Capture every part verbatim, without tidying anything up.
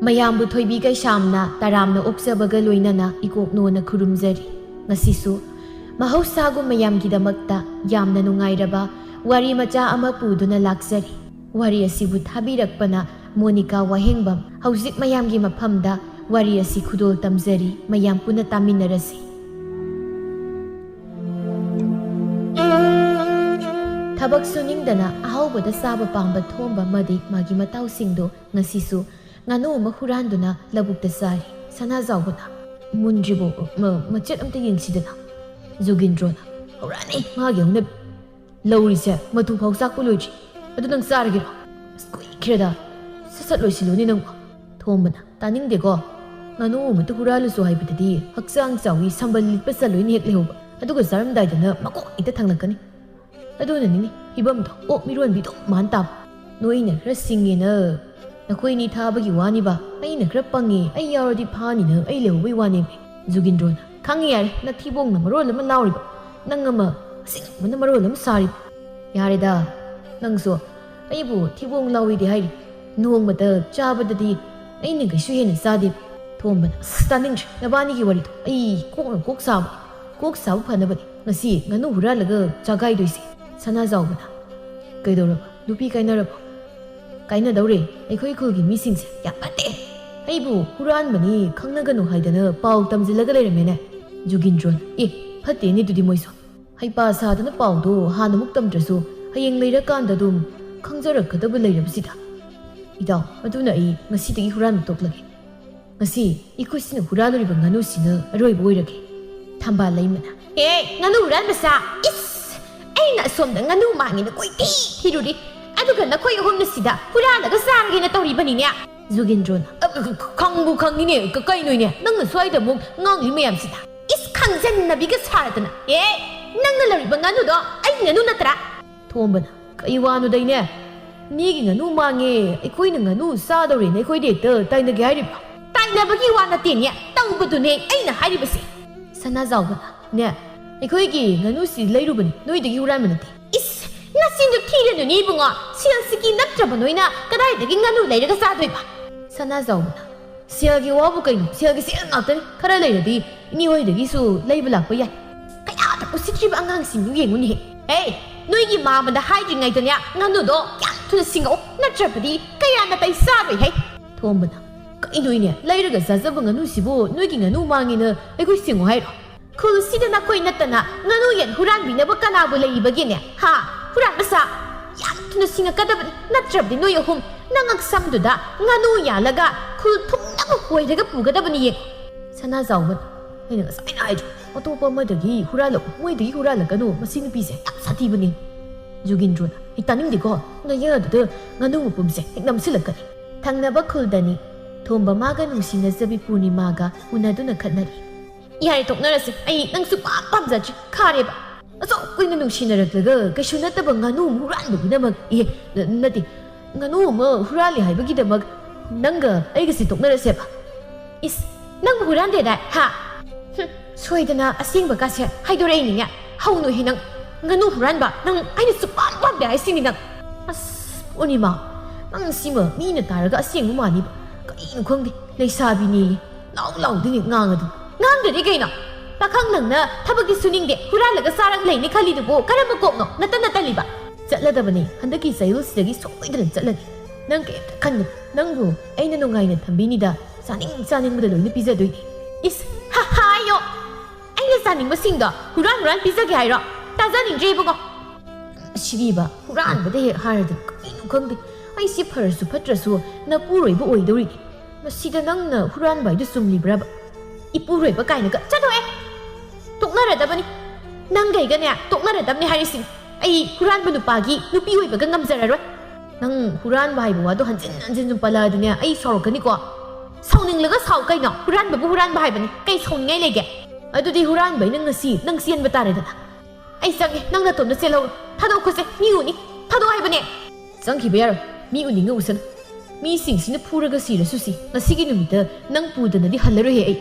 ꯃꯌꯥꯝꯕꯨ ꯊꯣꯏꯕꯤ ꯀꯩꯁꯥꯝꯅ ꯇꯔꯥꯝꯅ ꯑꯣꯛꯆꯕꯒ ꯂꯣꯏꯅꯅ ꯏꯀꯣꯛꯅꯣꯅ ꯈꯨꯔꯨꯝꯖꯔꯤ꯫ ꯉꯁꯤꯁꯨ ꯃꯍꯧꯁꯥꯒꯨꯝ ꯃꯌꯥꯝꯒꯤꯗꯃꯛꯇ ꯌꯥꯝꯅ ꯅꯨꯡꯉꯥꯏꯔꯕ ꯋꯥꯔꯤ ꯃꯆꯥ ꯑꯃ ꯄꯨꯗꯨꯅ ꯂꯥꯛꯆꯔꯤ꯫ ꯋꯥꯔꯤ ꯑꯁꯤꯕꯨ ꯊꯥꯕꯤꯔꯛꯄꯅ ꯃꯣꯅꯤꯀꯥ ꯋꯥꯍꯦꯡꯕꯝ꯫ ꯍꯧꯖꯤꯛ ꯃꯌꯥꯝꯒꯤ ꯃꯐꯝꯗ ꯋꯥꯔꯤ ꯑꯁꯤ ꯈꯨꯗꯣꯜ ꯇꯝꯖꯔꯤ, ꯃꯌꯥꯝ ꯄꯨꯟꯅ ꯇꯥꯃꯤꯟꯅꯔꯁꯤ꯫ ꯊꯕꯛ ꯁꯨꯅꯤꯡꯗꯅ ꯑꯍꯥꯎꯕꯗ ꯆꯥꯕ ꯄꯥꯝꯕ ꯊꯣꯝꯕ ꯑꯃꯗꯤ ꯃꯥꯒꯤ ꯃꯇꯥꯎꯁꯤꯡꯗꯨ ꯉꯁꯤꯁꯨ ꯉꯥꯅꯨ ꯑꯃ ꯍꯨꯔꯥꯟꯗꯨꯅ ꯂꯧꯕꯨꯛꯇ ꯆꯥꯔꯤ꯫ ꯁꯅꯥꯖꯥꯎꯕꯅ, "ꯃꯨꯟꯗ꯭ꯔꯤꯕꯣ? ꯃ-, ꯃꯆꯦꯠ ꯑꯝꯇ ꯌꯦꯡꯁꯤꯗꯅ?" ꯖꯨꯒꯤꯟꯗ꯭ꯔꯣꯅ, "ꯍꯧꯔꯛꯑꯅꯤ ꯃꯥꯒꯤ ꯍꯧꯅꯕꯤ꯫ ꯂꯧꯔꯤꯁꯦ ꯃꯇꯨ ꯐꯥꯎ ꯆꯥꯛꯄ ꯂꯣꯏꯗ꯭ꯔꯤ꯫ ꯑꯗꯨ ꯅꯪ ꯆꯥꯔꯒꯦꯔꯣ? ꯑꯁ, ꯀꯨꯏꯈ꯭ꯔꯦꯗ꯫ ꯁꯠ ꯁꯠ ꯂꯣꯏꯁꯤꯜꯂꯨꯅꯦ ꯅꯪꯕꯨ꯫" ꯊꯣꯝꯕꯅ, "ꯇꯥꯅꯤꯡꯗꯦꯀꯣ꯫ ꯉꯥꯅꯨ ꯑꯃꯇ ꯍꯨꯔꯥꯜꯂꯨꯁꯨ ꯍꯥꯏꯕꯗꯗꯤ ꯍꯛꯆꯥꯡ ꯆꯥꯎꯏ, ꯁꯝꯕꯜ ꯂꯤꯠꯄ ꯆꯠꯂꯣꯏꯅ ꯍꯦꯛ ꯂꯩꯍꯧꯕ꯫ ꯑꯗꯨꯒ ꯆꯥꯔꯝꯗꯥꯏꯗꯅ ꯃꯀꯣꯛ ꯍꯦꯛꯇ ꯊꯥꯡꯂꯛꯀꯅꯤ꯫ ꯑꯗꯨꯅꯅꯤꯅꯦ ꯐꯤꯕꯝꯗꯣ ꯑꯣꯛ ꯃꯤꯔꯣꯟꯕꯤꯗꯧ ꯃꯥꯟ ꯇꯥꯕ꯫ ꯅꯣꯏꯅ ꯈꯔ ꯁꯤꯡꯉꯦꯅ ꯅꯈꯣꯏꯅꯤ ꯊꯥꯕꯒꯤ ꯋꯥꯅꯤꯕ, ꯑꯩꯅ ꯈꯔ ꯄꯪꯉꯦ, ꯑꯩ ꯌꯥꯎꯔꯗꯤ ꯐꯥꯅꯤꯅ ꯑꯩ ꯂꯩꯍꯧꯕꯩ ꯋꯥꯅꯦꯃꯤ꯫" ꯖꯨꯒꯤꯟꯗ꯭ꯔꯣꯅ, "ꯈꯪꯉꯦ ꯌꯥꯔꯦ, ꯅꯊꯤꯕꯣꯡꯅ ꯃꯔꯣꯜ ꯑꯃ ꯂꯥꯎꯔꯤꯕ, ꯅꯪ ꯑꯃ ꯑꯁꯤꯡꯕꯅ ꯃꯔꯣꯜ ꯑꯃ ꯁꯥꯔꯤꯕ꯫ ꯌꯥꯔꯦꯗ, ꯅꯪꯁꯨ ꯑꯩꯕꯨ ꯊꯤꯕꯣꯡ ꯂꯥꯎꯏꯗꯤ ꯍꯥꯏꯔꯤ꯫ ꯅꯣꯡꯃꯇ ꯆꯥꯕꯗꯗꯤ ꯑꯩꯅ ꯀꯩꯁꯨ ꯍꯦꯟꯅ ꯆꯥꯗꯦ꯫" ꯊꯣꯝꯕꯅ, "ꯑꯁ, ꯇꯥꯅꯤꯡꯗ꯭ꯔꯦ ꯅꯕꯥꯅꯤꯒꯤ ꯋꯥꯔꯤꯗꯣ꯫ ꯑꯩ ꯀꯣꯛꯅ ꯀꯣꯛ ꯁꯥꯕ, ꯀꯣꯛ ꯁꯥꯕ ꯐꯅꯕꯅꯤ ꯉꯁꯤ ꯉꯥꯅꯨ ꯍꯨꯔꯥꯜꯂꯒ ꯆꯥꯒꯥꯏꯗꯣꯏꯁꯦ꯫" ꯁꯅꯥꯖꯥꯎꯕꯅ, "ꯀꯩꯗꯧꯔꯕ? ꯅꯨꯄꯤ ꯀꯥꯏꯅꯔꯕꯣ?" "ꯀꯥꯏꯅꯗꯧꯔꯦ꯫ ꯑꯩꯈꯣꯏ ꯈꯨꯜꯒꯤ ꯃꯤꯁꯤꯡꯁꯦ ꯌꯥꯝ ꯐꯠꯇꯦ꯫ ꯑꯩꯕꯨ ꯍꯨꯔꯥꯟꯕꯅꯤ ꯈꯪꯅꯒꯅꯨ ꯍꯥꯏꯗꯅ ꯄꯥꯎ ꯇꯝꯁꯤꯜꯂꯒ ꯂꯩꯔꯝꯃꯦꯅꯦ꯫" ꯖꯨꯒꯤꯟꯗ꯭ꯔꯣꯅ, "ꯑꯦ, ꯐꯠꯇꯦꯅꯦ ꯑꯗꯨꯗꯤ ꯃꯣꯏꯁꯨ꯫ ꯍꯩꯄꯥ ꯁꯥꯗꯅ ꯄꯥꯎꯗꯣ ꯍꯥꯟꯅꯃꯨꯛ ꯇꯝꯗ꯭ꯔꯁꯨ ꯍꯌꯦꯡ ꯂꯩꯔꯀꯥꯟꯗ ꯑꯗꯨꯝ ꯈꯪꯖꯔꯛꯀꯗꯕ ꯂꯩꯔꯕꯁꯤꯗ꯫ ꯏꯇꯥꯎ, ꯑꯗꯨꯅ ꯑꯩ ꯉꯁꯤꯗꯒꯤ ꯍꯨꯔꯥꯟꯕ ꯇꯣꯛꯂꯒꯦ꯫ ꯉꯁꯤ ꯑꯩꯈꯣꯏꯁꯤꯅ ꯍꯨꯔꯥꯜꯂꯨꯔꯤꯕ ꯉꯥꯅꯨꯁꯤꯅ ꯑꯔꯣꯏꯕ ꯑꯣꯏꯔꯒꯦ꯫" ꯊꯝꯕꯥꯜ ꯂꯩꯃꯅ, "ꯑꯦ, ꯉꯥꯅꯨ ꯍꯨꯔꯥꯟꯕ ꯁꯥ! ꯏꯁ! ꯑꯩꯅ ꯑꯁꯣꯝꯗ ꯉꯥꯅꯨ ꯃꯥꯡꯉꯦꯅ ꯀꯣꯏꯊꯤ ꯊꯤꯔꯨꯔꯤ, ꯑꯗꯨꯒ ꯅꯈꯣꯏ ꯑꯍꯨꯝꯅ ꯁꯤꯗ ꯍꯨꯔꯥꯜꯂꯒ ꯆꯥꯔꯒꯦꯅ ꯇꯧꯔꯤꯕꯅꯤꯅꯦ꯫" ꯖꯨꯒꯤꯟꯗ꯭ꯔꯣꯅ, "ꯑ, ꯑ, ꯈ-, ꯈꯪꯕꯨ ꯈꯪꯉꯤꯅꯦ, ꯀ-, ꯀꯩꯅꯣꯅꯦ, ꯅꯪꯅ ꯁ꯭ꯋꯥꯏꯗ ꯑꯃꯨꯛ ꯉꯥꯡꯂꯤ ꯃꯌꯥꯝꯁꯤꯅ? ꯏꯁ, ꯈꯪꯖꯟꯅꯕꯤꯒ ꯁꯥꯔꯗꯅ! ꯑꯦ, ꯅꯪꯅ ꯂꯧꯔꯤꯕ ꯉꯥꯅꯨꯗꯣ ꯑꯩꯒꯤ ꯉꯥꯅꯨ ꯅꯠꯇ꯭ꯔꯥ?" ꯊꯣꯝꯕꯅ, "ꯀꯩ ꯋꯥꯅꯣꯗꯩꯅꯦ? ꯃꯤꯒꯤ ꯉꯥꯅꯨ ꯃꯥꯡꯉꯦ, ꯑꯩꯈꯣꯏꯅ ꯉꯥꯅꯨ ꯆꯥꯗꯧꯔꯦꯅ ꯑꯩꯈꯣꯏꯗ ꯍꯦꯛꯇ ꯇꯥꯏꯅꯒꯦ ꯍꯥꯏꯔꯤꯕ?" "ꯇꯥꯏꯅꯕꯒꯤ ꯋꯥ ꯅꯠꯇꯦꯅꯦ, ꯇꯧꯕꯗꯨꯅꯦ ꯑꯩꯅ ꯍꯥꯏꯔꯤꯕꯁꯦ꯫" ꯁꯅꯥꯖꯥꯎꯕꯅ, ꯅꯦ, ꯑꯩꯈꯣꯏꯒꯤ ꯉꯥꯅꯨꯁꯤ ꯂꯩꯔꯨꯕꯅꯤ, ꯅꯣꯏꯗꯒꯤ ꯍꯨꯔꯥꯟꯕ ꯅꯠꯇꯦ꯫ ꯏꯁ, ꯅꯆꯤꯟꯗꯨ ꯊꯤꯔꯅꯨꯅꯦ ꯏꯕꯨꯡꯉꯣ꯫ ꯁꯦꯜꯁꯤꯒꯤ ꯅꯠꯇ꯭ꯔꯕ ꯅꯣꯏꯅ ꯀꯗꯥꯏꯗꯒꯤ ꯉꯥꯅꯨ ꯂꯩꯔꯒ ꯆꯥꯗꯣꯏꯕ? ꯁꯅꯥꯖꯥꯎꯕꯅ, ꯁꯦꯜꯒꯤ ꯋꯥꯕꯨ ꯀꯩꯅꯣ? ꯁꯦꯜꯒꯤ ꯁꯦꯜ ꯉꯥꯛꯇꯅꯤ꯫ ꯈꯔ ꯂꯩꯔꯗꯤ ꯏꯅꯦ ꯍꯣꯏꯗꯒꯤꯁꯨ ꯂꯩꯕ ꯂꯥꯛꯄ ꯌꯥꯏ꯫ ꯀꯌꯥꯗ ꯎꯁꯤꯠꯇ꯭ꯔꯤꯕ ꯑꯉꯥꯡꯁꯤꯡꯗꯨ ꯌꯦꯡꯉꯨꯅꯦꯍꯦ꯫ ꯍꯦ, ꯅꯣꯏꯒꯤ ꯃꯥꯃꯗ ꯍꯥꯏꯗ꯭ꯔꯤꯉꯩꯗꯅꯦ ꯉꯥꯅꯨꯗꯣ ꯌꯥꯝ ꯊꯨꯅ ꯁꯤꯡꯉꯛꯑꯣ, ꯅꯠꯇ꯭ꯔꯕꯗꯤ ꯀꯌꯥ ꯅꯥꯇꯩ ꯆꯥꯔꯣꯏꯍꯦ꯫ ꯊꯣꯝꯕꯅ, ꯀꯩꯅꯣ ꯏꯅꯦ, ꯂꯩꯔꯒ ꯆꯥꯖꯕ ꯉꯥꯅꯨꯁꯤꯕꯨ ꯅꯣꯏꯒꯤ ꯉꯥꯅꯨ ꯃꯥꯡꯉꯦꯅ ꯑꯩꯈꯣꯏ ꯁꯤꯡꯉꯣ ꯍꯥꯏꯔꯣ? ꯈꯨꯜꯁꯤꯗ ꯅꯈꯣꯏ ꯅꯠꯇꯅ ꯉꯥꯅꯨ ꯌꯦꯟ ꯍꯨꯔꯥꯟꯕꯤꯅꯕ ꯀꯅꯥꯕꯨ ꯂꯩꯔꯤꯕꯒꯦꯅꯦ? ꯍꯥ? ꯍꯨꯔꯥꯟꯕ ꯁꯥ! ꯌꯥꯝ ꯊꯨꯅ ꯁꯤꯡꯉꯛꯀꯗꯕꯅꯤ, ꯅꯠꯇ꯭ꯔꯕꯗꯤ ꯅꯣꯏ ꯑꯍꯨꯝ ꯅꯉꯛ ꯁꯝꯗꯨꯗ ꯉꯥꯅꯨ ꯌꯥꯜꯂꯒ ꯈꯨꯜ ꯊꯨꯡꯅꯕ ꯍꯣꯏꯔꯒ ꯄꯨꯒꯗꯕꯅꯤ ꯌꯦꯡ꯫ ꯁꯅꯥꯖꯥꯎꯕꯅ, ꯑꯩꯅ ꯉꯁꯥꯏꯅ ꯍꯥꯏꯗ꯭ꯔꯣ, ꯑꯇꯣꯞꯄ ꯑꯃꯗꯒꯤ ꯍꯨꯔꯥꯜꯂꯛꯎ, ꯃꯣꯏꯗꯒꯤ ꯍꯨꯔꯥꯜꯂꯛꯀꯅꯨ, ꯃꯁꯤ ꯅꯨꯄꯤꯁꯦ ꯌꯥꯝ ꯁꯥꯊꯤꯕꯅꯤ꯫ ꯖꯨꯒꯤꯟꯗ꯭ꯔꯣꯅ, ꯑꯩ ꯇꯥꯅꯤꯡꯗꯦꯀꯣ, ꯅꯌꯥꯗꯨꯗ ꯉꯥꯅꯨ ꯃꯄꯨꯝꯁꯦ ꯍꯦꯛ ꯅꯝꯁꯤꯜꯂꯛꯀꯅꯤ꯫ ꯊꯪꯅꯕ ꯈꯨꯜꯗꯅꯤ꯫ ꯊꯣꯝꯕ ꯃꯥꯒ ꯅꯨꯡꯁꯤꯅꯖꯕꯤ ꯄꯨꯔꯅꯤꯃꯥꯒ ꯎꯅꯗꯨꯅ ꯈꯠꯅꯔꯤ꯫ ꯌꯥꯔꯦ, ꯇꯣꯛꯅꯔꯁꯦ꯫ ꯑꯩ ꯅꯪ ꯁꯨꯛꯄꯥꯝ ꯄꯥꯝꯖꯗ꯭ꯔꯦ꯫ ꯈꯥꯔꯦꯕ꯫ ꯑꯁꯨꯛ ꯀꯨꯏꯅ ꯅꯨꯡꯁꯤꯅꯔꯛꯂꯒ ꯀꯩꯁꯨ ꯅꯠꯇꯕ ꯉꯥꯅꯨ ꯑꯃ ꯍꯨꯔꯥꯟꯕꯒꯤꯗꯃꯛ, ꯑꯦ, ꯅ-, ꯅꯠꯇꯦ, ꯉꯥꯅꯨ ꯑꯃ ꯍꯨꯔꯥꯜꯂꯦ ꯍꯥꯏꯕꯒꯤꯗꯃꯛ ꯅꯪꯒ ꯑꯩꯒꯁꯦ ꯇꯣꯛꯅꯔꯁꯦꯕ꯫ ꯏꯁ, ꯅꯪꯕꯨ ꯍꯨꯔꯥꯟꯗꯦꯗꯥꯏ, ꯍꯥ? ꯍꯨꯝ, ꯁꯣꯏꯗꯅ ꯑꯁꯦꯡꯕꯒꯁꯦ ꯍꯥꯏꯗꯣꯔꯛꯏꯅꯤꯅꯦ꯫ ꯍꯧꯅꯨꯍꯦ ꯅꯪ꯫ ꯉꯥꯅꯨ ꯍꯨꯔꯥꯟꯕ ꯅꯪ ꯑꯩꯅ ꯁꯨꯛꯄꯥꯝ ꯄꯥꯝꯗꯦ ꯍꯥꯏꯁꯤꯅꯤ ꯅꯪ꯫ ꯑꯁ, ꯄꯨꯔꯅꯤꯃꯥ, ꯅꯪ ꯁꯤꯃ ꯃꯤꯅ ꯇꯥꯔꯒ ꯑꯁꯦꯡꯕ ꯃꯥꯜꯂꯤꯕ꯫ ꯀꯩꯅꯣ ꯈꯪꯗꯦ, ꯂꯩꯁꯥꯕꯤꯅꯦꯌꯦ꯫ ꯂꯥꯎ ꯂꯥꯎꯗꯣꯏꯅꯦ ꯉꯥꯡꯉꯗꯤ꯫ ꯉꯥꯡꯗ꯭ꯔꯗꯤ ꯀꯩꯅꯣ? ꯄꯥꯈꯪ ꯅꯪꯅ ꯊꯕꯛꯇꯤ ꯁꯨꯅꯤꯡꯗꯦ, ꯍꯨꯔꯥꯜꯂꯒ ꯆꯥꯔꯒ ꯂꯩꯅꯤ ꯈꯜꯂꯤꯗꯨꯕꯨ ꯀꯔꯝꯕ ꯀꯣꯛꯅꯣ? ꯅꯇꯟ ꯅꯇꯜꯂꯤꯕ? ꯆꯠꯂꯗꯕꯅꯤ, ꯍꯟꯗꯛꯀꯤ ꯆꯌꯣꯜꯁꯤꯗꯒꯤ ꯁꯣꯏꯗꯅ ꯆꯠꯂꯅꯤ꯫ ꯅꯪ ꯀꯩꯝꯇ ꯈꯟꯒꯅꯨ, ꯅꯪꯕꯨ ꯑꯩꯅ ꯅꯨꯡꯉꯥꯏꯅ ꯊꯝꯕꯤꯅꯤꯗ, ꯆꯥꯅꯤꯡ ꯆꯥꯅꯤꯡꯕꯗ ꯂꯣꯏꯅ ꯄꯤꯖꯗꯣꯏꯅꯤ꯫ ꯏꯁ, ꯍꯥ, ꯍꯥꯏꯌꯣ! ꯑꯩꯅ ꯆꯥꯅꯤꯡꯕꯁꯤꯡꯗꯣ ꯍꯨꯔꯥꯟ ꯍꯨꯔꯥꯟ ꯄꯤꯖꯒꯦ ꯍꯥꯏꯔꯣ? ꯇꯥꯖꯅꯤꯡꯗ꯭ꯔꯦ ꯏꯕꯨꯡꯉꯣ꯫ ꯁꯤꯗꯤꯕ, ꯍꯨꯔꯥꯟꯕꯗ ꯍꯦꯛ ꯍꯥꯏꯔꯗꯅ ꯀꯔꯤꯅꯣ ꯈꯪꯗꯦ꯫ ꯑꯩꯁꯤ ꯐꯔꯁꯨ ꯐꯠꯇ꯭ꯔꯁꯨ ꯅꯄꯨꯔꯣꯏꯕ ꯑꯣꯏꯗꯧꯔꯤꯅꯤ꯫ ꯃꯁꯤꯗ ꯅꯪꯅ ꯍꯨꯔꯥꯟꯕ ꯍꯥꯏꯗꯨ ꯆꯨꯝꯂꯤꯕ꯭ꯔꯕ? ꯏꯄꯨꯔꯣꯏꯕ ꯀꯥꯏꯅꯒ ꯆꯠꯊꯣꯛꯑꯦ! ꯇꯣꯛꯅꯔꯗꯕꯅꯤ꯫ ꯅꯪꯒ ꯑꯩꯒꯅꯦ ꯇꯣꯛꯅꯔꯗꯕꯅꯤ ꯍꯥꯏꯔꯤꯁꯤꯅꯤ꯫ ꯑꯩ ꯍꯨꯔꯥꯟꯕ ꯅꯨꯄꯥꯒꯤ ꯅꯨꯄꯤ ꯑꯣꯏꯕꯒ ꯉꯝꯖꯔꯔꯣꯏ꯫ ꯅꯪ ꯍꯨꯔꯥꯟꯕ ꯍꯥꯏꯕ ꯋꯥꯗꯣ ꯍꯟꯖꯤꯟ ꯍꯟꯖꯤꯟ ꯁꯨꯝ ꯄꯜꯂꯛꯑꯗꯤꯅꯦ ꯑꯩ ꯁꯥꯎꯔꯛꯀꯅꯤꯀꯣ꯫ ꯁꯥꯎꯅꯤꯡꯂꯒ ꯁꯥꯎ ꯀꯩꯅꯣ? ꯍꯨꯔꯥꯟꯕꯕꯨ ꯍꯨꯔꯥꯟꯕ ꯍꯥꯏꯕꯅꯤ꯫ ꯀꯩ ꯁꯥꯎꯅꯤꯡꯉꯥꯏ ꯂꯩꯒꯦ? ꯑꯗꯨꯗꯤ ꯍꯨꯔꯥꯟꯕ ꯑꯩꯅ ꯉꯁꯤ ꯅꯪ ꯆꯦꯟꯕ ꯇꯥꯔꯦꯗꯅ꯫ ꯑꯩ ꯆꯪꯉꯦ, ꯅꯪ ꯅꯇꯣꯝꯇ ꯆꯦꯜꯍꯧꯔꯣ꯫ ꯊꯥꯗꯣꯛꯈꯣꯁꯦ, ꯃꯤ ꯎꯅꯤ꯫ ꯊꯥꯗꯣꯛꯑꯣ ꯍꯥꯏꯕꯅꯦ꯫ ꯆꯪꯈꯤꯕ ꯌꯥꯔꯣꯏ, ꯃꯤ ꯎꯅꯤꯡꯉ ꯎꯁꯅꯨ꯫ ꯃꯤꯁꯤꯡꯁꯤꯅ ꯐꯨꯔꯒ ꯁꯤꯔꯁꯨ ꯁꯤ, ꯉꯁꯤꯒꯤ ꯅꯨꯃꯤꯠꯇ ꯅꯪ ꯄꯨꯗꯅꯗꯤ ꯍꯜꯂꯔꯣꯏꯍꯦ ꯑꯩ꯫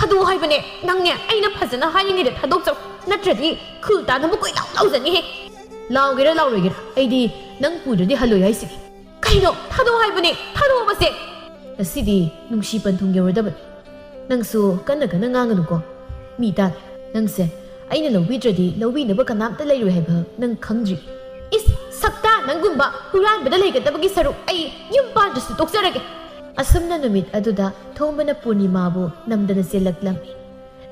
ꯊꯥꯗꯣꯛꯑꯣ ꯍꯥꯏꯕꯅꯦ꯫ ꯅꯪꯅꯦ, ꯑꯩꯅ ꯐꯖꯅ ꯍꯥꯏꯔꯤꯉꯩꯗ ꯊꯥꯗꯣꯛꯆꯧ, ꯅꯠꯇ꯭ꯔꯗꯤ ꯈꯨꯜ ꯇꯥꯅꯕ ꯀꯣꯏ ꯂꯥꯎ ꯂꯥꯎꯖꯅꯤꯍꯦ꯫ ꯂꯥꯎꯒꯦꯔꯥ ꯂꯥꯎꯔꯣꯏꯒꯦꯔꯥ, ꯑꯩꯗꯤ ꯅꯪ ꯄꯨꯗ꯭ꯔꯗꯤ ꯍꯜꯂꯣꯏ ꯍꯥꯏꯁꯤꯅꯤ꯫ ꯀꯩꯅꯣ? ꯊꯥꯗꯣꯛꯑꯣ ꯍꯥꯏꯕꯅꯦ, ꯊꯥꯗꯣꯛꯑꯣꯕꯁꯦ꯫ ꯉꯁꯤꯗꯤ ꯅꯨꯡꯁꯤ ꯄꯟꯊꯨꯡ ꯌꯧꯔꯗꯕꯅꯤ꯫ ꯅꯪꯁꯨ ꯀꯟꯅ ꯀꯟꯅ ꯉꯥꯡꯒꯅꯨꯀꯣ꯫ ꯃꯤ ꯇꯥꯅꯤ꯫ ꯅꯪꯁꯦ ꯑꯩꯅ ꯂꯧꯕꯤꯗ꯭ꯔꯗꯤ ꯂꯧꯕꯤꯅꯕ ꯀꯅꯥꯝꯇ ꯂꯩꯔꯣꯏ ꯍꯥꯏꯕ ꯅꯪ ꯈꯪꯗ꯭ꯔꯤ꯫ ꯏꯁ, ꯁꯛꯇꯥ ꯅꯪꯒꯨꯝꯕ ꯍꯨꯔꯥꯟꯕꯗ ꯂꯩꯒꯗꯕꯒꯤ ꯁꯔꯨꯛ ꯑꯩ ꯌꯨꯝ ꯄꯥꯟꯗ꯭ꯔꯁꯨ ꯇꯣꯛꯆꯔꯒꯦ꯫ ꯑꯁꯨꯝꯅ ꯅꯨꯃꯤꯠ ꯑꯗꯨꯗ ꯊꯣꯝꯕꯅ ꯄꯨꯔꯅꯤꯃꯥꯕꯨ ꯅꯝꯗꯅ ꯆꯦꯜꯂꯛꯂꯝꯃꯤ꯫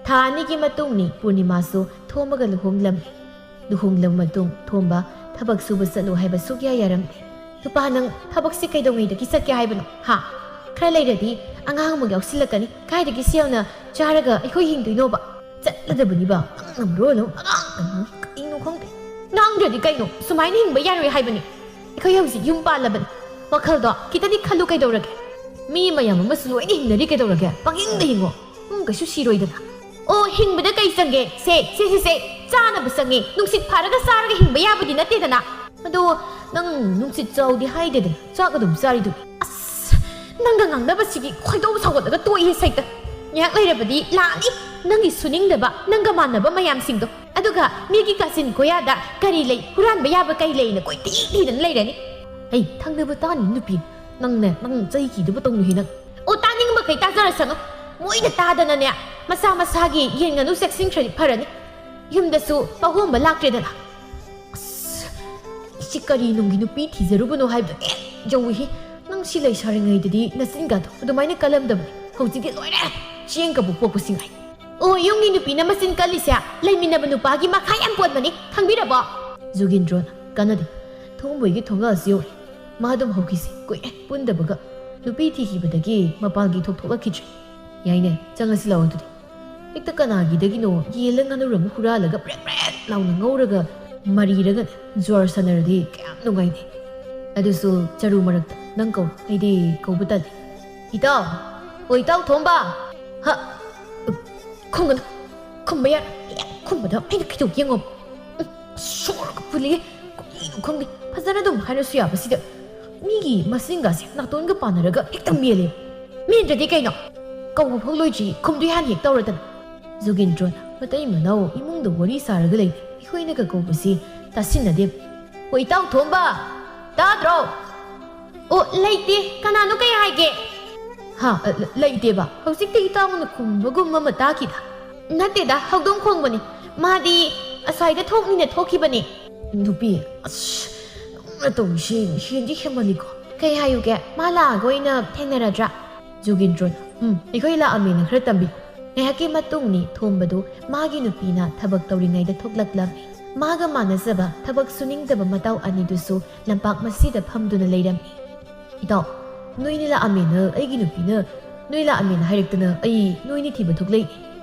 ꯊꯥ ꯑꯅꯤꯒꯤ ꯃꯇꯨꯡꯅꯤ ꯄꯨꯔꯅꯤꯃꯥꯁꯨ ꯊꯣꯝꯕꯒ ꯂꯨꯍꯣꯡꯂꯝꯃꯤ꯫ ꯂꯨꯍꯣꯡꯂꯕ ꯃꯇꯨꯡ ꯊꯣꯝꯕ ꯊꯕꯛ ꯁꯨꯕ ꯆꯠꯂꯨ ꯍꯥꯏꯕ ꯁꯨꯛꯌꯥ ꯌꯥꯔꯝꯗꯦ꯫ "ꯅꯨꯄꯥ, ꯅꯪ ꯊꯕꯛꯁꯤ ꯀꯩꯗꯧꯉꯩꯗꯒꯤ ꯆꯠꯀꯦ ꯍꯥꯏꯕꯅꯣ? ꯍꯥ? ꯈꯔ ꯂꯩꯔꯗꯤ ꯑꯉꯥꯡ ꯑꯃꯨꯛ ꯌꯥꯎꯁꯤꯜꯂꯛꯀꯅꯤ꯫ ꯀꯥꯏꯗꯒꯤ ꯁꯦꯜꯅ ꯆꯥꯔꯒ ꯑꯩꯈꯣꯏ ꯍꯤꯡꯗꯣꯏꯅꯣꯕ?" ꯆꯠꯂꯗꯕꯅꯤꯕ, ꯅꯪꯅ ꯃꯔꯣꯜ ꯑꯃ ꯑꯉꯥꯡ ꯑꯃ ꯀꯩꯅꯣ ꯈꯪꯗꯦ꯫ ꯉꯥꯡꯗ꯭ꯔꯗꯤ ꯀꯩꯅꯣ? ꯁꯨꯃꯥꯏꯅ ꯍꯤꯡꯕ ꯌꯥꯔꯣꯏ ꯍꯥꯏꯕꯅꯤ꯫ ꯑꯩꯈꯣꯏ ꯍꯧꯖꯤꯛ ꯌꯨꯝ ꯄꯥꯜꯂꯕꯅꯤ꯫ ꯋꯥꯈꯜꯗꯣ ꯈꯤꯇꯗꯤ ꯈꯜꯂꯨ ꯀꯩꯗꯧꯔꯒꯦ? ꯃꯤ ꯃꯌꯥꯝ ꯑꯃꯁꯨ ꯂꯣꯏꯅ ꯍꯤꯡꯅꯔꯤ ꯀꯩꯗꯧꯔꯒꯦ? ꯄꯪꯍꯤꯡꯗ ꯍꯤꯡꯉꯣ꯫ ꯅꯪ ꯀꯩꯁꯨ ꯁꯤꯔꯣꯏꯗꯅ꯫ ꯑꯣ, ꯍꯤꯡꯕꯗ ꯀꯩ ꯆꯪꯒꯦ? ꯁꯦ, ꯁꯦ, ꯁꯦ, ꯁꯦ, ꯆꯥꯅꯕ ꯆꯪꯉꯦ꯫ ꯅꯨꯡꯁꯤꯠ ꯐꯥꯔꯒ ꯆꯥꯔꯒ ꯍꯤꯡꯕ ꯌꯥꯕꯗꯤ ꯅꯠꯇꯦꯗꯅ꯫ ꯑꯗꯣ ꯅꯪ ꯅꯨꯡꯁꯤꯠ ꯆꯥꯎꯗꯤ ꯍꯥꯏꯗꯦꯗꯅ, ꯆꯥꯛ ꯑꯗꯨꯝ ꯆꯥꯔꯤꯗꯨꯗꯤ꯫ ꯑꯁ, ꯅꯪꯒ ꯉꯥꯡꯅꯕꯁꯤꯒꯤ ꯈꯣꯏꯗꯧ ꯁꯥꯎꯒꯠꯂꯒ ꯇꯣꯛꯏꯍꯦ ꯁꯩꯇ꯫ ꯉꯥꯏꯍꯥꯛ ꯂꯩꯔꯕꯗꯤ ꯂꯥꯛꯑꯅꯤ ꯅꯪꯒꯤ ꯁꯨꯅꯤꯡꯗꯕ, ꯅꯪꯒ ꯃꯥꯟꯅꯕ ꯃꯌꯥꯝꯁꯤꯡꯗꯣ꯫ ꯑꯗꯨꯒ ꯃꯤꯒꯤ ꯀꯥꯆꯤꯟ ꯀꯣꯌꯥꯗ ꯀꯔꯤ ꯂꯩ, ꯍꯨꯔꯥꯟꯕ ꯌꯥꯕ ꯀꯩ ꯂꯩꯅ ꯀꯣꯏꯊꯤ ꯊꯤꯗꯅ ꯂꯩꯔꯅꯤ꯫ ꯑꯩ ꯊꯪꯅꯕ ꯇꯥꯅꯤ ꯅꯨꯄꯤ, ꯅꯪꯅꯦ, ꯅꯪ ꯆꯩ ꯀꯤꯗꯕ ꯇꯧꯅꯨꯍꯦ ꯅꯪ꯫ ꯑꯣ, ꯇꯥꯅꯤꯡꯕꯈꯩ ꯇꯥꯖꯔꯁꯅꯨ꯫ ꯃꯣꯏꯅ ꯇꯥꯗꯅꯅꯦ, ꯃꯁꯥ ꯃꯁꯥꯒꯤ ꯌꯦꯟ ꯉꯥꯅꯨ ꯆꯦꯛꯁꯤꯟꯈ꯭ꯔꯗꯤ ꯐꯔꯅꯤ꯫ ꯌꯨꯝꯗꯁꯨ ꯄꯥꯍꯣꯡꯕ ꯂꯥꯛꯇ꯭ꯔꯦꯗꯅ꯫ ꯑꯁ, ꯁꯤ ꯀꯔꯤ ꯅꯨꯡꯒꯤ ꯅꯨꯄꯤ ꯊꯤꯖꯔꯨꯕꯅꯣ ꯍꯥꯏꯕꯗꯣ ꯍꯦꯛ ꯌꯧꯏꯍꯦ꯫ ꯅꯪ ꯁꯤ ꯂꯩꯁꯥꯔꯤꯉꯩꯗꯗꯤ ꯅꯆꯤꯟꯒꯗꯣ ꯑꯗꯨꯃꯥꯏꯅ ꯀꯜꯂꯝꯗꯕꯅꯤ꯫ ꯍꯧꯖꯤꯛꯇꯤ ꯂꯣꯏꯔꯦ, ꯆꯦꯡ ꯀꯕꯣꯛ ꯄꯣꯛꯄꯁꯤꯡ ꯍꯥꯏ꯫ ꯑꯣ, ꯌꯨꯝꯒꯤ ꯅꯨꯄꯤꯅ ꯃꯆꯤꯟ ꯀꯜꯂꯤꯁꯦ ꯂꯩꯃꯤꯟꯅꯕ ꯅꯨꯄꯥꯒꯤ ꯃꯈꯥ ꯌꯥꯝ ꯄꯣꯟꯕꯅꯤ, ꯈꯪꯕꯤꯔꯕꯣ? ꯖꯨꯒꯤꯟꯗ꯭ꯔꯣꯅ, ꯀꯥꯟꯅꯗꯦ꯫ ꯊꯣꯡꯕꯣꯏꯒꯤ ꯊꯣꯡꯒꯥꯜꯁꯤ ꯌꯧꯔꯦ꯫ ꯃꯥ ꯑꯗꯨꯝ ꯍꯧꯈꯤꯁꯦ, ꯀꯨꯏꯔꯦ ꯄꯨꯟꯗꯕꯒ꯫ ꯅꯨꯄꯤ ꯊꯤꯈꯤꯕꯗꯒꯤ ꯃꯄꯥꯟꯒꯤ ꯊꯣꯛ ꯊꯣꯛꯂꯛꯈꯤꯗ꯭ꯔꯦ꯫ ꯌꯥꯏꯅꯦ, ꯆꯪꯉꯁꯤ ꯂꯥꯛꯑꯣ ꯑꯗꯨꯗꯤ꯫ ꯍꯦꯛꯇ ꯀꯅꯥꯒꯤꯗꯒꯤꯅꯣ ꯌꯦꯜꯂ ꯉꯥꯅꯨꯔ ꯑꯃ ꯍꯨꯔꯥꯜꯂꯒ ꯕ꯭ꯔꯦꯛ ꯕ꯭ꯔꯦꯛ ꯂꯥꯎꯅ ꯉꯧꯔꯒ ꯃꯔꯤꯔꯒꯅꯦ ꯖ꯭ꯋꯥꯔ ꯁꯥꯟꯅꯔꯗꯤ ꯀꯌꯥꯝ ꯅꯨꯡꯉꯥꯏꯅꯤ꯫ ꯑꯗꯨꯁꯨ ꯆꯔꯨ ꯃꯔꯛꯇ ꯅꯪ ꯀꯧ, ꯑꯩꯗꯤ ꯀꯧꯕ ꯇꯜꯂꯤ꯫ ꯏꯇꯥꯎ! ꯑꯣ, ꯏꯇꯥꯎ ꯊꯣꯝꯕ! ꯍ! ꯈꯨꯝꯒꯅꯨ! ꯈꯨꯝꯕ ꯌꯥꯔꯣꯏ! ꯍꯦꯛ ꯈꯨꯝꯕꯗ ꯑꯩꯅ ꯀꯩꯗꯧꯒꯦ ꯌꯦꯡꯉꯣ꯫ ꯎꯝ, ꯁꯣꯔꯒ ꯐꯨꯜꯂꯤꯌꯦ꯫ ꯀꯔꯤꯅꯣ ꯈꯪꯗꯦ, ꯐꯖꯅ ꯑꯗꯨꯝ ꯍꯥꯏꯔꯁꯨ ꯌꯥꯕꯁꯤꯗ꯫ ꯃꯤꯒꯤ ꯃꯆꯤꯟꯒꯁꯦ ꯅꯥꯇꯣꯟꯒ ꯄꯥꯟꯅꯔꯒ ꯍꯦꯛꯇ ꯃꯦꯜꯂꯦ꯫ ꯃꯦꯟꯗ꯭ꯔꯗꯤ ꯀꯩꯅꯣ? ꯀꯧꯕ ꯐꯥꯎ ꯂꯣꯏꯗ꯭ꯔꯤ, ꯈꯨꯝꯗꯨ ꯍꯥꯟ ꯍꯦꯛ ꯇꯧꯔꯗꯅ꯫ ꯖꯨꯒꯤꯟꯗ꯭ꯔꯣꯅ ꯃꯇꯩ ꯃꯅꯥꯎ ꯏꯃꯨꯡꯗ ꯋꯥꯔꯤ ꯁꯥꯔꯒ ꯂꯩ, ꯑꯩꯈꯣꯏꯅꯒ ꯀꯧꯕꯁꯤ ꯇꯥꯁꯤꯟꯅꯗꯦ꯫ "ꯍꯣ ꯏꯇꯥꯎ ꯊꯣꯝꯕ, ꯇꯥꯗ꯭ꯔꯣ?" "ꯑꯣ, ꯂꯩꯇꯦ꯫ ꯀꯅꯥꯅꯣ, ꯀꯩ ꯍꯥꯏꯒꯦ?" "ꯍꯥ, ꯑ, ꯂ-, ꯂꯩꯇꯦꯕ꯫ ꯍꯧꯖꯤꯛꯇ ꯏꯇꯥꯎꯅ ꯈꯨꯝꯕꯒꯨꯝ ꯑꯃ ꯇꯥꯈꯤꯗ?" "ꯅꯠꯇꯦꯗ, ꯍꯧꯗꯣꯡ ꯈꯣꯡꯕꯅꯤ꯫ ꯃꯥꯗꯤ ꯑꯁ꯭ꯋꯥꯏꯗ ꯊꯣꯛꯅꯤꯅ ꯊꯣꯛꯈꯤꯕꯅꯤ꯫" "ꯅꯨꯄꯤ, ꯑꯁ, ꯅꯪꯅ ꯇꯧꯔꯤꯁꯤ ꯍꯦꯟꯗꯤ ꯍꯦꯟꯃꯜꯂꯤꯀꯣ꯫" "ꯀꯩ ꯍꯥꯏꯌꯨꯒꯦ? ꯃꯥ ꯂꯥꯛꯑꯒ ꯑꯣꯏꯅ ꯊꯦꯡꯅꯔꯗ꯭ꯔꯥ?" ꯖꯨꯒꯤꯟꯗ꯭ꯔꯣꯅ, "ꯎꯝ, ꯑꯩꯈꯣꯏ ꯂꯥꯛꯑꯝꯃꯦꯅ ꯈꯔ ꯇꯝꯕꯤ꯫" ꯉꯥꯏꯍꯥꯛꯀꯤ ꯃꯇꯨꯡꯅꯤ ꯊꯣꯝꯕꯗꯨ ꯃꯥꯒꯤ ꯅꯨꯄꯤꯅ ꯊꯕꯛ ꯇꯧꯔꯤꯉꯩꯗ ꯊꯣꯛꯂꯛꯂꯝꯃꯤ꯫ ꯃꯥꯒ ꯃꯥꯟꯅꯖꯕ ꯊꯕꯛ ꯁꯨꯅꯤꯡꯗꯕ ꯃꯇꯧ ꯑꯅꯤꯗꯨꯁꯨ ꯂꯝꯄꯥꯛ ꯃꯁꯤꯗ ꯐꯝꯗꯨꯅ ꯂꯩꯔꯝꯃꯤ꯫ "ꯏꯇꯥꯎ, ꯅꯣꯏꯅꯤ ꯂꯥꯛꯑꯝꯃꯦꯅ ꯑꯩꯒꯤ ꯅꯨꯄꯤꯅ ꯅꯣꯏ ꯂꯥꯛꯑꯝꯃꯦꯅ ꯍꯥꯏꯔꯛꯇꯅ ꯑꯩ ꯅꯣꯏꯅꯤ ꯊꯤꯕ ꯊꯣꯛꯂꯛꯏ꯫"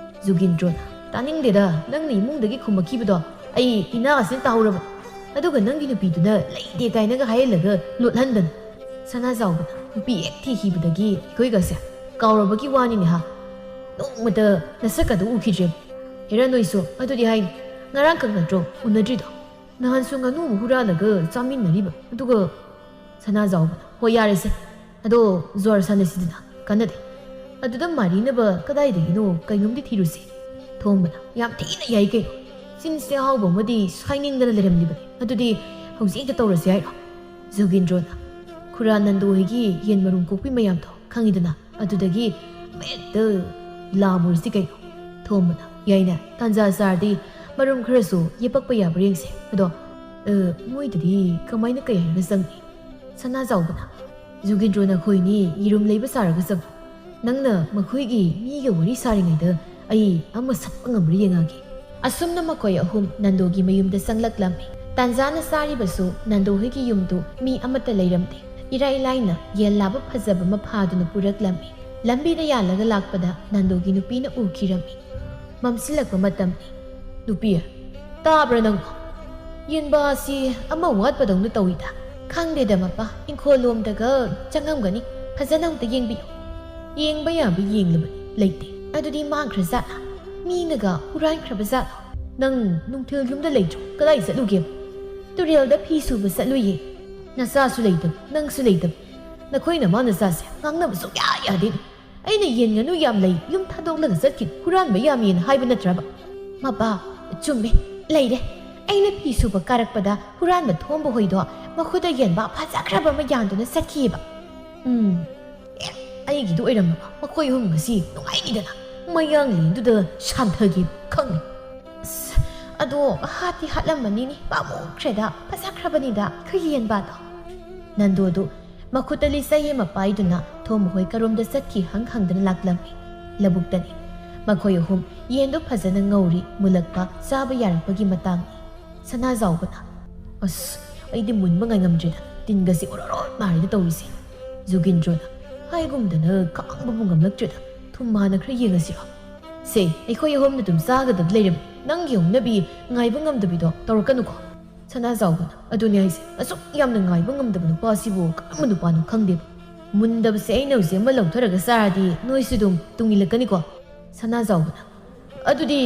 ꯖꯨꯒꯤꯟꯗ꯭ꯔꯣꯅ, "ꯇꯥꯅꯤꯡꯗꯦꯗ, ꯅꯪꯅ ꯏꯃꯨꯡꯗꯒꯤ ꯈꯨꯝꯃꯛꯈꯤꯕꯗꯣ ꯑꯩ ꯏꯅꯥ ꯑꯁꯤꯅ ꯇꯥꯍꯧꯔꯕ꯫ ꯑꯗꯨꯒ ꯅꯪꯒꯤ ꯅꯨꯄꯤꯗꯨꯅ ꯂꯩꯇꯦ ꯀꯥꯏꯅꯒ ꯍꯥꯏꯍꯜꯂꯒ ꯂꯣꯠꯍꯟꯗꯅ꯫" ꯁꯅꯥꯖꯥꯎꯕꯅ, "ꯅꯨꯄꯤ ꯍꯦꯛ ꯊꯤꯈꯤꯕꯗꯒꯤ ꯑꯩꯈꯣꯏꯒꯁꯦ ꯀꯥꯎꯔꯕꯒꯤ ꯋꯥꯅꯤꯅꯦ ꯍꯥ꯫ ꯅꯣꯡꯃꯇ ꯅꯁꯛꯀꯗꯣ ꯎꯈꯤꯗ꯭ꯔꯦ꯫ ꯍꯦꯔꯥ ꯅꯣꯏꯁꯨ ꯑꯗꯨꯗꯤ ꯍꯥꯏꯅꯤ, ꯉꯔꯥꯡꯈꯛ ꯅꯠꯇ꯭ꯔꯣ ꯎꯅꯗ꯭ꯔꯤꯗꯣ? ꯅꯍꯥꯟꯁꯨ ꯉꯥꯅꯨ ꯑꯃ ꯍꯨꯔꯥꯜꯂꯒ ꯆꯥꯃꯤꯟꯅꯔꯤꯕ꯫ ꯑꯗꯨꯒ" ꯁꯅꯥꯖꯥꯎꯕꯅ, "ꯍꯣꯏ, ꯌꯥꯔꯦꯁꯦ꯫ ꯑꯗꯣ ꯖ꯭ꯋꯥꯔ ꯁꯥꯟꯅꯁꯤꯗꯅ, ꯀꯥꯟꯅꯗꯦ꯫ ꯑꯗꯨꯗ ꯃꯥꯔꯤꯅꯕ ꯀꯗꯥꯏꯗꯒꯤꯅꯣ ꯀꯩꯅꯣꯝꯗꯤ ꯊꯤꯔꯨꯁꯦ꯫" ꯊꯣꯝꯕꯅ, "ꯌꯥꯝ ꯊꯤꯅ ꯌꯥꯏ ꯀꯩꯅꯣ꯫ ꯆꯤꯟꯁꯦ ꯑꯍꯥꯎꯕ ꯑꯃꯗꯤ ꯁꯥꯏꯅꯤꯡꯗꯅ ꯂꯩꯔꯝꯂꯤꯕꯅꯤ꯫ ꯑꯗꯨꯗꯤ ꯍꯧꯖꯤꯛ ꯍꯦꯛꯇ ꯇꯧꯔꯁꯦ ꯍꯥꯏꯔꯣ?" ꯖꯨꯒꯤꯟꯗ꯭ꯔꯣꯅ, "ꯈꯨꯔꯥ ꯅꯟꯗꯨ ꯍꯣꯏꯒꯤ ꯌꯦꯟ ꯃꯔꯨꯝ ꯀꯣꯛꯄꯤ ꯃꯌꯥꯝꯗꯣ ꯈꯪꯉꯤꯗꯅ, ꯑꯗꯨꯗꯒꯤ ꯍꯦꯛꯇ ꯂꯥꯝꯃꯨꯔꯁꯤ ꯀꯩꯅꯣ꯫" ꯊꯣꯝꯕꯅ, "ꯌꯥꯏꯅꯦ, ꯇꯥꯟꯖꯥ ꯆꯥꯔꯗꯤ ꯃꯔꯨꯝ ꯈꯔꯁꯨ ꯌꯦꯄꯛꯄ ꯌꯥꯕ꯭ꯔꯥ ꯌꯦꯡꯁꯦ꯫ ꯑꯗꯣ, ꯑ, ꯃꯣꯏꯗꯗꯤ ꯀꯃꯥꯏꯅ ꯀꯩ ꯍꯥꯏꯔꯒ ꯆꯪꯅꯤ?" ꯁꯅꯥꯖꯥꯎꯕꯅ, "ꯖꯨꯒꯤꯟꯗ꯭ꯔꯣ ꯅꯈꯣꯏꯅꯤ ꯌꯦꯔꯨꯝ ꯂꯩꯕ ꯁꯥꯔꯒ ꯆꯪꯉꯨ꯫ ꯅꯪꯅ ꯃꯈꯣꯏꯒꯤ ꯃꯤꯒ ꯋꯥꯔꯤ ꯁꯥꯔꯤꯉꯩꯗ ꯑꯩ ꯑꯃ ꯁꯠꯄ ꯉꯝꯕ꯭ꯔꯥ ꯌꯦꯡꯉꯛꯑꯒꯦ꯫" ꯑꯁꯨꯝꯅ ꯃꯈꯣꯏ ꯑꯍꯨꯝ ꯅꯟꯗꯣꯒꯤ ꯃꯌꯨꯝꯗ ꯆꯪꯂꯛꯂꯝꯃꯤ꯫ ꯇꯥꯟꯖꯥꯅ ꯆꯥꯔꯤꯕꯁꯨ ꯅꯟꯗꯣ ꯍꯣꯏꯒꯤ ꯌꯨꯝꯗꯨ ꯃꯤ ꯑꯃꯠꯇ ꯂꯩꯔꯝꯗꯦ꯫ ꯏꯔꯥꯏ ꯂꯥꯏꯅ ꯌꯦꯟ ꯂꯥꯕ ꯐꯖꯕ ꯑꯃ ꯐꯥꯗꯨꯅ ꯄꯨꯔꯛꯂꯝꯃꯤ꯫ ꯂꯝꯕꯤꯗ ꯌꯥꯜꯂꯒ ꯂꯥꯛꯄꯗ ꯅꯟꯗꯣꯒꯤ ꯅꯨꯄꯤꯅ ꯎꯈꯤꯔꯝꯃꯤ꯫ ꯃꯝꯁꯤꯜꯂꯛꯄ ꯃꯇꯝꯅꯤ꯫ "ꯅꯨꯄꯤ, ꯇꯥꯕ꯭ꯔꯥ ꯅꯪ? ꯌꯦꯟꯕꯥꯁꯤ ꯑꯃ ꯋꯥꯠꯄꯗꯧꯅ ꯇꯧꯏꯗ꯫" "ꯈꯪꯗꯦꯗ ꯃꯄꯥ, ꯏꯪꯈꯣꯜ ꯂꯣꯝꯗꯒ ꯆꯪꯉꯝꯒꯅꯤ꯫ ꯐꯖꯅ ꯑꯝꯇ ꯌꯦꯡꯕꯤꯌꯨ꯫" "ꯌꯦꯡꯕ ꯌꯥꯕ ꯌꯦꯡꯂꯕꯅꯤ, ꯂꯩꯇꯦ꯫" "ꯑꯗꯨꯗꯤ ꯃꯥꯡꯈ꯭ꯔ ꯖꯥꯠꯂꯥ? ꯃꯤꯅꯒ ꯍꯨꯔꯥꯟꯈ꯭ꯔꯕ ꯖꯥꯠꯂꯥ?" "ꯅꯪ ꯅꯨꯡꯊꯤꯜ ꯌꯨꯝꯗ ꯂꯩꯇ꯭ꯔꯣ? ꯀꯗꯥꯏ ꯆꯠꯂꯨꯒꯦꯕ?" "ꯇꯨꯔꯦꯜꯗ ꯐꯤ ꯁꯨꯕ ꯆꯠꯂꯨꯏꯌꯦ꯫" "ꯅꯆꯥꯁꯨ ꯂꯩꯇꯕ, ꯅꯪꯁꯨ ꯂꯩꯇꯕ꯫ ꯅꯈꯣꯏ ꯅꯃꯥ ꯅꯆꯥꯁꯦ ꯉꯥꯡꯅꯕ ꯁꯨꯡꯌꯥ ꯌꯥꯗꯦ꯫ ꯑꯩꯅ ꯌꯦꯟ ꯉꯥꯅꯨ ꯌꯥꯝ ꯂꯩ, ꯌꯨꯝ ꯊꯥꯗꯣꯛꯂꯒ ꯆꯠꯈꯤ, ꯍꯨꯔꯥꯟꯕ ꯌꯥꯝꯃꯦꯅ ꯍꯥꯏꯕ ꯅꯠꯇ꯭ꯔꯕ? ꯃꯄꯥ, ꯆꯨꯝꯃꯦ, ꯂꯩꯔꯦ꯫ ꯑꯩꯅ ꯐꯤ ꯁꯨꯕ ꯀꯥꯔꯛꯄꯗ ꯍꯨꯔꯥꯟꯕ ꯊꯣꯝꯕ ꯍꯣꯏꯗꯣ ꯃꯈꯨꯠꯇ ꯌꯦꯟꯕꯥ ꯐꯖꯈ꯭ꯔꯕ ꯑꯃ ꯌꯥꯟꯗꯨꯅ ꯆꯠꯈꯤꯑꯕ꯫ ꯎꯝ, ꯑꯦ, ꯑꯩꯒꯤꯗꯨ ꯑꯣꯏꯔꯝꯃꯕ? ꯃꯈꯣꯏ ꯑꯍꯨꯝ ꯉꯁꯤ ꯅꯨꯡꯉꯥꯏꯅꯤꯗꯅ ꯃꯌꯥꯡꯂꯦꯟꯗꯨꯗ ꯁꯥꯟꯊꯒꯦ ꯈꯪꯉꯤ꯫ ꯑꯁ, ꯑꯗꯣ ꯍꯥꯠꯇꯤ ꯍꯥꯠꯂꯝꯃꯅꯤꯅꯦ, ꯄꯥꯝꯃꯨꯈ꯭ꯔꯦꯗ, ꯐꯖꯈ꯭ꯔꯕꯅꯤꯗ ꯑꯩꯈꯣꯏꯒꯤ ꯌꯦꯟꯕꯥꯗꯣ꯫ ꯅꯟꯗꯣꯗꯨ ꯃꯈꯨꯠꯇ ꯂꯤꯆꯩ ꯑꯃ ꯄꯥꯏꯗꯨꯅ ꯊꯣꯝꯕ ꯍꯣꯏ ꯀꯔꯣꯝꯗ ꯆꯠꯈꯤ ꯍꯪ ꯍꯪꯗꯅ ꯂꯥꯛꯂꯝꯃꯤ꯫ ꯂꯧꯕꯨꯛꯇꯅꯤ꯫ ꯃꯈꯣꯏ ꯑꯍꯨꯝ ꯌꯦꯟꯗꯨ ꯐꯖꯅ ꯉꯧꯔꯤ, ꯃꯨꯜꯂꯛꯄ, ꯆꯥꯕ ꯌꯥꯔꯛꯄꯒꯤ ꯃꯇꯥꯡꯅꯤ꯫ ꯁꯅꯥꯖꯥꯎꯕꯅ, "ꯑꯁ, ꯑꯩꯗꯤ ꯃꯨꯟꯕ ꯉꯥꯏꯉꯝꯗ꯭ꯔꯦꯗ, ꯇꯤꯟꯒꯁꯦ ꯑꯣꯔꯣꯔꯣ ꯅꯥꯔꯦꯗ ꯇꯧꯔꯤꯁꯦ꯫" ꯖꯨꯒꯤꯟꯗ꯭ꯔꯣꯅ, "ꯍꯥꯏꯒꯨꯝꯗꯅ ꯈꯥꯡꯕꯕꯨ ꯉꯝꯂꯛꯇ꯭ꯔꯦꯗ, ꯊꯨꯝ ꯍꯥꯟꯅ ꯈꯔ ꯌꯦꯡꯉꯁꯤꯔꯣ?" "ꯁꯦ, ꯑꯩꯈꯣꯏ ꯑꯍꯨꯝꯅ ꯑꯗꯨꯝ ꯆꯥꯒꯗꯕ ꯂꯩꯔꯝꯃꯤ, ꯅꯪꯒꯤ ꯍꯧꯅꯕꯤ ꯉꯥꯏꯕ ꯉꯝꯗꯕꯤꯗꯣ ꯇꯧꯔꯛꯀꯅꯨꯀꯣ꯫" ꯁꯅꯥꯖꯥꯎꯕꯅ, "ꯑꯗꯨꯅꯦ ꯍꯥꯏꯁꯦ, ꯑꯁꯨꯛ ꯌꯥꯝꯅ ꯉꯥꯏꯕ ꯉꯝꯗꯕ ꯅꯨꯄꯥꯁꯤꯕꯨ ꯀꯔꯝꯕ ꯅꯨꯄꯥꯅꯣ ꯈꯪꯗꯦꯕ꯫ ꯃꯨꯟꯗꯕꯁꯦ ꯑꯩꯅ ꯍꯧꯖꯤꯛ ꯑꯃ ꯂꯧꯊꯔꯒ ꯆꯥꯔꯗꯤ ꯅꯣꯏꯁꯨ ꯑꯗꯨꯝ ꯇꯨꯡ ꯏꯜꯂꯛꯀꯅꯤꯀꯣ꯫" ꯁꯅꯥꯖꯥꯎꯕꯅ, "ꯑꯗꯨꯗꯤ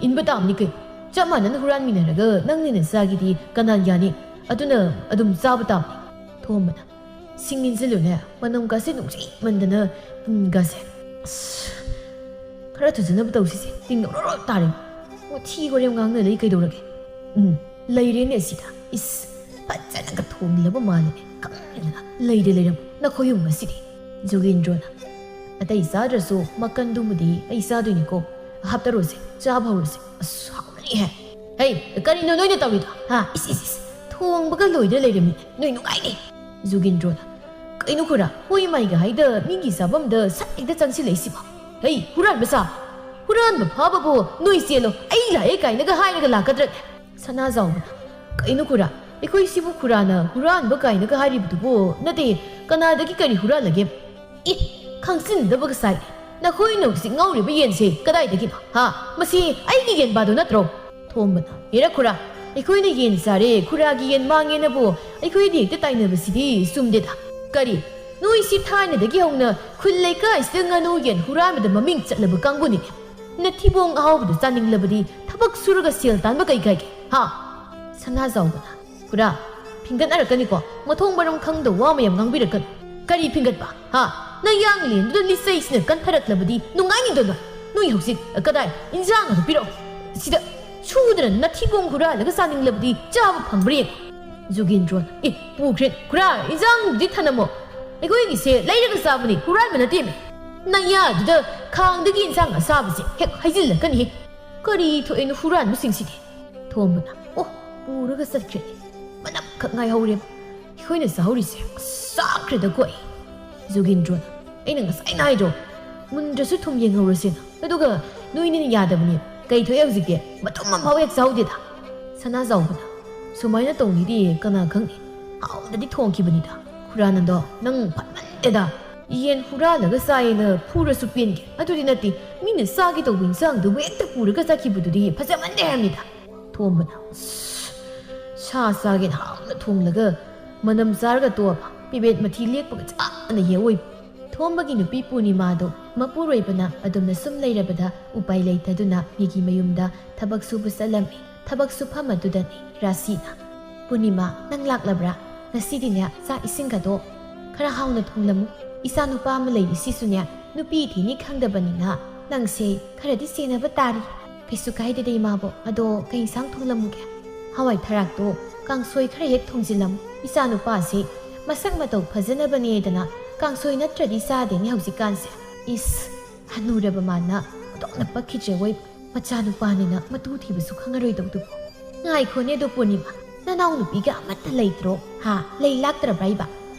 ꯏꯟꯕ ꯇꯥꯕꯅꯤ ꯀꯩꯅꯣ꯫ ꯆꯞ ꯃꯥꯟꯅꯅ ꯍꯨꯔꯥꯟꯃꯤꯟꯅꯔꯒ ꯅꯪꯅ ꯍꯦꯟꯅ ꯆꯥꯒꯦꯗꯤ ꯀꯅꯥꯅ ꯌꯥꯅꯤ? ꯑꯗꯨꯅ ꯑꯗꯨꯝ ꯆꯥꯕ ꯇꯥꯕꯅꯤ꯫" ꯊꯣꯝꯕꯅ, "ꯁꯤꯡ ꯏꯟꯁꯤꯜꯂꯨꯅꯦ, ꯃꯅꯝ ꯀꯥꯁꯦ ꯅꯨꯡꯁꯤꯃꯟꯗꯅ ꯇꯤꯟꯒꯥꯁꯦ꯫ ꯑꯁ, ꯈꯔ ꯊꯨꯖꯅꯕ ꯇꯧꯁꯤꯁꯦ, ꯇꯤꯟ ꯌꯧꯔꯔꯣꯏ ꯇꯥꯔꯦ꯫ ꯋꯥꯊꯤ ꯋꯥꯔꯦꯝ ꯉꯥꯡꯅ ꯂꯩ ꯀꯩꯗꯧꯔꯒꯦ? ꯎꯝ, ꯂꯩꯔꯦꯅꯦ ꯁꯤꯗ꯫ ꯏꯁ, ꯐꯖꯅꯒ ꯊꯣꯡꯂꯕ ꯃꯥꯜꯂꯦꯅꯦ꯫ ꯀꯪꯗꯅ ꯂꯩꯔꯦ ꯂꯩꯔꯝ ꯅꯈꯣꯏ ꯑꯍꯨꯝ ꯉꯁꯤꯗꯤ꯫" ꯖꯨꯒꯦꯟꯗ꯭ꯔꯣꯅ, "ꯑꯇꯩ ꯆꯥꯗ꯭ꯔꯁꯨ ꯃꯀꯟꯗꯨꯃꯗꯤ ꯑꯩ ꯆꯥꯗꯣꯏꯅꯤꯀꯣ꯫ ꯍꯥꯞꯇꯔꯣꯁꯦ, ꯆꯥꯕ ꯍꯧꯔꯁꯦ꯫ ꯑꯁ, ꯍꯥꯎꯔꯅꯤꯍꯦ꯫ ꯍꯩ, ꯀꯔꯤꯅꯣ ꯅꯣꯏꯅ ꯇꯧꯔꯤꯗꯣ? ꯍꯥ? ꯏꯁ, ꯏꯁ, ꯏꯁ, ꯊꯣꯡꯕꯒ ꯂꯣꯏꯗ ꯂꯩꯔꯝꯃꯤ꯫ ꯅꯣꯏ ꯅꯨꯡꯉꯥꯏꯅꯤ꯫" ꯖꯨꯒꯦꯟꯗ꯭ꯔꯣꯅ, "ꯀꯩꯅꯣ ꯈꯨꯔꯥ, ꯍꯣꯏ ꯃꯥꯏꯒ ꯍꯥꯏꯗ ꯃꯤꯒꯤ ꯆꯥꯐꯝꯗ ꯁꯠ ꯍꯦꯛꯇ ꯆꯪꯁꯤꯜꯂꯛꯏꯁꯤꯕꯣ? ꯍꯩ, ꯍꯨꯔꯥꯟꯕ ꯁꯥ! ꯍꯨꯔꯥꯟꯕ ꯐꯥꯕꯕꯨ ꯅꯣꯏ ꯆꯦꯜꯂꯣ, ꯑꯩ ꯂꯥꯛꯑꯦ ꯀꯥꯏꯅꯒ ꯍꯥꯏꯔꯒ ꯂꯥꯛꯀꯗ꯭ꯔꯅꯦ?" ꯁꯅꯥꯖꯥꯎꯕꯅ, "ꯀꯩꯅꯣ ꯈꯨꯔꯥ? ꯑꯩꯈꯣꯏ ꯁꯤꯕꯨ ꯈꯨꯔꯥꯅ ꯍꯨꯔꯥꯟꯕ ꯀꯥꯏꯅꯒ ꯍꯥꯏꯔꯤꯕꯗꯨꯕꯨ? ꯅꯠꯇꯦ, ꯀꯅꯥꯗꯒꯤ ꯀꯔꯤ ꯍꯨꯔꯥꯜꯂꯒꯦ? ꯏ, ꯈꯪꯖꯤꯟꯗꯕꯒ ꯁꯥꯏ꯫ ꯅꯈꯣꯏꯅ ꯍꯧꯖꯤꯛ ꯉꯧꯔꯤꯕ ꯌꯦꯟꯁꯦ ꯀꯗꯥꯏꯗꯒꯤꯅꯣ? ꯍꯥ? ꯃꯁꯤ ꯑꯩꯒꯤ ꯌꯦꯟꯕꯥꯗꯣ ꯅꯠꯇ꯭ꯔꯣ?" ꯊꯣꯝꯕꯅ, "ꯍꯦꯔꯥ ꯈꯨꯔꯥ, ꯑꯩꯈꯣꯏꯅ ꯌꯦꯟ ꯆꯥꯔꯦ, ꯈꯨꯔꯥꯒꯤ ꯌꯦꯟ ꯃꯥꯡꯉꯦꯅꯕꯨ ꯑꯩꯈꯣꯏꯗꯤ ꯍꯦꯛꯇ ꯇꯥꯏꯅꯕꯁꯤꯗꯤ ꯆꯨꯝꯗꯦꯗ꯫ ꯀꯔꯤ? ꯅꯣꯏꯁꯤ ꯊꯥꯏꯅꯗꯒꯤ ꯍꯧꯅ ꯈꯨꯜ ꯂꯩꯀꯥꯏꯁꯤꯗ ꯉꯥꯅꯨ ꯌꯦꯟ ꯍꯨꯔꯥꯟꯕꯗ ꯃꯃꯤꯡ ꯆꯠꯂꯕ ꯀꯥꯡꯕꯨꯅꯤ꯫ ꯅꯊꯤꯕꯣꯡ ꯑꯍꯥꯎꯕꯗꯨ ꯆꯥꯅꯤꯡꯂꯕꯗꯤ ꯊꯕꯛ ꯁꯨꯔꯒ ꯁꯦꯜ ꯇꯥꯟꯕ ꯀꯩ ꯀꯥꯏꯒꯦ? ꯍꯥ?" ꯁꯅꯥꯖꯥꯎꯕꯅ, "ꯈꯨꯔꯥ, ꯐꯤꯡꯒꯠꯅꯔꯛꯀꯅꯤꯀꯣ꯫ ꯃꯊꯣꯡ ꯃꯔꯝ ꯈꯪꯗꯕ ꯋꯥ ꯃꯌꯥꯝ ꯉꯥꯡꯕꯤꯔꯛꯀꯅꯨ꯫ ꯀꯔꯤ ꯐꯤꯡꯒꯠꯄ? ꯍꯥ? ꯅꯌꯥꯡꯂꯦꯟꯗꯨꯗ ꯂꯤꯆꯩꯁꯤꯅ ꯀꯟꯊꯔꯛꯂꯕꯗꯤ ꯅꯨꯡꯉꯥꯏꯅꯤꯗꯣ ꯅꯣꯏ? ꯅꯣꯏ ꯍꯧꯖꯤꯛ ꯀꯗꯥꯏ ꯏꯟꯖꯥꯡ ꯑꯗꯨ ꯄꯤꯔꯛꯑꯣ꯫ ꯁꯤꯗ ꯁꯨꯗꯅ ꯅꯊꯤꯕꯣꯡ ꯍꯨꯔꯥꯜꯂꯒ ꯆꯥꯅꯤꯡꯂꯕꯗꯤ ꯆꯥꯕ ꯐꯪꯕ꯭ꯔꯥ ꯌꯦꯡꯉꯣ꯫ ꯖꯨꯒꯦꯟꯗ꯭ꯔꯣꯅ, "ꯑꯦ, ꯄꯨꯈ꯭ꯔꯦ꯫ ꯈꯨꯔꯥ, ꯏꯟꯖꯥꯡꯗꯨꯗꯤ ꯊꯅꯝꯃꯣ꯫ ꯑꯩꯈꯣꯏꯒꯤꯁꯦ ꯂꯩꯔꯒ ꯆꯥꯕꯅꯤ, ꯍꯨꯔꯥꯟꯕ ꯅꯠꯇꯦꯃꯦ꯫ ꯅꯌꯥꯗꯨꯗ ꯈꯥꯡꯗꯒꯤ ꯏꯟꯖꯥꯡ ꯑꯁꯥꯕꯁꯦ ꯍꯦꯛ ꯍꯩꯖꯤꯜꯂꯛꯀꯅꯤꯍꯦ꯫ ꯀꯔꯤ ꯊꯣꯛꯑꯦꯅꯣ ꯍꯨꯔꯥꯟꯕꯁꯤꯡꯁꯤꯗꯤ?" ꯊꯣꯝꯕꯅ, "ꯑꯣ, ꯄꯨꯔꯒ ꯆꯠꯈ꯭ꯔꯦ꯫ ꯃꯅꯝꯈꯛ ꯉꯥꯏꯍꯧꯔꯦ꯫ ꯑꯩꯈꯣꯏꯅ ꯆꯥꯍꯧꯔꯤꯁꯦ ꯆꯥꯈ꯭ꯔꯦꯗꯀꯣ ꯑꯩ꯫" ꯖꯨꯒꯦꯟꯗ꯭ꯔꯣꯅ, "ꯑꯩꯅ ꯉꯁꯥꯏꯅ ꯍꯥꯏꯗ꯭ꯔꯣ? ꯃꯨꯟꯗ꯭ꯔꯁꯨ ꯊꯨꯝ ꯌꯦꯡꯍꯧꯔꯁꯦꯅ꯫ ꯑꯗꯨꯒ ꯅꯣꯏꯅꯤꯅ ꯌꯥꯗꯕꯅꯦ꯫ ꯀꯩ ꯊꯣꯛꯑꯦ ꯍꯧꯖꯤꯛꯇꯤ? ꯃꯇꯨꯝ ꯑꯃꯐꯥꯎ ꯍꯦꯛ ꯆꯥꯍꯧꯗꯦꯗ꯫" ꯁꯅꯥꯖꯥꯎꯕꯅ, "ꯁꯨꯃꯥꯏꯅ ꯇꯧꯅꯤꯗꯤ ꯀꯅꯥ ꯈꯪꯅꯤ? ꯍꯥꯎꯅꯗꯤ ꯊꯣꯡꯈꯤꯕꯅꯤꯗ꯫ ꯈꯨꯔꯥꯅꯟꯗꯣ, ꯅꯪ ꯐꯠꯃꯟꯗꯦꯗ꯫ ꯌꯦꯟ ꯍꯨꯔꯥꯜꯂꯒ ꯆꯥꯏꯌꯦꯅ ꯐꯨꯔꯁꯨ ꯄꯦꯟꯒꯦ꯫ ꯑꯗꯨꯗꯤ ꯅꯠꯇꯦ, ꯃꯤꯅ ꯆꯥꯒꯦ ꯇꯧꯕ ꯏꯟꯁꯥꯡꯗꯨꯕꯨ ꯍꯦꯛꯇ ꯄꯨꯔꯒ ꯆꯠꯈꯤꯕꯗꯨꯗꯤ ꯐꯖꯃꯟꯗꯦ ꯍꯥꯏꯕꯅꯤꯗ꯫" ꯊꯣꯝꯕꯅ, "ꯁꯥ ꯆꯥꯒꯦꯅ ꯍꯥꯎꯅ ꯊꯣꯡꯂꯒ ꯃꯅꯝ ꯆꯥꯔꯒ ꯇꯣꯛꯑꯕ? ꯄꯦꯕꯦꯠ ꯃꯊꯤ ꯂꯦꯛꯄꯒ ꯆꯞ ꯃꯥꯟꯅꯩ ꯑꯋꯣꯏꯕ꯫" ꯊꯣꯝꯕꯒꯤ ꯅꯨꯄꯤ ꯄꯨꯔꯅꯤꯃꯥꯗꯣ ꯃꯄꯨꯔꯣꯏꯕꯅ ꯑꯗꯨꯝꯅ ꯁꯨꯝ ꯂꯩꯔꯕꯗ ꯎꯄꯥꯏ ꯂꯩꯇꯗꯨꯅ ꯃꯤꯒꯤ ꯃꯌꯨꯝꯗ ꯊꯕꯛ ꯁꯨꯕ ꯆꯠꯂꯝꯃꯤ꯫ ꯊꯕꯛ ꯁꯨꯐꯝ ꯑꯗꯨꯗꯅꯤ ꯔꯥꯁꯤꯅ, "ꯄꯨꯔꯅꯤꯃꯥ, ꯅꯪ ꯂꯥꯛꯂꯕ꯭ꯔꯥ? ꯉꯁꯤꯗꯤꯅꯦ, ꯆꯥꯛ ꯏꯁꯤꯡꯒꯗꯣ ꯈꯔ ꯍꯥꯎꯅ ꯊꯣꯡꯂꯝꯃꯨ꯫ ꯏꯆꯥ ꯅꯨꯄꯥ ꯑꯃ ꯂꯩꯔꯤꯁꯤꯁꯨꯅꯦ, ꯅꯨꯄꯤ ꯊꯤꯅꯤ ꯈꯪꯗꯕꯅꯤꯅ ꯅꯪꯁꯦ ꯈꯔꯗꯤ ꯁꯦꯟꯅꯕ ꯇꯥꯔꯤ꯫" "ꯀꯩꯁꯨ ꯀꯥꯏꯗꯦꯗ ꯏꯃꯥꯕꯣꯛ꯫ ꯑꯗꯣ ꯀꯩ ꯏꯟꯁꯥꯡ ꯊꯣꯡꯂꯝꯃꯨꯒꯦ?" "ꯍꯋꯥꯏ ꯊꯔꯥꯛꯇꯣ ꯀꯥꯡꯁꯣꯏ ꯈꯔ ꯍꯦꯛ ꯊꯣꯡꯖꯤꯜꯂꯝꯃꯨ꯫ ꯏꯆꯥ ꯅꯨꯄꯥꯁꯦ ꯃꯁꯛ ꯃꯇꯧ ꯐꯖꯅꯕꯅꯦꯗꯅ ꯀꯥꯡꯁꯣꯏ ꯅꯠꯇ꯭ꯔꯗꯤ ꯆꯥꯗꯦꯅꯦ ꯍꯧꯖꯤꯛꯀꯥꯟꯁꯦ꯫" "ꯏꯁ, ꯍꯅꯨꯔꯕ ꯃꯥꯅ ꯑꯣꯟꯊꯣꯛꯅ ꯄꯛꯈꯤꯗ꯭ꯔꯦ ꯑꯣꯏ꯫ ꯃꯆꯥꯅꯨꯄꯥꯅꯤꯅ ꯃꯇꯨ ꯊꯤꯕꯁꯨ ꯈꯪꯉꯔꯣꯏꯗꯧꯗꯨꯕꯨ꯫" "ꯉꯥꯏꯈꯣꯅꯦ ꯑꯗꯣ ꯄꯨꯔꯅꯤꯃꯥ, ꯅꯅꯥꯎꯅꯨꯄꯤꯒ ꯑꯃꯠꯇ ꯂꯩꯇ꯭ꯔꯣ? ꯍꯥ? ꯂꯩ ꯂꯥꯛꯇ꯭ꯔꯕ꯭ꯔꯥ ꯏꯕ?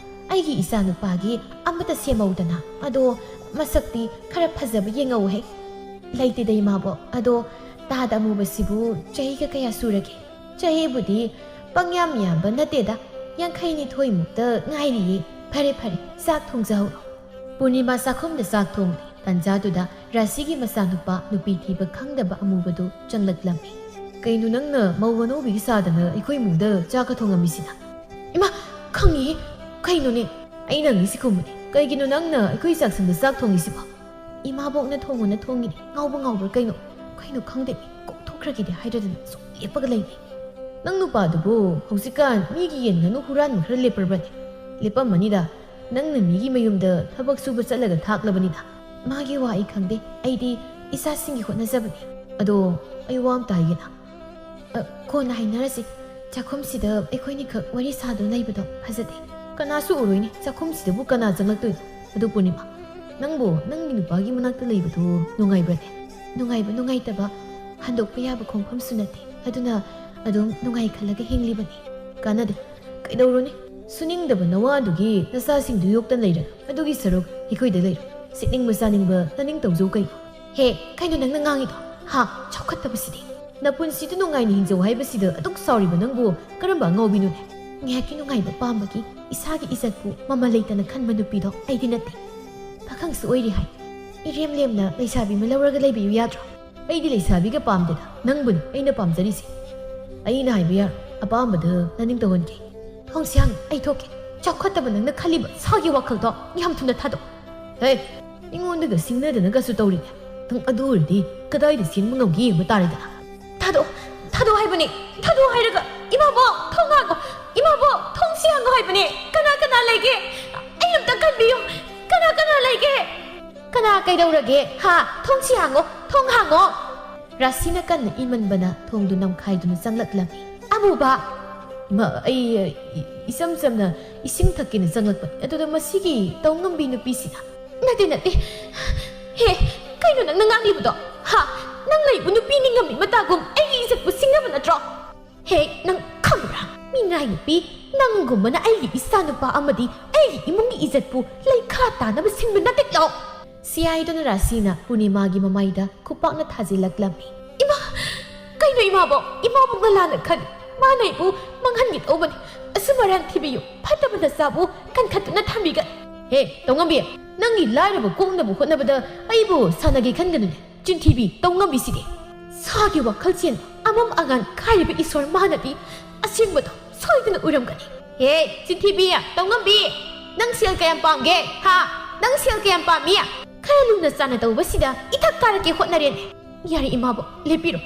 ꯑꯩꯒꯤ ꯏꯆꯥꯅꯨꯄꯥꯒꯤ ꯑꯃꯠꯇ ꯁꯦꯝꯍꯧꯗꯅ꯫ ꯑꯗꯣ ꯃꯁꯛꯇꯤ ꯈꯔ ꯐꯖꯕ ꯌꯦꯡꯍꯧꯍꯦ꯫" "ꯂꯩꯇꯦꯗ ꯏꯃꯥꯕꯣꯛ꯫ ꯑꯗꯣ ꯇꯥꯗ ꯑꯃꯨꯕꯁꯤꯕꯨ ꯆꯍꯤꯒ ꯀꯌꯥ ꯁꯨꯔꯒꯦ?" "ꯆꯍꯤꯕꯨꯗꯤ ꯄꯪꯌꯥꯝ ꯌꯥꯝꯕ ꯅꯠꯇꯦꯗ, ꯌꯥꯡꯈꯩ ꯅꯤꯊꯣꯏꯃꯨꯛꯇ ꯉꯥꯏꯔꯤꯌꯦ꯫" "ꯐꯔꯦ ꯐꯔꯦ, ꯆꯥꯛ ꯊꯣꯡꯖꯍꯧꯔꯣ꯫" ꯄꯨꯔꯅꯤꯃꯥ ꯆꯥꯛꯈꯨꯝꯗ ꯆꯥꯛ ꯊꯣꯡꯂꯤ꯫ ꯇꯟꯖꯥꯗꯨꯗ ꯔꯥꯁꯤꯒꯤ ꯃꯆꯥꯅꯨꯄꯥ ꯅꯨꯄꯤ ꯊꯤꯕ ꯈꯪꯗꯕ ꯑꯃꯨꯕꯗꯨ ꯆꯪꯂꯛꯂꯝꯃꯤ꯫ "ꯀꯩꯅꯣ ꯅꯪꯅ ꯃꯧ ꯑꯅꯧꯕꯤꯒꯤ ꯆꯥꯗꯅ ꯑꯩꯈꯣꯏ ꯏꯃꯨꯡꯗ ꯆꯥꯛꯀ ꯊꯣꯡꯉꯝꯃꯤꯁꯤꯅ?" "ꯏꯃꯥ, ꯈꯪꯉꯤꯍꯦ꯫ ꯀꯩꯅꯣꯅꯦ?" "ꯑꯩꯅ ꯍꯪꯉꯤꯁꯤ ꯈꯨꯝꯃꯨꯅꯦ꯫ ꯀꯩꯒꯤꯅꯣ ꯅꯪꯅ ꯑꯩꯈꯣꯏ ꯆꯥꯛꯁꯪꯗ ꯆꯥꯛ ꯊꯣꯡꯉꯤꯁꯤꯕꯣ?" "ꯏꯃꯥꯕꯣꯛꯅ ꯊꯣꯡꯉꯣꯅ ꯊꯣꯡꯉꯤꯅꯦ꯫ ꯉꯥꯎꯕ ꯉꯥꯎꯕ꯭ꯔꯥ ꯀꯩꯅꯣ?" "ꯀꯩꯅꯣ ꯈꯪꯗꯦ꯫ ꯀꯣꯛꯊꯣꯛꯈ꯭ꯔꯒꯦꯗꯤ ꯍꯥꯏꯗ꯭ꯔꯗꯅ ꯁꯨꯝ ꯂꯦꯞꯄꯒ ꯂꯩꯅꯦ꯫" "ꯅꯪ ꯅꯨꯄꯥꯗꯨꯕꯨ ꯍꯧꯖꯤꯛꯀꯥꯟ ꯃꯤꯒꯤ ꯌꯦꯟ ꯉꯥꯅꯨ ꯍꯨꯔꯥꯟꯕ ꯈꯔ ꯂꯦꯞꯄ꯭ꯔꯕꯅꯦ?" "ꯂꯦꯞꯄꯝꯃꯅꯤꯗ꯫ ꯅꯪꯅ ꯃꯤꯒꯤ ꯃꯌꯨꯝꯗ ꯊꯕꯛ ꯁꯨꯕ ꯆꯠꯂꯒ ꯊꯥꯛꯂꯕꯅꯤꯅ꯫ ꯃꯥꯒꯤ ꯋꯥ ꯑꯩ ꯈꯪꯗꯦ, ꯑꯩꯗꯤ ꯏꯆꯥꯁꯤꯡꯒꯤ ꯍꯣꯠꯅꯖꯕꯅꯤ꯫ ꯑꯗꯣ ꯑꯩ ꯋꯥ ꯑꯝꯇ ꯍꯥꯏꯒꯦꯅ꯫ ꯑ, ꯀꯣꯟꯅ ꯍꯥꯏꯅꯔꯁꯤ꯫ ꯆꯥꯛꯈꯨꯝꯁꯤꯗ ꯑꯩꯈꯣꯏꯅꯤꯈꯛ ꯋꯥꯔꯤ ꯁꯥꯗꯨꯅ ꯂꯩꯕꯗꯣ ꯐꯖꯗꯦ꯫ ꯀꯅꯥꯁꯨ ꯎꯔꯣꯏꯅꯦ, ꯆꯥꯛꯈꯨꯝꯁꯤꯗꯕꯨ ꯀꯅꯥ ꯆꯪꯂꯛꯇꯣꯏꯅꯣ? ꯑꯗꯨ ꯄꯨꯔꯅꯤꯃꯥ, ꯅꯪꯕꯨ ꯅꯪꯒꯤ ꯅꯨꯄꯥꯒꯤ ꯃꯅꯥꯛꯇ ꯂꯩꯕꯗꯨ ꯅꯨꯡꯉꯥꯏꯕ꯭ꯔꯅꯦ? ꯅꯨꯡꯉꯥꯏꯕ ꯅꯨꯡꯉꯥꯏꯇꯕ ꯍꯟꯗꯣꯛꯄ ꯌꯥꯕ ꯈꯣꯡꯐꯝꯁꯨ ꯅꯠꯇꯦ꯫ ꯑꯗꯨꯅ ꯑꯗꯨꯝ ꯅꯨꯡꯉꯥꯏ ꯈꯜꯂꯒ ꯍꯤꯡꯂꯤꯕꯅꯤ꯫ ꯀꯥꯟꯅꯗꯦ꯫ ꯀꯩꯗꯧꯔꯨꯅꯤ? ꯁꯨꯅꯤꯡꯗꯕ ꯅꯋꯥꯗꯨꯒꯤ ꯅꯆꯥꯁꯤꯡꯗꯨ ꯌꯣꯛꯇꯅ ꯂꯩꯔꯒ ꯑꯗꯨꯒꯤ ꯁꯔꯨꯛ ꯑꯩꯈꯣꯏꯗ ꯂꯩꯔꯣ꯫ ꯁꯤꯠꯅꯤꯡꯕ ꯆꯥꯅꯤꯡꯕ ꯆꯥꯅꯤꯡ ꯇꯧꯖꯧ ꯀꯩꯅꯣ꯫ ꯍꯦ, ꯀꯩꯅꯣ ꯅꯪꯅ ꯉꯥꯡꯉꯤꯗꯣ? ꯍꯥ? ꯆꯥꯎꯈꯠꯇꯕꯁꯤꯗꯤ꯫ ꯅꯄꯨꯟꯁꯤꯗ ꯅꯨꯡꯉꯥꯏꯅ ꯍꯤꯡꯖꯧ ꯍꯥꯏꯕꯁꯤꯗ ꯑꯗꯨꯛ ꯁꯥꯎꯔꯤꯕ ꯅꯪꯕꯨ ꯀꯔꯝꯕ ꯑꯉꯥꯎꯕꯤꯅꯣꯅꯦ? ꯉꯥꯏꯍꯥꯛꯀꯤ ꯅꯨꯡꯉꯥꯏꯕ ꯄꯥꯝꯕꯒꯤ ꯏꯁꯥꯒꯤ ꯏꯖꯠꯄꯨ ꯃꯃꯜ ꯂꯩꯇꯅ ꯈꯟꯕ ꯅꯨꯄꯤꯗꯣ ꯑꯩꯗꯤ ꯅꯠꯇꯦ꯫ ꯄꯥꯈꯪꯁꯨ ꯑꯣꯏꯔꯤ ꯍꯥꯏ꯫ ꯏꯔꯦꯝ ꯂꯦꯝꯅ ꯂꯩꯁꯥꯕꯤ ꯑꯃ ꯂꯧꯔꯒ ꯂꯩꯕꯤꯌꯨ ꯌꯥꯗ꯭ꯔꯣ? ꯑꯩꯗꯤ ꯂꯩꯁꯥꯕꯤꯒ ꯄꯥꯝꯗꯦꯗ, ꯅꯪꯕꯨꯅꯤ ꯑꯩꯅ ꯄꯥꯝꯖꯔꯤꯁꯦ꯫ ꯑꯩꯅ ꯍꯥꯏꯕ ꯌꯥꯔꯣꯏ, ꯑꯄꯥꯝꯕꯗ ꯅꯅꯤꯡ ꯇꯧꯍꯟꯒꯦ꯫ ꯊꯣꯡꯁꯤꯌꯥꯡ, ꯑꯩ ꯊꯣꯛꯀꯦ꯫ ꯆꯥꯎꯈꯠꯇꯕ ꯅꯪꯅ ꯈꯜꯂꯤꯕ ꯁꯥꯒꯤ ꯋꯥꯈꯜꯗꯣ ꯌꯥꯝ ꯊꯨꯅ ꯊꯥꯗꯣꯛ꯫ ꯍꯦ, ꯑꯩꯉꯣꯟꯗꯒ ꯁꯤꯡꯅꯗꯅꯒꯁꯨ ꯇꯧꯔꯤꯅꯦ꯫ ꯅꯪ ꯑꯗꯨ ꯑꯣꯏꯔꯗꯤ ꯀꯗꯥꯏꯗ ꯆꯦꯟꯕ ꯉꯝꯒꯦ ꯌꯦꯡꯕ ꯇꯥꯔꯦꯗꯅ꯫ ꯊꯥꯗꯣꯛꯑꯣ, ꯊꯥꯗꯣꯛꯑꯣ ꯍꯥꯏꯕꯅꯦ, ꯊꯥꯗꯣꯛꯑꯣ ꯍꯥꯏꯔꯒ꯫ ꯏꯃꯥꯕꯣꯛ, ꯊꯣꯡ ꯍꯥꯡꯉꯣ꯫ ꯏꯃꯥꯕꯣꯛ, ꯊꯣꯡꯁꯤ ꯍꯥꯡꯉꯣ ꯍꯥꯏꯕꯅꯦ꯫ ꯀꯅꯥ ꯀꯅꯥ ꯂꯩꯒꯦ? ꯑꯩ ꯑꯝꯇ ꯀꯟꯕꯤꯌꯨ꯫ ꯀꯅꯥ ꯀꯅꯥ ꯂꯩꯒꯦ? ꯀꯅꯥ ꯀꯩꯗꯧꯔꯒꯦ? ꯍꯥ? ꯊꯣꯡꯁꯤ ꯍꯥꯡꯉꯣ, ꯊꯣꯡ ꯍꯥꯡꯉꯣ꯫ ꯔꯥꯁꯤꯅ ꯀꯟꯅ ꯏꯃꯟꯕꯅ ꯊꯣꯡꯗꯨ ꯅꯝꯈꯥꯏꯗꯨꯅ ꯆꯪꯂꯛꯂꯝꯃꯤ꯫ ꯑꯃꯨꯕ! ꯏꯃꯥ, ꯑꯩ, ꯏ-, ꯏꯆꯝ ꯆꯝꯅ ꯏꯁꯤꯡ ꯊꯛꯀꯦꯅ ꯆꯪꯂꯛꯄꯅꯤ꯫ ꯑꯗꯨꯗ ꯃꯁꯤꯒꯤ ꯇꯧꯉꯝꯕꯤ ꯅꯨꯄꯤꯁꯤꯅ꯫ ꯅꯠꯇꯦ, ꯅꯠꯇꯦ꯫ ꯍꯦ, ꯀꯩꯅꯣ ꯅꯪꯅ ꯉꯥꯡꯂꯤꯕꯗꯣ? ꯍꯥ? ꯅꯪ ꯂꯩꯕꯨ ꯅꯨꯄꯤ ꯅꯤꯡꯉꯝꯃꯤ ꯃꯇꯥꯒꯨꯝ ꯑꯩꯒꯤ ꯏꯖꯠꯄꯨ ꯁꯤꯡꯅꯕ ꯅꯠꯇ꯭ꯔꯣ? ꯍꯦ, ꯅꯪ ꯈꯪꯕ꯭ꯔꯥ? ꯃꯤꯅꯥꯏ ꯅꯨꯄꯤ, ꯅꯪꯒꯨꯝꯕꯅ ꯑꯩꯒꯤ ꯏꯆꯥꯅꯨꯄꯥ ꯑꯃꯗꯤ ꯑꯩꯒꯤ ꯏꯃꯨꯡꯒꯤ ꯏꯖꯠꯄꯨ ꯂꯩꯈꯥ ꯇꯥꯅꯕ ꯁꯤꯟꯕ ꯅꯠꯇꯦ ꯂꯥꯎ꯫ ꯁꯤꯌꯥꯏꯗꯨꯅ ꯔꯥꯁꯤꯅ ꯄꯨꯔꯅꯤꯃꯥꯒꯤ ꯃꯃꯥꯏꯗ ꯈꯨꯄꯥꯛꯅ ꯊꯥꯖꯤꯜꯂꯛꯂꯝꯃꯤ꯫ ꯏꯃꯥ! ꯀꯩꯅꯣ ꯏꯃꯥꯕꯣꯛ? ꯏꯃꯥꯕꯣꯛꯅ ꯂꯥꯟꯅ ꯈꯜꯂꯤ꯫ ꯃꯥꯅ ꯑꯩꯕꯨ ꯃꯥꯡꯍꯟꯒꯦ ꯇꯧꯕꯅꯤ꯫ ꯑꯁꯨꯝ ꯑꯔꯥꯟ ꯊꯤꯕꯤꯌꯨ꯫ ꯐꯠꯇꯕ ꯅꯆꯥꯕꯨ ꯀꯟꯈꯠꯇꯨꯅ ꯊꯝꯕꯤꯒꯅꯤ꯫ ꯍꯦ, ꯇꯧꯉꯝꯕꯤ! ꯅꯪꯒꯤ ꯂꯥꯏꯔꯕ ꯀꯣꯛꯅꯕ ꯍꯣꯠꯅꯕꯗ ꯑꯩꯕꯨ ꯁꯥꯟꯅꯒꯦ ꯈꯟꯒꯅꯨꯅꯦ꯫ ꯆꯤꯟꯊꯤꯕꯤ, ꯇꯧꯉꯝꯕꯤꯁꯤꯗꯤ꯫ ꯁꯥꯒꯤ ꯋꯥꯈꯜ ꯆꯦꯟꯕ ꯑꯃꯝ ꯑꯉꯥꯟ ꯈꯥꯏꯔꯤꯕ ꯏꯁꯣꯔ ꯃꯥꯅꯗꯤ ꯑꯁꯦꯡꯕꯗꯣ ꯁꯣꯏꯗꯅ ꯎꯔꯝꯒꯅꯤ꯫ ꯍꯦ, ꯆꯤꯟꯊꯤꯕꯤ, ꯇꯧꯉꯝꯕꯤ! ꯅꯪ ꯁꯦꯜ ꯀꯌꯥꯝ ꯄꯥꯝꯒꯦ? ꯍꯥ? ꯅꯪ ꯁꯦꯜ ꯀꯌꯥꯝ ꯄꯥꯝꯃꯤ? ꯈꯔ ꯂꯨꯅ ꯆꯥꯟꯅ ꯇꯧꯕꯁꯤꯗ ꯏꯊꯛ ꯀꯥꯔꯛꯀꯦ ꯍꯣꯠꯅꯔꯦꯅꯦ꯫ ꯌꯥꯔꯦ ꯏꯃꯥꯕꯣꯛ, ꯂꯦꯞꯄꯤꯔꯣ꯫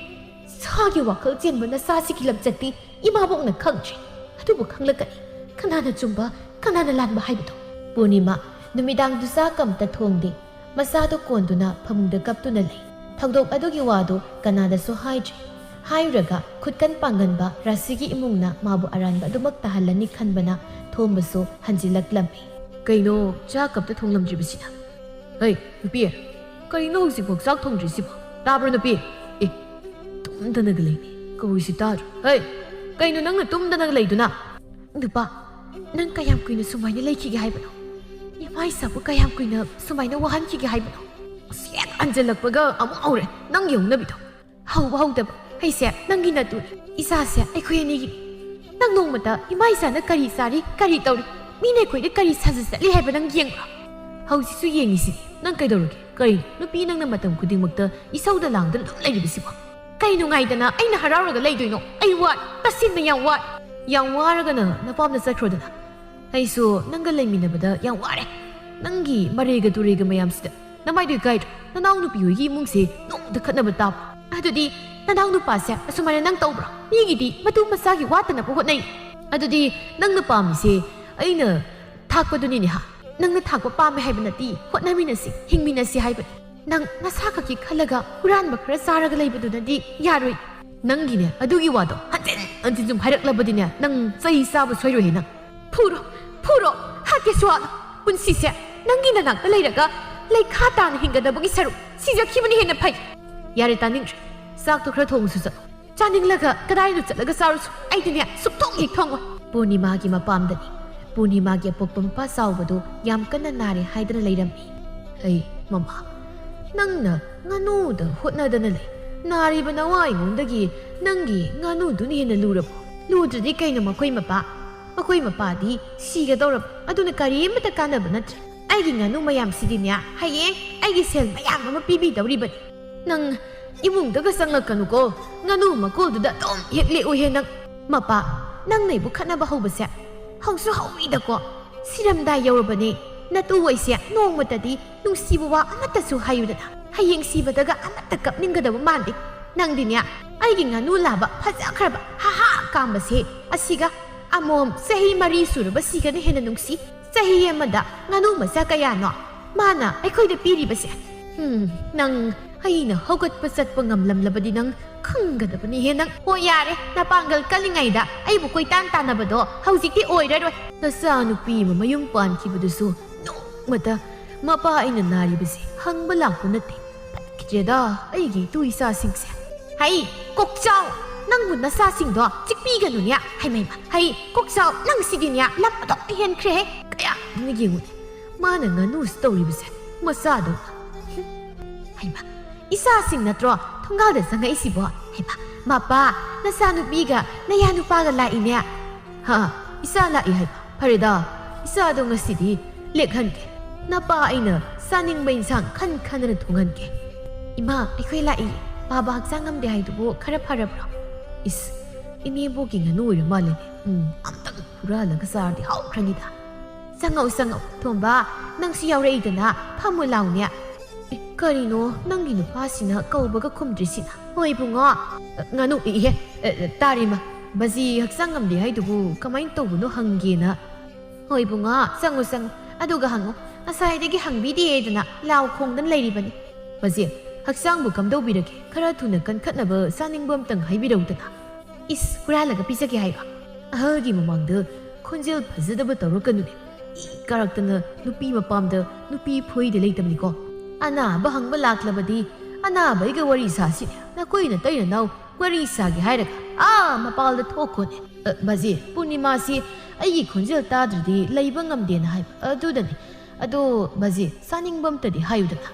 ꯁꯥꯒꯤ ꯋꯥꯈꯜ ꯆꯦꯟꯕ ꯅꯆꯥꯁꯤꯒꯤ ꯂꯝꯆꯠꯇꯤ ꯏꯃꯥꯕꯣꯛꯅ ꯈꯪꯗ꯭ꯔꯦ꯫ ꯑꯗꯨꯕꯨ ꯈꯪꯂꯛꯀꯅꯤ꯫ ꯀꯅꯥꯅ ꯆꯨꯝꯕ, ꯀꯅꯥꯅ ꯂꯥꯟꯕ ꯍꯥꯏꯕꯗꯣ꯫ ꯄꯨꯔꯅꯤꯃꯥ ꯅꯨꯃꯤꯗꯥꯡꯗꯨ ꯆꯥꯛ ꯑꯝꯇ ꯊꯣꯡꯗꯦ꯫ ꯃꯆꯥꯗꯨ ꯀꯣꯟꯗꯨꯅ ꯐꯃꯨꯡꯗ ꯀꯞꯇꯨꯅ ꯂꯩ꯫ ꯊꯧꯗꯣꯛ ꯑꯗꯨꯒꯤ ꯋꯥꯗꯨ ꯀꯅꯥꯗꯁꯨ ꯍꯥꯏꯗ꯭ꯔꯤ꯫ ꯍꯥꯏꯔꯨꯔꯒ ꯈꯨꯠꯀꯟ ꯄꯥꯡꯒꯟꯕ ꯔꯥꯁꯤꯒꯤ ꯏꯃꯨꯡꯅ ꯃꯥꯕꯨ ꯑꯔꯥꯟꯕ ꯑꯗꯨꯃꯛ ꯇꯥꯍꯜꯂꯅꯤ ꯈꯟꯕꯅ ꯊꯣꯝꯕꯁꯨ ꯍꯟꯖꯤꯜꯂꯛꯂꯝꯃꯤ꯫ ꯀꯩꯅꯣ ꯆꯥꯛ ꯑꯝꯇ ꯊꯣꯡꯂꯝꯗ꯭ꯔꯤꯕꯁꯤꯅ? ꯍꯩ, ꯅꯨꯄꯤ, ꯀꯔꯤꯅꯣ ꯍꯧꯖꯤꯛꯐꯥꯎ ꯆꯥꯛ ꯊꯣꯡꯗ꯭ꯔꯤꯁꯤꯕꯣ? ꯇꯥꯕ꯭ꯔꯣ ꯅꯨꯄꯤ? ꯑꯦ, ꯇꯨꯝꯗꯅꯒ ꯂꯩꯅꯦ꯫ ꯀꯧꯔꯤꯁꯤ ꯇꯥꯗ꯭ꯔꯣ? ꯍꯩ, ꯀꯩꯅꯣ ꯅꯪꯅ ꯇꯨꯝꯗꯅꯒ ꯂꯩꯗꯨꯅ? ꯅꯨꯄꯥ, ꯅꯪ ꯀꯌꯥꯝ ꯀꯨꯏꯅ ꯁꯨꯃꯥꯏꯅ ꯂꯩꯈꯤꯒꯦ ꯍꯥꯏꯕꯅꯣ? ꯏꯃꯥ ꯏꯆꯥꯕꯨ ꯀꯌꯥꯝ ꯀꯨꯏꯅ ꯁꯨꯃꯥꯏꯅ ꯋꯥꯍꯟꯈꯤꯒꯦ ꯍꯥꯏꯕꯅꯣ? ꯑꯁ, ꯍꯦꯛ ꯍꯟꯖꯜꯂꯛꯄꯒ ꯑꯃꯨꯛ ꯍꯧꯔꯦ ꯅꯪꯒꯤ ꯍꯧꯅꯕꯤꯗꯣ꯫ ꯍꯧꯕ ꯍꯧꯗꯕ, ꯑꯩꯁꯦ ꯅꯪꯒꯤ ꯅꯇꯨꯅꯤ꯫ ꯏꯆꯥꯁꯦ ꯑꯩꯈꯣꯏ ꯑꯅꯤꯒꯤꯅꯤ꯫ ꯅꯪ ꯅꯣꯡꯃꯇ ꯏꯃꯥ ꯏꯆꯥꯅ ꯀꯔꯤ ꯆꯥꯔꯤ, ꯀꯔꯤ ꯇꯧꯔꯤ, ꯃꯤꯅ ꯑꯩꯈꯣꯏꯗ ꯀꯔꯤ ꯁꯥꯖꯠ ꯆꯠꯂꯤ ꯍꯥꯏꯕ ꯅꯪ ꯌꯦꯡꯕ꯭ꯔꯣ? ꯍꯧꯖꯤꯛꯁꯨ ꯌꯦꯡꯉꯤꯁꯤꯗꯤ꯫ ꯅꯪ ꯀꯩꯗꯧꯔꯒꯦ? ꯀꯔꯤꯅꯣ? ꯅꯨꯄꯤ ꯅꯪꯅ ꯃꯇꯝ ꯈꯨꯗꯤꯡꯃꯛꯇ ꯏꯁꯧꯗ ꯂꯥꯡꯗꯨꯅ ꯑꯗꯨꯝ ꯂꯩꯔꯤꯕꯁꯤꯕꯣ? ꯀꯩ ꯅꯨꯡꯉꯥꯏꯗꯅ ꯑꯩꯅ ꯍꯔꯥꯎꯔꯒ ꯂꯩꯗꯣꯏꯅꯣ? ꯑꯩ ꯋꯥꯏ, ꯇꯁꯦꯡꯅ ꯌꯥꯝ ꯋꯥꯏ꯫ ꯌꯥꯝ ꯋꯥꯔꯒꯅ ꯅꯄꯥꯝꯗ ꯆꯠꯈ꯭ꯔꯣꯗꯅ꯫ ꯑꯩꯁꯨ ꯅꯪꯒ ꯂꯩꯃꯤꯟꯅꯕꯗ ꯌꯥꯝ ꯋꯥꯔꯦ꯫ ꯅꯪꯒꯤ ꯃꯔꯩꯒ ꯇꯨꯔꯩꯒ ꯃꯌꯥꯝꯁꯤꯗ ꯅꯃꯥꯏꯗꯨ ꯏꯀꯥꯏꯗ꯭ꯔꯣ? ꯅꯅꯥꯎ ꯅꯨꯄꯤ ꯍꯣꯏꯒꯤ ꯏꯃꯨꯡꯁꯦ ꯅꯣꯡꯃꯗ ꯈꯠꯅꯕ ꯇꯥꯕ꯭ꯔꯣ? ꯑꯗꯨꯗꯤ ꯅꯅꯥꯎ ꯅꯨꯄꯥꯁꯦ ꯑꯁꯨꯃꯥꯏꯅ ꯅꯪ ꯇꯧꯕ꯭ꯔꯣ? ꯃꯤꯒꯤꯗꯤ ꯃꯇꯨ ꯃꯆꯥꯒꯤ ꯋꯥꯠꯇꯅꯕ ꯍꯣꯠꯅꯩ꯫ ꯑꯗꯨꯗꯤ ꯅꯪꯅ ꯄꯥꯝꯃꯤꯁꯦ ꯑꯩꯅ ꯊꯥꯛꯄꯗꯨꯅꯤꯅꯦ ꯍꯥ? ꯅꯪꯅ ꯊꯥꯛꯄ ꯄꯥꯝꯃꯦ ꯍꯥꯏꯕ ꯅꯠꯇꯦ, ꯍꯣꯠꯅꯃꯤꯟꯅꯁꯤ, ꯍꯤꯡꯃꯤꯟꯅꯁꯤ ꯍꯥꯏꯕꯅꯤ꯫ ꯅꯪ ꯅꯁꯥ ꯈꯛꯀꯤ ꯈꯜꯂꯒ ꯍꯨꯔꯥꯟꯕ ꯈꯔ ꯆꯥꯔꯒ ꯂꯩꯕꯗꯨꯅꯗꯤ ꯌꯥꯔꯣꯏ꯫ ꯅꯪꯒꯤꯅꯦ ꯑꯗꯨꯒꯤ ꯋꯥꯗꯣ ꯍꯟꯖꯤꯟ ꯍꯟꯖꯤꯟ ꯁꯨꯝ ꯍꯥꯏꯔꯛꯂꯕꯗꯤꯅꯦ, ꯅꯪ ꯆꯩ ꯆꯥꯕ ꯁꯣꯏꯔꯣꯏꯍꯦ ꯅꯪ꯫ ꯐꯨꯔꯣ, ꯐꯨꯔꯣ, ꯍꯥꯠꯀꯦꯁꯨ ꯍꯥꯠꯂꯣ꯫ ꯄꯨꯟꯁꯤꯁꯦ ꯅꯪꯒꯤ ꯅꯅꯥꯛꯇ ꯂꯩꯔꯒ ꯂꯩꯈꯥ ꯇꯥꯅ ꯍꯤꯡꯒꯗꯕꯒꯤ ꯁꯔꯨꯛ ꯁꯤꯖꯈꯤꯕꯅ ꯍꯦꯟꯅ ꯐꯩ꯫ ꯌꯥꯔꯦ, ꯇꯥꯅꯤꯡꯗ꯭ꯔꯦ꯫ ꯆꯥꯛꯇꯣ ꯈꯔ ꯊꯣꯡꯉꯁꯨ ꯆꯠꯂꯣ꯫ ꯆꯥꯅꯤꯡꯂꯒ ꯀꯗꯥꯏꯗ ꯆꯠꯂꯒ ꯆꯥꯔꯨꯁꯨ ꯑꯩꯗꯤꯅꯦ ꯁꯨꯛꯊꯣꯡ ꯍꯦꯛ ꯊꯣꯡꯉꯣꯏ꯫ ꯄꯨꯔꯅꯤꯃꯥꯒꯤ ꯃꯄꯥꯝꯗꯅꯤ꯫ ꯄꯨꯔꯅꯤꯃꯥꯒꯤ ꯑꯄꯣꯛꯄ ꯃꯄꯥ ꯆꯥꯎꯕꯗꯨ ꯌꯥꯝ ꯀꯟꯅ ꯅꯥꯔꯦ ꯍꯥꯏꯗꯅ ꯂꯩꯔꯝꯃꯤ꯫ ꯍꯩ, ꯃꯃꯥ, ꯅꯪꯅ ꯉꯥꯅꯨꯗ ꯍꯣꯠꯅꯗꯅ ꯂꯩ꯫ ꯅꯥꯔꯤꯕ ꯅꯋꯥ ꯑꯩꯉꯣꯟꯗꯒꯤ ꯅꯪꯒꯤ ꯉꯥꯅꯨꯗꯨꯅ ꯍꯦꯟꯅ ꯂꯨꯔꯕꯣ? ꯂꯨꯗ꯭ꯔꯗꯤ ꯀꯩꯅꯣ ꯃꯈꯣꯏ ꯃꯄꯥ? ꯃꯈꯣꯏ ꯃꯄꯥꯗꯤ ꯁꯤꯒꯗꯧꯔꯕ, ꯑꯗꯨꯅ ꯀꯔꯤꯃꯇ ꯀꯥꯟꯅꯕ ꯅꯠꯇ꯭ꯔꯦ꯫ ꯑꯩꯒꯤ ꯉꯥꯅꯨ ꯃꯌꯥꯝꯁꯤꯗꯤꯅꯦ, ꯍꯌꯦꯡ ꯑꯩꯒꯤ ꯁꯦꯜ ꯃꯌꯥꯝ ꯑꯃ ꯄꯤꯕꯤꯗꯧꯔꯤꯕꯅꯤ꯫ ꯅꯪ ꯏꯃꯨꯡꯗꯒ ꯆꯪꯂꯛꯀꯅꯨꯀꯣ꯫ ꯉꯥꯅꯨ ꯃꯀꯣꯜꯗꯨꯗ ꯑꯗꯨꯝ ꯍꯦꯛ ꯂꯦꯛꯎꯍꯦ ꯅꯪ꯫ ꯃꯄꯥ, ꯅꯪꯅ ꯑꯩꯕꯨ ꯈꯠꯅꯕ ꯍꯧꯕꯁꯦ ꯍꯧꯁꯨ ꯍꯧꯏꯗꯀꯣ꯫ ꯁꯤꯔꯝꯗꯥꯏ ꯌꯧꯔꯕꯅꯦ꯫ ꯅꯇꯨ ꯑꯩꯁꯦ ꯅꯣꯡꯃꯇꯗꯤ ꯅꯨꯡꯁꯤꯕ ꯋꯥ ꯑꯃꯠꯇꯁꯨ ꯍꯥꯏꯌꯨꯗꯅ꯫ ꯍꯌꯦꯡ ꯁꯤꯕꯗꯒ ꯑꯃꯠꯇ ꯀꯞꯅꯤꯡꯒꯗꯕ ꯃꯥꯟꯗꯦ꯫ ꯅꯪꯗꯤꯅꯦ, ꯑꯩꯒꯤ ꯉꯥꯅꯨ ꯂꯥꯕ ꯐꯖꯈ꯭ꯔꯕ ꯍꯥ ꯍꯥ ꯀꯥꯝꯕꯁꯦ ꯑꯁꯤꯒ ꯑꯃꯣꯝ ꯆꯍꯤ ꯃꯔꯤ ꯁꯨꯔꯕ ꯁꯤꯒꯅ ꯍꯦꯟꯅ ꯅꯨꯡꯁꯤ꯫ ꯆꯍꯤ ꯑꯃꯗ ꯉꯥꯅꯨ ꯃꯆꯥ ꯀꯌꯥꯅꯣ ꯃꯥꯅ ꯑꯩꯈꯣꯏꯗ ꯄꯤꯔꯤꯕꯁꯦ? ꯍꯝ, ꯅꯪ ꯑꯩꯅ ꯍꯧꯒꯠꯄ ꯆꯠꯄ ꯉꯝꯂꯝꯂꯕꯗꯤ ꯅꯪ ꯈꯪꯒꯗꯕꯅꯤꯍꯦ ꯅꯪ꯫ ꯍꯣꯏ ꯌꯥꯔꯦ, ꯅꯄꯥꯡꯒꯜ ꯀꯜꯂꯤꯉꯩꯗ ꯑꯩꯕꯨ ꯀꯣꯏꯇꯥꯟ ꯇꯥꯟꯅꯕꯗꯣ ꯍꯧꯖꯤꯛꯇꯤ ꯑꯣꯏꯔꯔꯣꯏ꯫ ꯅꯆꯥ ꯅꯨꯄꯤ ꯑꯃ ꯃꯌꯨꯝ ꯄꯥꯟꯈꯤꯕꯗꯨꯁꯨ ꯅꯣꯡꯃꯇ ꯃꯄꯥ ꯑꯩꯅ ꯅꯥꯔꯤꯕꯁꯦ ꯍꯪꯕ ꯂꯥꯛꯄ ꯅꯠꯇꯦ꯫ ꯐꯠꯈꯤꯗ꯭ꯔꯦꯗ ꯑꯩꯒꯤ ꯏꯇꯨ ꯏꯆꯥꯁꯤꯡꯁꯦ꯫ ꯍꯩ, ꯀꯣꯛꯆꯥꯎ! ꯅꯪꯕꯨ ꯅꯆꯥꯁꯤꯡꯗꯣ ꯆꯤꯛꯄꯤꯒꯅꯨꯅꯦ꯫ ꯍꯩꯃꯩꯃ, ꯍꯩ, ꯀꯣꯛꯆꯥꯎ! ꯅꯪ ꯁꯤꯗꯤꯅꯦ ꯂꯝ ꯑꯗꯨꯝ ꯍꯦꯟꯈ꯭ꯔꯦꯍꯦ꯫ ꯀꯌꯥꯗꯅ ꯌꯦꯡꯉꯨꯅꯦ꯫ ꯃꯥꯅ ꯉꯥꯅꯨꯁꯤ ꯇꯧꯔꯤꯕꯁꯦ ꯃꯆꯥꯗꯧꯅ꯫ ꯍꯩꯃ, ꯏꯆꯥꯁꯤꯡ ꯅꯠꯇ꯭ꯔꯣ ꯊꯣꯡꯒꯥꯜꯗ ꯆꯪꯉꯛꯏꯁꯤꯕꯣ? ꯍꯩꯃ, ꯃꯄꯥ, ꯅꯆꯥꯅꯨꯄꯤꯒ ꯅꯌꯥ ꯅꯨꯄꯥꯒ ꯂꯥꯛꯏꯅꯦ꯫ ꯍꯥ, ꯏꯆꯥ ꯂꯥꯛꯏ ꯍꯥꯏꯕ? ꯐꯔꯦꯗ, ꯏꯆꯥꯗꯣ ꯉꯁꯤꯗꯤ ꯂꯦꯛꯍꯟꯒꯦ꯫ ꯅꯄꯥ ꯑꯩꯅ ꯆꯥꯅꯤꯡꯕ ꯏꯟꯁꯥꯡ ꯈꯟ ꯈꯟꯗꯅ ꯊꯣꯡꯍꯟꯒꯦ꯫ ꯏꯃꯥ, ꯑꯩꯈꯣꯏ ꯂꯥꯛꯏ꯫ ꯄꯥꯕ ꯍꯛꯆꯥꯡ ꯉꯝꯗꯦ ꯍꯥꯏꯗꯨꯕꯨ ꯈꯔ ꯐꯔꯕ꯭ꯔꯣ? ꯏꯁ, ꯏꯅꯦꯕꯣꯛꯀꯤ ꯉꯥꯅꯨ ꯑꯣꯏꯔ ꯃꯥꯜꯂꯦꯅꯦ꯫ ꯎꯝ, ꯑꯝꯇꯪ ꯍꯨꯔꯥꯜꯂꯒ ꯆꯥꯔꯗꯤ ꯍꯥꯎꯈ꯭ꯔꯅꯤꯗ꯫ ꯆꯪꯉꯛꯎ, ꯆꯪꯉꯛꯎ꯫ ꯊꯣꯝꯕ, ꯅꯪꯁꯨ ꯌꯥꯎꯔꯛꯏꯗꯅ, ꯐꯝꯃꯨ ꯂꯥꯎꯅꯦ꯫ ꯑꯦ, ꯀꯔꯤꯅꯣ ꯅꯪꯒꯤ ꯅꯨꯄꯥꯁꯤꯅ ꯀꯧꯕꯒ ꯈꯨꯝꯗ꯭ꯔꯤꯁꯤꯅ? ꯍꯣꯏ, ꯏꯕꯨꯡꯉꯣ꯫ ꯑ, ꯉꯥꯅꯨ, ꯏꯍꯦ, ꯑ, ꯑ, ꯇꯥꯔꯦꯃ꯫ ꯕꯖꯤ ꯍꯛꯆꯥꯡ ꯉꯝꯗꯦ ꯍꯥꯏꯗꯨꯕꯨ ꯀꯃꯥꯏꯅ ꯇꯧꯕꯅꯣ ꯍꯪꯒꯦꯅ꯫ ꯍꯣꯏ, ꯏꯕꯨꯡꯉꯣ, ꯆꯪꯉꯨ, ꯆꯪꯉꯨ꯫ ꯑꯗꯨꯒ ꯍꯪꯉꯨ꯫ ꯉꯁꯥꯏꯗꯒꯤ ꯍꯪꯕꯤꯗꯦꯗꯅ ꯂꯥꯎ ꯈꯣꯡꯗꯅ ꯂꯩꯔꯤꯕꯅꯤ꯫ ꯕꯖꯤ, ꯍꯛꯆꯥꯡꯕꯨ ꯀꯝꯗꯧꯕꯤꯔꯒꯦ? ꯈꯔ ꯊꯨꯅ ꯀꯟꯈꯠꯅꯕ ꯆꯥꯅꯤꯡꯕ ꯑꯝꯇꯪ ꯍꯥꯏꯕꯤꯔꯧꯗꯅ꯫ ꯏꯁ, ꯍꯨꯔꯥꯜꯂꯒ ꯄꯤꯖꯒꯦ ꯍꯥꯏꯕ? ꯑꯍꯜꯒꯤ ꯃꯃꯥꯡꯗ ꯈꯣꯟꯖꯦꯜ ꯐꯖꯗꯕ ꯇꯧꯔꯛꯀꯅꯨꯅꯦ꯫ ꯏ ꯀꯥꯔꯛꯇꯅ ꯅꯨꯄꯤ ꯃꯄꯥꯝꯗ ꯅꯨꯄꯤ ꯐꯣꯏꯗ ꯂꯩꯇꯕꯅꯤꯀꯣ꯫ ꯑꯅꯥꯕ ꯍꯪꯕ ꯂꯥꯛꯂꯕꯗꯤ ꯑꯅꯥꯕꯩꯒ ꯋꯥꯔꯤ ꯁꯥꯁꯤꯅꯦ꯫ ꯅꯈꯣꯏ ꯅꯇꯩ ꯅꯅꯥꯎ ꯋꯥꯔꯤ ꯁꯥꯒꯦ ꯍꯥꯏꯔꯒ ꯑꯥ ꯃꯄꯥꯜꯗ ꯊꯣꯛꯈꯣꯅꯦ꯫ ꯑ, ꯕꯖꯤ, ꯄꯨꯔꯅꯤꯃꯥꯁꯤ ꯑꯩꯒꯤ ꯈꯣꯟꯖꯦꯜ ꯇꯥꯗ꯭ꯔꯗꯤ ꯂꯩꯕ ꯉꯝꯗꯦꯅ ꯍꯥꯏꯕ ꯑꯗꯨꯗꯅꯤ꯫ ꯑꯗꯣ ꯕꯖꯤ, ꯆꯥꯅꯤꯡꯕ ꯑꯝꯇꯗꯤ ꯍꯥꯏꯌꯨꯗꯅ꯫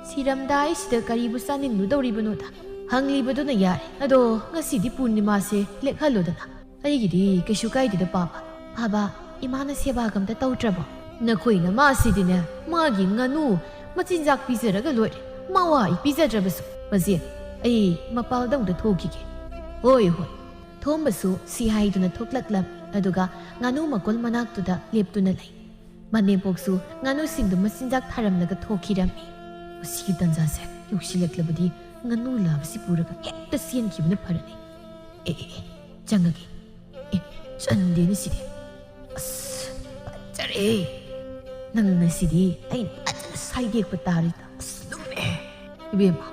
ꯁꯤꯔꯝꯗꯥꯏꯁꯤꯗ ꯀꯔꯤꯕꯨ ꯆꯥꯅꯤꯡꯂꯨꯗꯧꯔꯤꯕꯅꯣꯗ? ꯍꯪꯂꯤꯕꯗꯨꯅ ꯌꯥꯔꯦ꯫ ꯑꯗꯣ ꯉꯁꯤꯗꯤ ꯄꯨꯔꯅꯤꯃꯥꯁꯦ ꯂꯦꯛꯍꯜꯂꯣꯗꯅ꯫ ꯑꯩꯒꯤꯗꯤ ꯀꯩꯁꯨ ꯀꯥꯏꯗꯦꯗ ꯄꯥꯕ꯫ ꯄꯥꯕ, ꯏꯃꯥꯅ ꯁꯦꯕꯥꯒ ꯑꯝꯇ ꯇꯧꯗ꯭ꯔꯕꯣ? ꯅꯈꯣꯏ ꯅꯃꯥꯁꯤꯗꯤꯅꯦ, ꯃꯥꯒꯤ ꯉꯥꯅꯨ ꯃꯆꯤꯟꯖꯥꯛ ꯄꯤꯖꯔꯒ ꯂꯣꯏꯔꯦ꯫ ꯃꯋꯥ ꯑꯩ ꯄꯤꯖꯗ꯭ꯔꯕꯁꯨ꯫ ꯕꯖꯤ, ꯑꯩ ꯃꯄꯥꯜꯗ ꯑꯃꯨꯛꯇ ꯊꯣꯛꯈꯤꯒꯦ꯫ ꯍꯣꯏ, ꯍꯣꯏ꯫ ꯊꯣꯝꯕꯁꯨ ꯁꯤ ꯍꯥꯏꯗꯨꯅ ꯊꯣꯛꯂꯛꯂꯝꯃꯤ꯫ ꯑꯗꯨꯒ ꯉꯥꯅꯨ ꯃꯀꯣꯜ ꯃꯅꯥꯛꯇꯨꯗ ꯂꯦꯞꯇꯨꯅ ꯂꯩ꯫ ꯃꯅꯦꯝꯄꯣꯛꯁꯨ ꯉꯥꯅꯨꯁꯤꯡꯗꯨ ꯃꯆꯤꯟꯖꯥꯛ ꯊꯥꯔꯝꯂꯒ ꯊꯣꯛꯈꯤꯔꯝꯃꯤ꯫ ꯃꯁꯤꯒꯤ ꯇꯟꯖꯥꯁꯦ ꯌꯧꯁꯤꯜꯂꯛꯂꯕꯗꯤ ꯉꯥꯅꯨ ꯂꯥꯕꯁꯤ ꯄꯨꯔꯒ ꯍꯦꯛꯇ ꯆꯦꯟꯈꯤꯕꯅ ꯐꯔꯅꯤ꯫ ꯑꯦ, ꯑꯦ, ꯑꯦ, ꯆꯪꯉꯒꯦ꯫ ꯑꯦ, ꯆꯟꯗꯦꯅꯦ ꯁꯤꯗꯤ꯫ ꯑꯁ, ꯐꯖꯔꯦ, ꯑꯦ, ꯅꯪ ꯉꯁꯤꯗꯤ ꯑꯩ ꯐꯖꯅ ꯁꯥꯏꯗꯦꯛꯄ ꯇꯥꯔꯦꯗ꯫ ꯑꯁ, ꯂꯨꯝꯃꯦ꯫ ꯏꯕꯦꯝꯃ,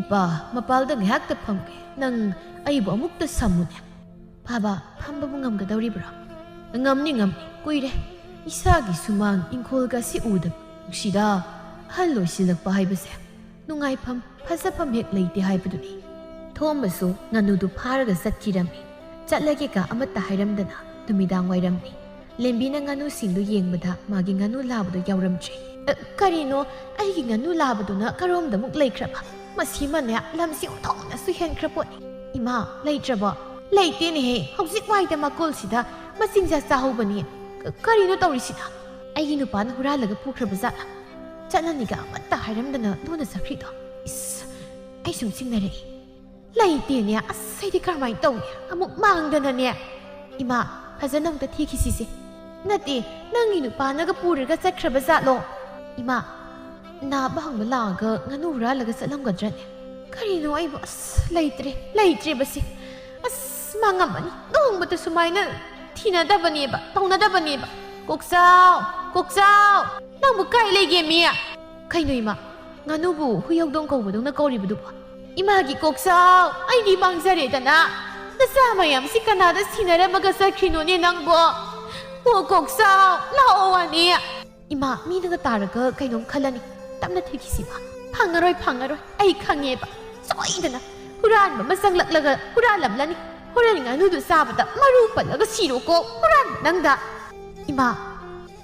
ꯏꯄꯥ ꯃꯄꯥꯜꯗ ꯉꯥꯏꯍꯥꯛꯇ ꯐꯝꯒꯦ꯫ ꯅꯪ ꯑꯩꯕꯨ ꯑꯃꯨꯛꯇ ꯁꯝꯃꯨꯅꯦ꯫ ꯕꯥꯕꯥ, ꯐꯝꯕꯕꯨ ꯉꯝꯒꯗꯧꯔꯤꯕ꯭ꯔꯣ? ꯉꯝꯅꯤ, ꯉꯝꯅꯤ꯫ ꯀꯨꯏꯔꯦ ꯏꯁꯥꯒꯤ ꯁꯨꯃꯥꯡ ꯏꯪꯈꯣꯜꯒꯁꯤ ꯎꯗꯕ꯫ ꯅꯨꯡꯁꯤꯗ, ꯑꯍꯜ ꯑꯣꯏꯁꯤꯜꯂꯛꯄ ꯍꯥꯏꯕꯁꯦ ꯅꯨꯡꯉꯥꯏꯐꯝ, ꯐꯖꯐꯝ ꯍꯦꯛ ꯂꯩꯇꯦ ꯍꯥꯏꯕꯗꯨꯅꯤ꯫ ꯊꯣꯝꯕꯁꯨ ꯉꯥꯅꯨꯗꯨ ꯐꯥꯔꯒ ꯆꯠꯈꯤꯔꯝꯃꯤ꯫ ꯆꯠꯂꯒꯦꯒ ꯑꯃꯠꯇ ꯍꯥꯏꯔꯝꯗꯅ ꯅꯨꯃꯤꯗꯥꯡ ꯋꯥꯏꯔꯝꯅꯤ꯫ ꯂꯦꯝꯕꯤꯅ ꯉꯥꯅꯨꯁꯤꯡꯗꯨ ꯌꯦꯡꯕꯗ ꯃꯥꯒꯤ ꯉꯥꯅꯨ ꯂꯥꯕꯗꯨ ꯌꯥꯎꯔꯝꯗ꯭ꯔꯦ꯫ "ꯑ, ꯀꯔꯤꯅꯣ? ꯑꯩꯒꯤ ꯉꯥꯅꯨ ꯂꯥꯕꯗꯨꯅ ꯀꯔꯣꯝꯗ ꯑꯃꯨꯛ ꯂꯩꯈ꯭ꯔꯕ? ꯃꯁꯤꯃꯅꯦ ꯂꯝꯁꯤ ꯑꯣꯟꯊꯣꯛꯅꯁꯨ ꯍꯦꯟꯈ꯭ꯔ ꯄꯣꯠꯅꯤ꯫ ꯏꯃꯥ, ꯂꯩꯇ꯭ꯔꯕꯣ?" "ꯂꯩꯇꯦꯅꯦꯍꯦ, ꯍꯧꯖꯤꯛ ꯋꯥꯏꯗ ꯃꯀꯣꯜꯁꯤꯗ ꯃꯆꯤꯟꯖꯥꯛ ꯆꯥꯍꯧꯕꯅꯤ꯫ ꯀ-, ꯀꯔꯤꯅꯣ ꯇꯧꯔꯤꯁꯤꯅ? ꯑꯩꯒꯤ ꯅꯨꯄꯥꯅ ꯍꯨꯔꯥꯜꯂꯒ ꯄꯨꯈ꯭ꯔꯕ ꯖꯥꯠꯂ?" ꯆꯠꯅꯅꯤꯒ ꯑꯃꯠꯇ ꯍꯥꯏꯔꯝꯗꯅ ꯂꯣꯟꯅ ꯆꯠꯈ꯭ꯔꯤꯗꯣ꯫ ꯏꯁ, ꯑꯩ ꯁꯨꯝ ꯆꯤꯡꯅꯔꯛꯏ꯫ "ꯂꯩꯇꯦꯅꯦ꯫ ꯑꯁ, ꯑꯩꯗꯤ ꯀꯔꯝꯍꯥꯏꯅ ꯇꯧꯅꯤ? ꯑꯃꯨꯛ ꯃꯥꯡꯗꯅꯅꯦ꯫ ꯏꯃꯥ, ꯐꯖꯅ ꯑꯃꯨꯛꯇ ꯊꯤꯈꯤꯁꯤꯁꯦ꯫ ꯅꯠꯇꯦ, ꯅꯪꯒꯤ ꯅꯨꯄꯥꯅꯒ ꯄꯨꯔꯒ ꯆꯠꯈ꯭ꯔꯕ ꯖꯥꯠꯂꯣ? ꯏꯃꯥ, ꯅꯥꯕ ꯍꯪꯕ ꯂꯥꯛꯑꯒ ꯉꯥꯅꯨ ꯍꯨꯔꯥꯜꯂꯒ ꯆꯠꯂꯝꯒꯗ꯭ꯔꯅꯦ? ꯀꯔꯤꯅꯣ ꯑꯩꯕꯨ? ꯑꯁ, ꯂꯩꯇ꯭ꯔꯦ, ꯂꯩꯇ꯭ꯔꯦꯕꯁꯦ꯫ ꯑꯁ, ꯃꯥꯡꯉꯝꯃꯅꯤ꯫ ꯅꯣꯡꯃꯇ ꯁꯨꯃꯥꯏꯅ ꯊꯤꯅꯗꯕꯅꯦꯕ, ꯇꯧꯅꯗꯕꯅꯦꯕ꯫ ꯀꯣꯛꯆꯥꯎ, ꯀꯣꯛꯆꯥꯎ, ꯅꯪꯕꯨ ꯀꯥꯏ ꯂꯩꯒꯦ ꯃꯤ?" "ꯀꯩꯅꯣ ꯏꯃꯥ? ꯉꯥꯅꯨꯕꯨ ꯍꯨꯏ ꯍꯧꯗꯣꯡ ꯀꯧꯕꯗꯧꯅ ꯀꯧꯔꯤꯕꯗꯨꯕꯨ?" "ꯏꯃꯥꯒꯤ ꯀꯣꯛꯆꯥꯎ, ꯑꯩꯗꯤ ꯃꯥꯡꯖꯔꯦꯗꯅ꯫ ꯅꯆꯥ ꯃꯌꯥꯝꯁꯤ ꯀꯅꯥꯗ ꯁꯤꯟꯅꯔꯝꯃꯒ ꯆꯠꯈ꯭ꯔꯤꯅꯣꯅꯦ ꯅꯪꯕꯣ? ꯑꯣ ꯀꯣꯛꯆꯥꯎ, ꯂꯥꯛꯑꯣ ꯋꯥꯅꯤ꯫" ꯏꯃꯥ, ꯃꯤꯅꯒ ꯇꯥꯔꯒ ꯀꯩꯅꯣꯝ ꯈꯜꯂꯅꯤ꯫ ꯇꯞꯅ ꯊꯤꯈꯤꯁꯤ ꯏꯃꯥ꯫ "ꯐꯪꯉꯔꯣꯏ, ꯐꯪꯉꯔꯣꯏ꯫ ꯑꯩ ꯈꯪꯉꯦꯕ꯫ ꯁꯣꯏꯗꯅ ꯍꯨꯔꯥꯟꯕ ꯑꯃ ꯆꯪꯂꯛꯂꯒ ꯍꯨꯔꯥꯜꯂꯝꯂꯅꯤ꯫ ꯍꯣꯔꯦꯟ ꯉꯥꯅꯨꯗꯨ ꯆꯥꯕꯗ ꯃꯔꯨ ꯄꯜꯂꯒ ꯁꯤꯔꯣꯀꯣ, ꯍꯨꯔꯥꯟꯕ ꯅꯪꯗ꯫" ꯏꯃꯥ,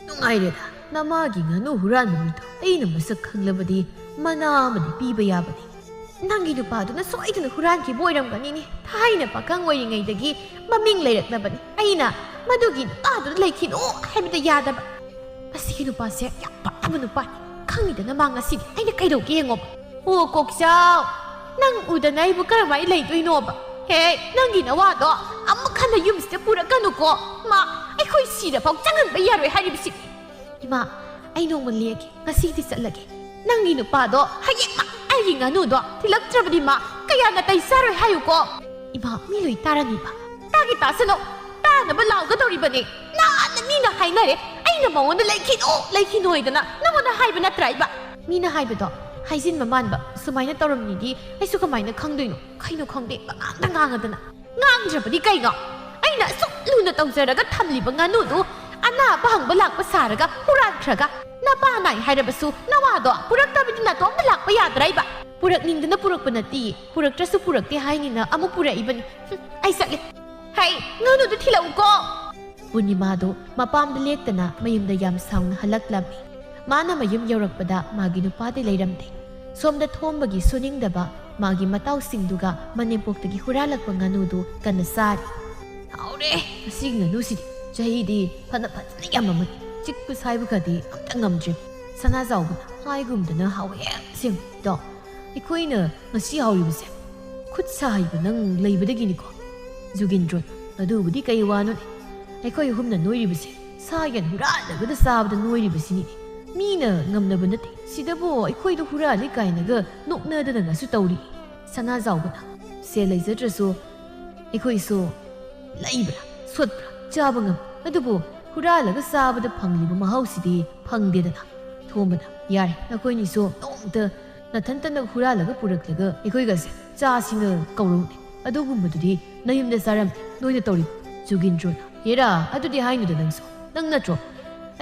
ꯅꯨꯡꯉꯥꯏꯔꯦꯗ, ꯅꯃꯥꯒꯤ ꯉꯥꯅꯨ ꯍꯨꯔꯥꯟꯕ ꯃꯤꯗꯣ ꯑꯩꯅ ꯃꯁꯛ ꯈꯪꯂꯕꯗꯤ ꯃꯅꯥ ꯑꯃꯗꯤ ꯄꯤꯕ ꯌꯥꯕꯅꯤ꯫ "ꯅꯪꯒꯤ ꯅꯨꯄꯥꯗꯨꯅ ꯁꯣꯏꯗꯅ ꯍꯨꯔꯥꯟꯈꯤꯕ ꯑꯣꯏꯔꯝꯒꯅꯤꯅꯦ꯫ ꯊꯥꯏꯅ ꯄꯥꯈꯪ ꯑꯣꯏꯔꯤꯉꯩꯗꯒꯤ ꯃꯃꯤꯡ ꯂꯩꯔꯛꯂꯕꯅꯤ꯫ ꯑꯩꯅ ꯃꯗꯨꯒꯤ ꯅꯨꯄꯥꯗꯨꯗ ꯂꯩꯈꯤꯅꯨ ꯍꯥꯏꯕꯗ ꯌꯥꯗꯕ꯫ ꯃꯁꯤꯒꯤ ꯅꯨꯄꯥꯁꯦ ꯌꯥꯝ ꯐꯠꯇꯕ ꯅꯨꯄꯥꯅꯤ꯫ ꯈꯪꯉꯤꯗꯅ ꯃꯥ ꯉꯁꯤꯗꯤ ꯑꯩꯅ ꯀꯩꯗꯧꯒꯦ ꯌꯦꯡꯉꯣꯕ꯫" "ꯑꯣ ꯀꯣꯛꯆꯥꯎ, ꯅꯪ ꯎꯗꯅ ꯑꯩꯕꯨ ꯀꯔꯝꯍꯥꯏꯅ ꯂꯩꯗꯣꯏꯅꯣꯕ? ꯍꯦ, ꯅꯪꯒꯤ ꯅꯋꯥꯗꯣ ꯑꯃꯨꯛ ꯍꯟꯅ ꯌꯨꯝꯁꯤꯗ ꯄꯨꯔꯛꯀꯅꯨꯀꯣ꯫ ꯃꯥ ꯑꯩꯈꯣꯏ ꯁꯤꯔꯐꯥꯎ ꯆꯪꯍꯟꯕ ꯌꯥꯔꯣꯏ ꯍꯥꯏꯔꯤꯕꯁꯤ꯫" "ꯏꯃꯥ, ꯑꯩ ꯅꯣꯡꯃ ꯂꯦꯛꯀꯦ, ꯉꯁꯤꯗꯤ ꯆꯠꯂꯒꯦ꯫ ꯅꯪꯒꯤ ꯅꯨꯄꯥꯗꯣ ꯍꯌꯦꯡꯃꯛ ꯑꯩꯒꯤ ꯉꯥꯅꯨꯗꯣ ꯊꯤꯜꯂꯛꯇ꯭ꯔꯕꯗꯤ ꯃꯥ ꯀꯌꯥ ꯅꯥꯇꯩ ꯆꯥꯔꯣꯏ ꯍꯥꯏꯌꯨꯀꯣ꯫" "ꯏꯃꯥ, ꯃꯤ ꯂꯣꯏ ꯇꯥꯔꯅꯤꯕ꯫" "ꯇꯥꯒꯦ ꯇꯥꯁꯅꯨ, ꯇꯥꯅꯕ ꯂꯥꯎꯒꯗꯧꯔꯤꯕꯅꯤ꯫ ꯅꯍꯥꯟꯅ ꯃꯤꯅ ꯍꯥꯏꯅꯔꯦ, ꯑꯩꯅ ꯃꯉꯣꯟꯗ "ꯂꯩꯈꯤꯅꯨ, ꯂꯩꯈꯤꯅꯨ" ꯍꯥꯏꯗꯅ ꯅꯪꯉꯣꯟꯗ ꯍꯥꯏꯕ ꯅꯠꯇ꯭ꯔꯥ ꯏꯕ? ꯃꯤꯅ ꯍꯥꯏꯕꯗꯣ ꯍꯥꯏꯖꯤꯟꯕ ꯃꯥꯟꯕ ꯁꯨꯃꯥꯏꯅ ꯇꯧꯔꯝꯅꯤꯗꯤ ꯑꯩꯁꯨ ꯀꯃꯥꯏꯅ ꯈꯪꯗꯣꯏꯅꯣ? ꯀꯩꯅꯣ ꯈꯪꯗꯦ, ꯄꯉꯥꯡꯗ ꯉꯥꯡꯉꯗꯅ꯫ ꯉꯥꯡꯗ꯭ꯔꯕꯗꯤ ꯀꯩꯅꯣ? ꯑꯩꯅ ꯑꯁꯨꯛ ꯂꯨꯅ ꯇꯧꯖꯔꯒ ꯊꯝꯂꯤꯕ ꯉꯥꯅꯨꯗꯨ ꯑꯅꯥꯕ ꯍꯪꯕ ꯂꯥꯛꯄ ꯁꯥꯔꯒ ꯍꯨꯔꯥꯟꯈ꯭ꯔꯒ, ꯅꯄꯥ ꯅꯥꯏ ꯍꯥꯏꯔꯕꯁꯨ ꯅꯋꯥꯗꯣ ꯄꯨꯔꯛꯇꯕꯗꯤ ꯅꯇꯣꯝꯇ ꯂꯥꯛꯄ ꯌꯥꯗ꯭ꯔꯥ ꯏꯕ? ꯄꯨꯔꯛꯅꯤꯡꯗꯅ ꯄꯨꯔꯛꯄ ꯅꯠꯇꯦ, ꯄꯨꯔꯛꯇ꯭ꯔꯁꯨ ꯄꯨꯔꯛꯇꯦ ꯍꯥꯏꯅꯤꯅ ꯑꯃꯨꯛ ꯄꯨꯔꯛꯏꯕꯅꯤ꯫ ꯍꯨꯝ, ꯑꯩ ꯆꯠꯂꯦ꯫ ꯍꯩ, ꯉꯥꯅꯨꯗꯨ ꯊꯤꯜꯂꯛꯎꯀꯣ꯫ ꯄꯨꯔꯅꯤꯃꯥꯗꯨ ꯃꯄꯥꯝꯗ ꯂꯦꯛꯇꯅ ꯃꯌꯨꯝꯗ ꯌꯥꯝ ꯁꯥꯎꯅ ꯍꯜꯂꯛꯂꯝꯃꯤ꯫ ꯃꯥꯅ ꯃꯌꯨꯝ ꯌꯧꯔꯛꯄꯗ ꯃꯥꯒꯤ ꯅꯨꯄꯥꯗꯤ ꯂꯩꯔꯝꯗꯦ꯫ ꯁꯣꯝꯗ ꯊꯣꯝꯕꯒꯤ ꯁꯨꯅꯤꯡꯗꯕ ꯃꯥꯒꯤ ꯃꯇꯥꯎꯁꯤꯡꯗꯨꯒ ꯃꯅꯦꯝꯄꯣꯛꯇꯒꯤ ꯍꯨꯔꯥꯜꯂꯛꯄ ꯉꯥꯅꯨꯗꯨ ꯀꯟꯅ ꯆꯥꯔꯤ꯫ "ꯍꯥꯎꯔꯦ, ꯉꯁꯤꯒꯤ ꯉꯥꯅꯨꯁꯤꯗꯤ꯫ ꯆꯍꯤꯗꯤ ꯐꯅ ꯐꯖꯅ ꯌꯥꯝꯃꯝꯃꯅꯤ꯫ ꯆꯤꯛꯄ ꯁꯥꯏꯕꯒꯗꯤ ꯑꯝꯇ ꯉꯝꯗ꯭ꯔꯦ꯫ ꯁꯅꯥꯖꯥꯎꯕꯅ ꯍꯥꯏꯒꯨꯝꯗꯅ ꯍꯥꯎꯋꯦ ꯑꯁꯦꯡꯕꯗꯣ꯫ ꯑꯩꯈꯣꯏꯅ ꯉꯁꯤ ꯍꯥꯎꯔꯤꯕꯁꯦ ꯈꯨꯠ ꯁꯥ ꯍꯩꯕ ꯅꯪ ꯂꯩꯕꯗꯒꯤꯅꯤꯀꯣ, ꯖꯨꯒꯤꯟꯗ꯭ꯔꯣꯟ꯫ ꯑꯗꯨꯕꯨꯗꯤ ꯀꯩ ꯋꯥꯅꯣꯅꯦ? ꯑꯩꯈꯣꯏ ꯑꯍꯨꯝꯅ ꯅꯣꯏꯔꯤꯕꯁꯦ ꯁꯥ ꯌꯦꯟ ꯍꯨꯔꯥꯜꯂꯒꯗ ꯆꯥꯕꯗ ꯅꯣꯏꯔꯤꯕꯁꯤꯅꯤꯅꯦ꯫ ꯃꯤꯅ ꯉꯝꯅꯕ ꯅꯠꯇꯦ꯫ ꯁꯤꯗꯕꯨ ꯑꯩꯈꯣꯏꯗ ꯍꯨꯔꯥꯜꯂꯤ ꯀꯥꯏꯅꯒ ꯅꯣꯛꯅꯗꯅꯒꯁꯨ ꯇꯧꯔꯤ꯫ ꯁꯅꯥꯖꯥꯎꯕꯅ ꯁꯦꯜ ꯂꯩꯖꯗ꯭ꯔꯁꯨ ꯑꯩꯈꯣꯏꯁꯨ ꯂꯩꯕ꯭ꯔꯥ, ꯁꯣꯠꯄ꯭ꯔꯥ, ꯆꯥꯕ ꯉꯝ꯫ ꯑꯗꯨꯕꯨ ꯍꯨꯔꯥꯜꯂꯒ ꯆꯥꯕꯗ ꯐꯪꯂꯤꯕ ꯃꯍꯥꯎꯁꯤꯗꯤ ꯐꯪꯗꯦꯗꯅ꯫ ꯊꯣꯝꯕꯅ, "ꯌꯥꯔꯦ, ꯅꯈꯣꯏꯅꯤꯁꯨ ꯅꯣꯡꯃꯇ ꯅꯊꯟꯇꯅ ꯍꯨꯔꯥꯜꯂꯒ ꯄꯨꯔꯛꯂꯒ ꯑꯩꯈꯣꯏꯒꯁꯦ ꯆꯥꯁꯤꯅ ꯀꯧꯔꯧꯅꯦ꯫ ꯑꯗꯨꯒꯨꯝꯕꯗꯨꯗꯤ ꯅꯌꯨꯝꯗ ꯆꯥꯔꯝꯅꯤ, ꯅꯣꯏꯅ ꯇꯧꯔꯤꯕ꯫" ꯖꯨꯒꯤꯟꯗ꯭ꯔꯣꯅ, "ꯍꯦꯔꯥ, ꯑꯗꯨꯗꯤ ꯍꯥꯏꯅꯨꯗ ꯅꯪꯁꯨ꯫ ꯅꯪ ꯅꯠꯇ꯭ꯔꯣ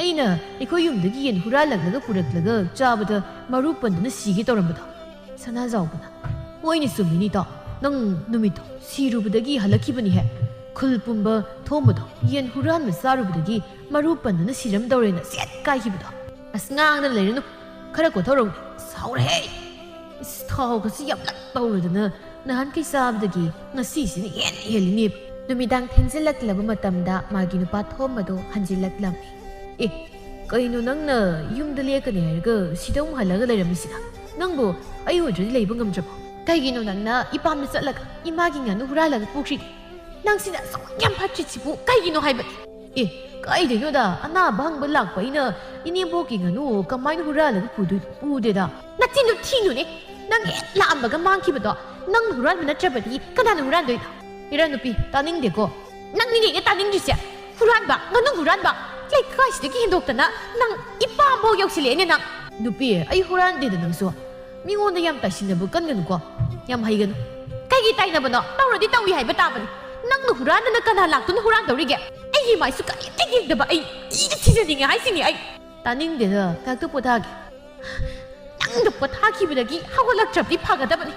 ꯑꯩꯅ ꯑꯩꯈꯣꯏ ꯌꯨꯝꯗꯒꯤ ꯌꯦꯟ ꯍꯨꯔꯥꯜꯂꯛꯂꯒ ꯄꯨꯔꯛꯂꯒ ꯆꯥꯕꯗ ꯃꯔꯨ ꯄꯟꯗꯨꯅ ꯁꯤꯒꯦ ꯇꯧꯔꯝꯕꯗꯣ?" ꯁꯅꯥꯖꯥꯎꯕꯅ, "ꯍꯣꯏꯅꯦ, ꯆꯨꯝꯃꯤꯅꯤꯗꯣ꯫ ꯅꯪ ꯅꯨꯃꯤꯠꯇꯣ ꯁꯤꯔꯨꯕꯗꯒꯤ ꯍꯜꯂꯛꯈꯤꯕꯅꯤꯍꯦ꯫ ꯈꯨꯜ ꯄꯨꯝꯕ ꯊꯣꯝꯕꯗꯣ ꯌꯦꯟ ꯍꯨꯔꯥꯟꯕ ꯆꯥꯔꯨꯕꯗꯒꯤ ꯃꯔꯨ ꯄꯟꯗꯨꯅ ꯁꯤꯔꯝꯗꯧꯔꯦꯅ ꯁꯦꯠ ꯀꯥꯏꯈꯤꯕꯗꯣ꯫ ꯑꯁ, ꯉꯥꯡꯗꯅ ꯂꯩꯔꯅꯨ꯫ ꯈꯔ ꯀꯣꯊꯧꯔꯛꯎꯅꯦ꯫ ꯁꯥꯎꯔꯦꯍꯦ꯫ ꯏꯁ, ꯊꯥꯎꯒꯁꯤ ꯌꯥꯝꯂꯛ ꯇꯧꯔꯗꯅ ꯅꯍꯥꯟꯈꯩ ꯆꯥꯕꯗꯒꯤ ꯉꯁꯤꯁꯤꯅ ꯍꯦꯟꯅ ꯍꯦꯜꯂꯤꯅꯦ꯫" ꯅꯨꯃꯤꯗꯥꯡ ꯊꯦꯡꯖꯤꯜꯂꯛꯂꯕ ꯃꯇꯝꯗ ꯃꯥꯒꯤ ꯅꯨꯄꯥ ꯊꯣꯝꯕꯗꯣ ꯍꯟꯖꯤꯜꯂꯛꯂꯝꯃꯤ꯫ "ꯑꯦ, ꯀꯩꯅꯣ ꯅꯪꯅ ꯌꯨꯝꯗ ꯂꯦꯛꯀꯅꯤ ꯍꯥꯏꯔꯒ ꯁꯤꯗ ꯑꯃꯨꯛ ꯍꯜꯂꯒ ꯂꯩꯔꯝꯃꯤꯁꯤꯅ? ꯅꯪꯕꯨ ꯑꯩ ꯎꯗ꯭ꯔꯗꯤ ꯂꯩꯕ ꯉꯝꯗ꯭ꯔꯕꯣ? ꯀꯩꯒꯤꯅꯣ ꯅꯪꯅ ꯏꯄꯥꯝꯗ ꯆꯠꯂꯒ ꯏꯃꯥꯒꯤ ꯉꯥꯅꯨ ꯍꯨꯔꯥꯜꯂꯒ ꯄꯨꯈ꯭ꯔꯤꯗꯤ? ꯅꯪꯁꯤꯅ ꯑꯁꯨꯛ ꯌꯥꯝ ꯐꯠꯇ꯭ꯔꯤꯁꯤꯕꯨ ꯀꯩꯒꯤꯅꯣ ꯍꯥꯏꯕꯅꯤ?" "ꯑꯦ, ꯀꯥꯏꯗꯩꯅꯣꯗ, ꯑꯅꯥꯕ ꯍꯪꯕ ꯂꯥꯛꯄ ꯑꯩꯅ ꯏꯅꯦꯝꯕꯣꯛꯀꯤ ꯉꯥꯅꯨ ꯀꯃꯥꯏꯅ ꯍꯨꯔꯥꯜꯂꯒ ꯄꯨꯗꯣꯏꯅꯣ? ꯄꯨꯗꯦꯗ꯫" "ꯅꯆꯤꯟꯗꯨ ꯊꯤꯅꯨꯅꯦ꯫ ꯅꯪ ꯍꯦꯛ ꯂꯥꯛꯑꯝꯕꯒ ꯃꯥꯡꯈꯤꯕꯗꯣ ꯅꯪꯅ ꯍꯨꯔꯥꯟꯕ ꯅꯠꯇ꯭ꯔꯕꯗꯤ ꯀꯅꯥꯅ ꯍꯨꯔꯥꯟꯗꯣꯏꯅꯣ?" "ꯏꯔꯥ ꯅꯨꯄꯤ, ꯇꯥꯅꯤꯡꯗꯦꯀꯣ꯫ ꯅꯪꯅꯤꯅꯦ ꯑꯩꯅ ꯇꯥꯅꯤꯡꯗ꯭ꯔꯤꯁꯦ꯫ ꯍꯨꯔꯥꯟꯕ, ꯉꯥꯅꯨ ꯍꯨꯔꯥꯟꯕ, ꯂꯩꯀꯥꯏꯁꯤꯗꯒꯤ ꯍꯦꯟꯗꯣꯛꯇꯅ ꯅꯪ ꯏꯄꯥꯝꯐꯥꯎ ꯌꯧꯁꯤꯜꯂꯛꯑꯦꯅꯦ ꯅꯪ꯫ ꯅꯨꯄꯤ, ꯑꯩ ꯍꯨꯔꯥꯟꯗꯦꯗ, ꯅꯪꯁꯨ ꯃꯤꯉꯣꯟꯗ ꯌꯥꯝ ꯇꯥꯏꯁꯤꯟꯅꯕ ꯀꯟꯒꯅꯨꯀꯣ꯫ ꯌꯥꯝ ꯍꯩꯒꯅꯨ꯫ ꯀꯩꯒꯤ ꯇꯥꯏꯅꯕꯅꯣ? ꯇꯧꯔꯗꯤ ꯇꯧꯏ ꯍꯥꯏꯕ ꯇꯥꯕꯅꯤ꯫ ꯅꯪꯅ ꯍꯨꯔꯥꯟꯗꯅ ꯀꯅꯥ ꯂꯥꯛꯇꯨꯅ ꯍꯨꯔꯥꯟꯗꯧꯔꯤꯒꯦ? ꯑꯩꯒꯤ ꯃꯥꯏꯁꯨ ꯀꯔꯤꯝꯇ ꯌꯦꯡꯗꯕ ꯑꯩ ꯏꯗ ꯊꯤꯖꯅꯤꯡꯉꯦ ꯍꯥꯏꯁꯤꯅꯤ ꯑꯩ꯫ ꯇꯥꯅꯤꯡꯗꯦꯗ, ꯉꯥꯛꯇ ꯄꯣꯊꯥꯒꯦ꯫ ꯅꯪꯗ ꯄꯣꯊꯥꯈꯤꯕꯗꯒꯤ ꯍꯧꯒꯠꯂꯛꯇ꯭ꯔꯕꯗꯤ ꯐꯒꯗꯕꯅꯤ꯫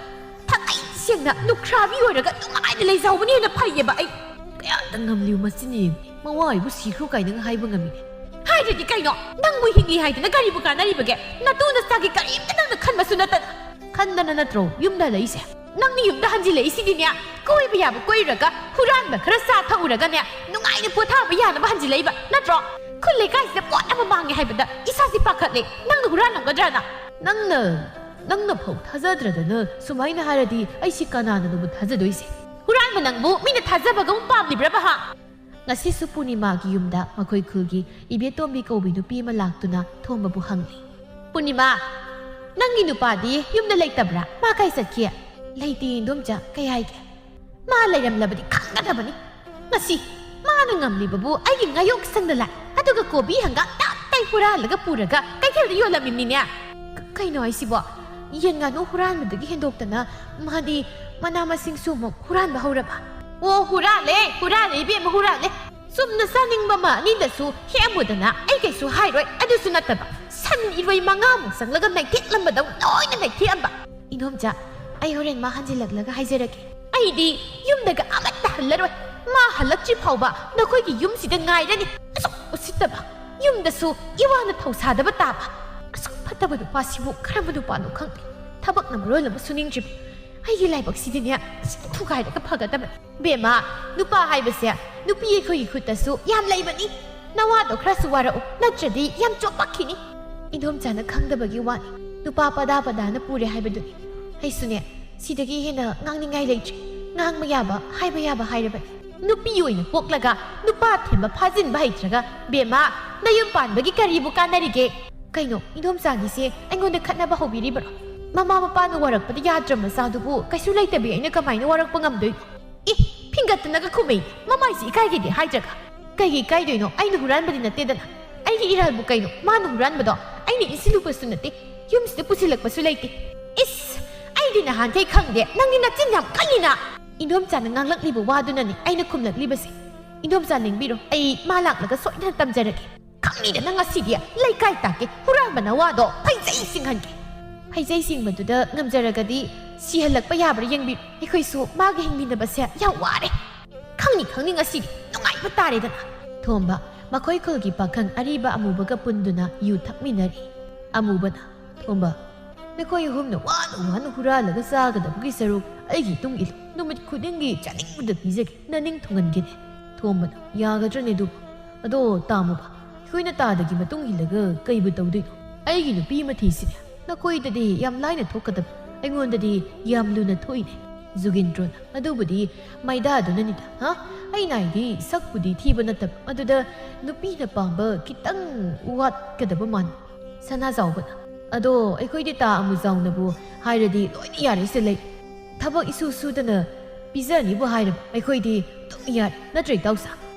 ꯊꯃꯩ ꯁꯦꯡꯅ ꯂꯨꯈ꯭ꯔꯥꯕꯤ ꯑꯣꯏꯔꯒ ꯅꯨꯡꯉꯥꯏꯅ ꯂꯩꯖꯍꯧꯕꯅ ꯍꯦꯟꯅ ꯐꯩꯌꯦꯕ ꯑꯩ꯫ ꯀꯌꯥꯗ ꯉꯝꯂꯤꯕ ꯃꯁꯤꯅ ꯌꯦꯡꯉꯨ꯫ ꯃꯋꯥ ꯑꯩꯕꯨ ꯁꯤꯈ꯭ꯔꯣ ꯀꯥꯏꯅꯒ ꯍꯥꯏꯕ ꯉꯝꯃꯤꯅꯦ꯫ ꯍꯥꯏꯗ꯭ꯔꯗꯤ ꯀꯩꯅꯣ? ꯅꯪꯕꯨ ꯍꯤꯡꯂꯤ ꯍꯥꯏꯗꯅ ꯀꯔꯤꯕꯨ ꯀꯥꯟꯅꯔꯤꯕꯒꯦ? ꯅꯇꯨ ꯅꯆꯥꯒꯤ ꯀꯔꯤꯝꯇ ꯅꯪꯅ ꯈꯟꯕꯁꯨ ꯅꯠꯇꯅ꯫ ꯈꯟꯗꯅ ꯅꯠꯇ꯭ꯔꯣ ꯌꯨꯝꯗ ꯍꯜꯂꯛꯏꯁꯦ? ꯅꯪꯅ ꯌꯨꯝꯗ ꯍꯟꯖꯤꯜꯂꯛꯏꯁꯤꯗꯤꯅꯦ, ꯀꯣꯏꯕ ꯌꯥꯕ ꯀꯣꯏꯔꯨꯔꯒ, ꯍꯨꯔꯥꯟꯕ ꯈꯔ ꯆꯥ ꯊꯛꯎꯔꯒꯅꯦ, ꯅꯨꯡꯉꯥꯏꯅ ꯄꯣꯊꯥꯕ ꯌꯥꯅꯕ ꯍꯟꯖꯤꯜꯂꯛꯏꯕ ꯅꯠꯇ꯭ꯔꯣ? ꯈꯨꯜ ꯂꯩꯀꯥꯏꯁꯤꯗ ꯄꯣꯠ ꯑꯃ ꯃꯥꯡꯉꯦ ꯍꯥꯏꯕꯗ ꯏꯁꯥꯁꯤ ꯄꯥꯈꯠꯂꯦ, ꯅꯪꯅ ꯍꯨꯔꯥꯟꯂꯝꯒꯗ꯭ꯔꯅ꯫ ꯅꯪꯅ, ꯅꯪꯅ ꯐꯥꯎ ꯊꯥꯖꯗ꯭ꯔꯗꯅ ꯁꯨꯃꯥꯏꯅ ꯍꯥꯏꯔꯗꯤ ꯑꯩꯁꯤ ꯀꯅꯥꯅꯅꯣꯕ ꯊꯥꯖꯗꯣꯏꯁꯦ? ꯍꯨꯔꯥꯟꯕ ꯅꯪꯕꯨ ꯃꯤꯅ ꯊꯥꯖꯕꯒ ꯑꯃꯨꯛ ꯄꯥꯝꯂꯤꯕ꯭ꯔꯕ ꯍꯥ? ꯉꯁꯤꯁꯨ ꯄꯨꯔꯅꯤꯃꯥꯒꯤ ꯌꯨꯝꯗ ꯃꯈꯣꯏ ꯈꯨꯜꯒꯤ ꯏꯕꯦꯇꯣꯝꯕꯤ ꯀꯧꯕꯤ ꯅꯨꯄꯤ ꯑꯃ ꯂꯥꯛꯇꯨꯅ ꯊꯣꯝꯕꯕꯨ ꯍꯪꯂꯤ꯫ "ꯄꯨꯔꯅꯤꯃꯥ, ꯅꯪꯒꯤ ꯅꯨꯄꯥꯗꯤ ꯌꯨꯝꯗ ꯂꯩꯇꯕ꯭ꯔꯥ? ꯃꯥ ꯀꯥꯏ ꯆꯠꯈꯤ?" "ꯂꯩꯇꯦ, ꯏꯟꯗꯣꯝꯆꯥ, ꯀꯩ ꯍꯥꯏꯒꯦ?" "ꯃꯥ ꯂꯩꯔꯝꯂꯕꯗꯤ ꯈꯪꯒꯗꯕꯅꯤ꯫ ꯉꯁꯤ ꯃꯥꯅ ꯉꯝꯂꯤꯕꯕꯨ ꯑꯩꯒꯤ ꯉꯥꯌꯣꯛ ꯁꯪꯗ ꯂꯥꯛ, ꯑꯗꯨꯒ ꯀꯣꯕꯤ ꯍꯪꯒꯥꯝ ꯇꯞ ꯇꯥꯏ ꯍꯨꯔꯥꯜꯂꯒ ꯄꯨꯔꯒ ꯀꯩꯊꯦꯜꯗ ꯌꯣꯜꯂꯝꯃꯤꯕꯅꯤꯅꯦ꯫ ꯀ-, ꯀꯩꯅꯣ ꯍꯥꯏꯁꯤꯕꯣ? ꯌꯦꯟ ꯉꯥꯅꯨ ꯍꯨꯔꯥꯟꯕꯗꯒꯤ ꯍꯦꯟꯗꯣꯛꯇꯅ ꯃꯥꯗꯤ ꯃꯅꯥ ꯃꯁꯤꯡꯁꯨ ꯑꯃꯨꯛ ꯍꯨꯔꯥꯟꯕ ꯍꯧꯔꯕ?" "ꯑꯣ, ꯍꯨꯔꯥꯜꯂꯦ, ꯍꯨꯔꯥꯜꯂꯦ, ꯏꯕꯦꯝꯃ, ꯍꯨꯔꯥꯜꯂꯦ꯫ ꯆꯨꯝꯅ ꯆꯥꯅꯤꯡꯕ ꯑꯃ ꯑꯅꯤꯗꯁꯨ ꯍꯦꯛꯑꯝꯃꯨꯗꯅ ꯑꯩ ꯀꯩꯁꯨ ꯍꯥꯏꯔꯣꯏ꯫ ꯑꯗꯨꯁꯨ ꯅꯠꯇꯕ ꯁꯟ ꯏꯔꯣꯏ ꯃꯉꯥꯃꯨꯛ ꯆꯪꯂꯒ ꯅꯩꯊꯦꯛꯂꯝꯕꯗꯧ ꯂꯣꯏꯅ ꯅꯩꯊꯦꯛꯑꯝꯕ꯫ ꯏꯟꯗꯣꯝꯆꯥ, ꯑꯩ ꯍꯣꯔꯦꯟ ꯃꯥ ꯍꯟꯖꯤꯜꯂꯛꯂꯒ ꯍꯥꯏꯖꯔꯒꯦ꯫ ꯑꯩꯗꯤ ꯌꯨꯝꯗꯒ ꯑꯃꯠꯇ ꯍꯜꯂꯔꯣꯏ꯫ ꯃꯥ ꯍꯜꯂꯛꯇ꯭ꯔꯤ ꯐꯥꯎꯕ ꯅꯈꯣꯏꯒꯤ ꯌꯨꯝꯁꯤꯗ ꯉꯥꯏꯔꯅꯤ꯫ ꯑꯁꯨꯛ ꯎꯁꯤꯠꯇꯕ, ꯌꯨꯝꯗꯁꯨ ꯏꯋꯥꯅ ꯊꯧꯁꯥꯗꯕ ꯇꯥꯕ꯫ ꯑꯁꯨꯛ ꯐꯠꯇꯕ ꯅꯨꯄꯥꯁꯤꯕꯨ ꯀꯔꯝꯕ ꯅꯨꯄꯥꯅꯣ ꯈꯪꯗꯦ꯫ ꯊꯕꯛꯅ ꯃꯔꯣꯜ ꯑꯃ ꯁꯨꯅꯤꯡꯗ꯭ꯔꯤꯕ꯫ ꯑꯩꯒꯤ ꯂꯥꯏꯕꯛꯁꯤꯗꯤꯅꯦ ꯁꯤ ꯊꯨꯒꯥꯏꯔꯒ ꯐꯒꯗꯕꯅꯤ꯫ ꯕꯦꯝꯃ, ꯅꯨꯄꯥ ꯍꯥꯏꯕꯁꯦ ꯅꯨꯄꯤ ꯑꯩꯈꯣꯏꯒꯤ ꯈꯨꯠꯇꯁꯨ ꯌꯥꯝ ꯂꯩꯕꯅꯤ꯫ ꯅꯋꯥꯗꯣ ꯈꯔꯁꯨ ꯋꯥꯔꯛꯎ, ꯅꯠꯇ꯭ꯔꯗꯤ ꯌꯥꯝ ꯆꯣꯞꯄꯛꯈꯤꯅꯤ꯫ ꯏꯟꯗꯣꯝꯆꯥꯅ ꯈꯪꯗꯕꯒꯤ ꯋꯥꯅꯤ꯫ ꯅꯨꯄꯥ ꯄꯗꯥ ꯄꯗꯥꯅ ꯄꯨꯔꯦ ꯍꯥꯏꯕꯗꯨꯅꯤ꯫ ꯑꯩꯁꯨꯅꯦ, ꯁꯤꯗꯒꯤ ꯍꯦꯟꯅ ꯉꯥꯡꯅꯤꯡꯉꯥꯏ ꯂꯩꯇ꯭ꯔꯦ꯫ ꯉꯥꯡꯕ ꯌꯥꯕ, ꯍꯥꯏꯕ ꯌꯥꯕ ꯍꯥꯏꯔꯕꯅꯤ꯫ ꯅꯨꯄꯤ ꯑꯣꯏꯅ ꯄꯣꯛꯂꯒ ꯅꯨꯄꯥ ꯊꯦꯝꯕ ꯐꯥꯖꯤꯟꯕ ꯍꯩꯇ꯭ꯔꯒ, ꯕꯦꯝꯃ, ꯅꯌꯨꯝ ꯄꯥꯟꯕꯒꯤ ꯀꯔꯤꯕꯨ ꯀꯥꯟꯅꯔꯤꯒꯦ? ꯀꯩꯅꯣ, ꯏꯟꯗꯣꯝꯆꯥꯒꯤꯁꯦ ꯑꯩꯉꯣꯟꯗ ꯈꯠꯅꯕ ꯍꯧꯕꯤꯔꯤꯕꯔꯣ? ꯃꯃꯥ ꯃꯄꯥꯅ ꯋꯥꯔꯛꯄꯗ ꯌꯥꯗ꯭ꯔ ꯃꯆꯥꯗꯨꯕꯨ ꯀꯩꯁꯨ ꯂꯩꯇꯕꯤ ꯑꯩꯅ ꯀꯃꯥꯏꯅ ꯋꯥꯔꯛꯄ ꯉꯝꯗꯣꯏꯅꯣ? ꯑꯦ, ꯐꯤꯡꯒꯠꯇꯅꯒ ꯈꯨꯝꯃꯩ, ꯃꯃꯥꯏꯁꯤ ꯏꯀꯥꯏꯒꯦꯗꯤ ꯍꯥꯏꯗ꯭ꯔꯒ꯫ ꯀꯩꯒꯤ ꯏꯀꯥꯏꯗꯣꯏꯅꯣ? ꯑꯩꯅ ꯍꯨꯔꯥꯟꯕꯗꯤ ꯅꯠꯇꯦꯗꯅ꯫ ꯑꯩꯒꯤ ꯏꯔꯥꯜꯕꯨ ꯀꯩꯅꯣ? ꯃꯥꯅ ꯍꯨꯔꯥꯟꯕꯗꯣ ꯑꯩꯅ ꯏꯟꯁꯤꯜꯂꯨꯕꯁꯨ ꯅꯠꯇꯦ, ꯌꯨꯝꯁꯤꯗ ꯄꯨꯁꯤꯜꯂꯛꯄꯁꯨ ꯂꯩꯇꯦ꯫ ꯏꯁ, ꯑꯩꯗꯤ ꯅꯍꯥꯟꯈꯩ ꯈꯪꯗꯦ꯫ ꯅꯪꯗꯤ ꯅꯆꯤꯟ ꯌꯥꯝ ꯀꯜꯂꯤꯅ꯫ ꯏꯟꯗꯣꯝꯆꯥꯅ ꯉꯥꯡꯂꯛꯂꯤꯕ ꯋꯥꯗꯨꯅꯅꯤ ꯑꯩꯅ ꯈꯨꯝꯂꯛꯂꯤꯕꯁꯦ꯫ ꯏꯟꯗꯣꯝꯆꯥ ꯂꯦꯡꯕꯤꯔꯣ, ꯑꯩ ꯃꯥ ꯂꯥꯛꯂꯒ ꯁꯣꯏꯗꯅ ꯇꯝꯖꯔꯒꯦ꯫ ꯈꯪꯅꯤꯗ ꯅꯪ ꯉꯁꯤꯗꯤ꯫ ꯂꯩꯀꯥꯏ ꯇꯥꯛꯀꯦ, ꯍꯨꯔꯥꯟꯕ ꯅꯋꯥꯗꯣ ꯐꯩꯖꯩ ꯆꯤꯡꯍꯟꯒꯦ꯫ ꯐꯩꯖꯩ ꯆꯤꯡꯕꯗꯨꯗ ꯉꯝꯖꯔꯒꯗꯤ ꯁꯤꯍꯜꯂꯛꯄ ꯌꯥꯕ꯭ꯔꯥ ꯌꯦꯡꯕꯤꯔꯣ꯫ ꯑꯩꯈꯣꯏꯁꯨ ꯃꯥꯒ ꯍꯤꯡꯃꯤꯟꯅꯕꯁꯦ ꯌꯥꯝ ꯋꯥꯔꯦ꯫ ꯈꯪꯅꯤ ꯈꯪꯅꯤ ꯉꯁꯤꯗꯤ ꯅꯨꯡꯉꯥꯏꯕ ꯇꯥꯔꯦꯗꯅ꯫ ꯊꯣꯝꯕ ꯃꯈꯣꯏ ꯈꯨꯜꯒꯤ ꯄꯥꯈꯪ ꯑꯔꯤꯕ ꯑꯃꯨꯕꯒ ꯄꯨꯟꯗꯨꯅ ꯌꯨ ꯊꯛꯃꯤꯟꯅꯔꯤ꯫ ꯑꯃꯨꯕꯅ, "ꯊꯣꯝꯕ, ꯅꯈꯣꯏ ꯑꯍꯨꯝꯅ ꯋꯥꯅ ꯋꯥꯅ ꯍꯨꯔꯥꯜꯂꯒ ꯆꯥꯒꯗꯕꯒꯤ ꯁꯔꯨꯛ ꯑꯩꯒꯤ ꯏꯇꯨꯡ ꯏꯜꯂꯨ꯫ ꯅꯨꯃꯤꯠ ꯈꯨꯗꯤꯡꯒꯤ ꯆꯥꯅꯤꯡꯕꯗ ꯄꯤꯖꯒꯦ, ꯅꯅꯤꯡ ꯊꯨꯡꯍꯟꯒꯦꯅꯦ꯫" ꯊꯣꯝꯕꯅ, "ꯌꯥꯒꯗ꯭ꯔꯅꯦ ꯑꯗꯨꯕꯨ? ꯑꯗꯣ ꯇꯥꯃꯣꯕ, ꯑꯩꯈꯣꯏꯅ ꯇꯥꯗꯒꯤ ꯃꯇꯨꯡ ꯏꯜꯂꯒ ꯀꯩꯕꯨ ꯇꯧꯗꯣꯏꯅꯣ? ꯑꯩꯒꯤ ꯅꯨꯄꯤ ꯑꯃ ꯊꯤꯁꯤꯅꯦ꯫ ꯅꯈꯣꯏꯗꯗꯤ ꯌꯥꯝ ꯂꯥꯏꯅ ꯊꯣꯛꯀꯗꯕ, ꯑꯩꯉꯣꯟꯗꯗꯤ ꯌꯥꯝ ꯂꯨꯅ ꯊꯣꯛꯏꯅꯦ꯫" ꯖꯨꯒꯤꯟꯗ꯭ꯔꯣꯅ, "ꯑꯗꯨꯕꯨꯗꯤ ꯃꯩꯗꯥꯗꯨꯅꯅꯤꯗ, ꯍꯥ? ꯑꯩꯅ ꯍꯥꯏꯗꯤ ꯁꯛꯄꯨꯗꯤ ꯊꯤꯕ ꯅꯠꯇꯕ, ꯑꯗꯨꯗ ꯅꯨꯄꯤꯅ ꯄꯥꯝꯕ ꯈꯤꯇꯪ ꯋꯥꯠꯀꯗꯕ ꯃꯥꯟꯕ꯫" ꯁꯅꯥꯖꯥꯎꯕꯅ, "ꯑꯗꯣ ꯑꯩꯈꯣꯏꯗꯤ ꯇꯥ ꯑꯃꯨꯖꯥꯎꯅꯕꯨ ꯍꯥꯏꯔꯗꯤ ꯂꯣꯏꯅ ꯌꯥꯔꯦ ꯁꯤꯗ ꯂꯩ꯫ ꯊꯕꯛ ꯏꯁꯨ ꯁꯨꯗꯅ ꯄꯤꯖꯅꯤꯕꯨ ꯍꯥꯏꯔꯕ ꯑꯩꯈꯣꯏꯗꯤ ꯑꯗꯨꯝ ꯌꯥꯔꯦ, ꯅꯠꯇ꯭ꯔ ꯏꯇꯥꯎꯁꯥ?"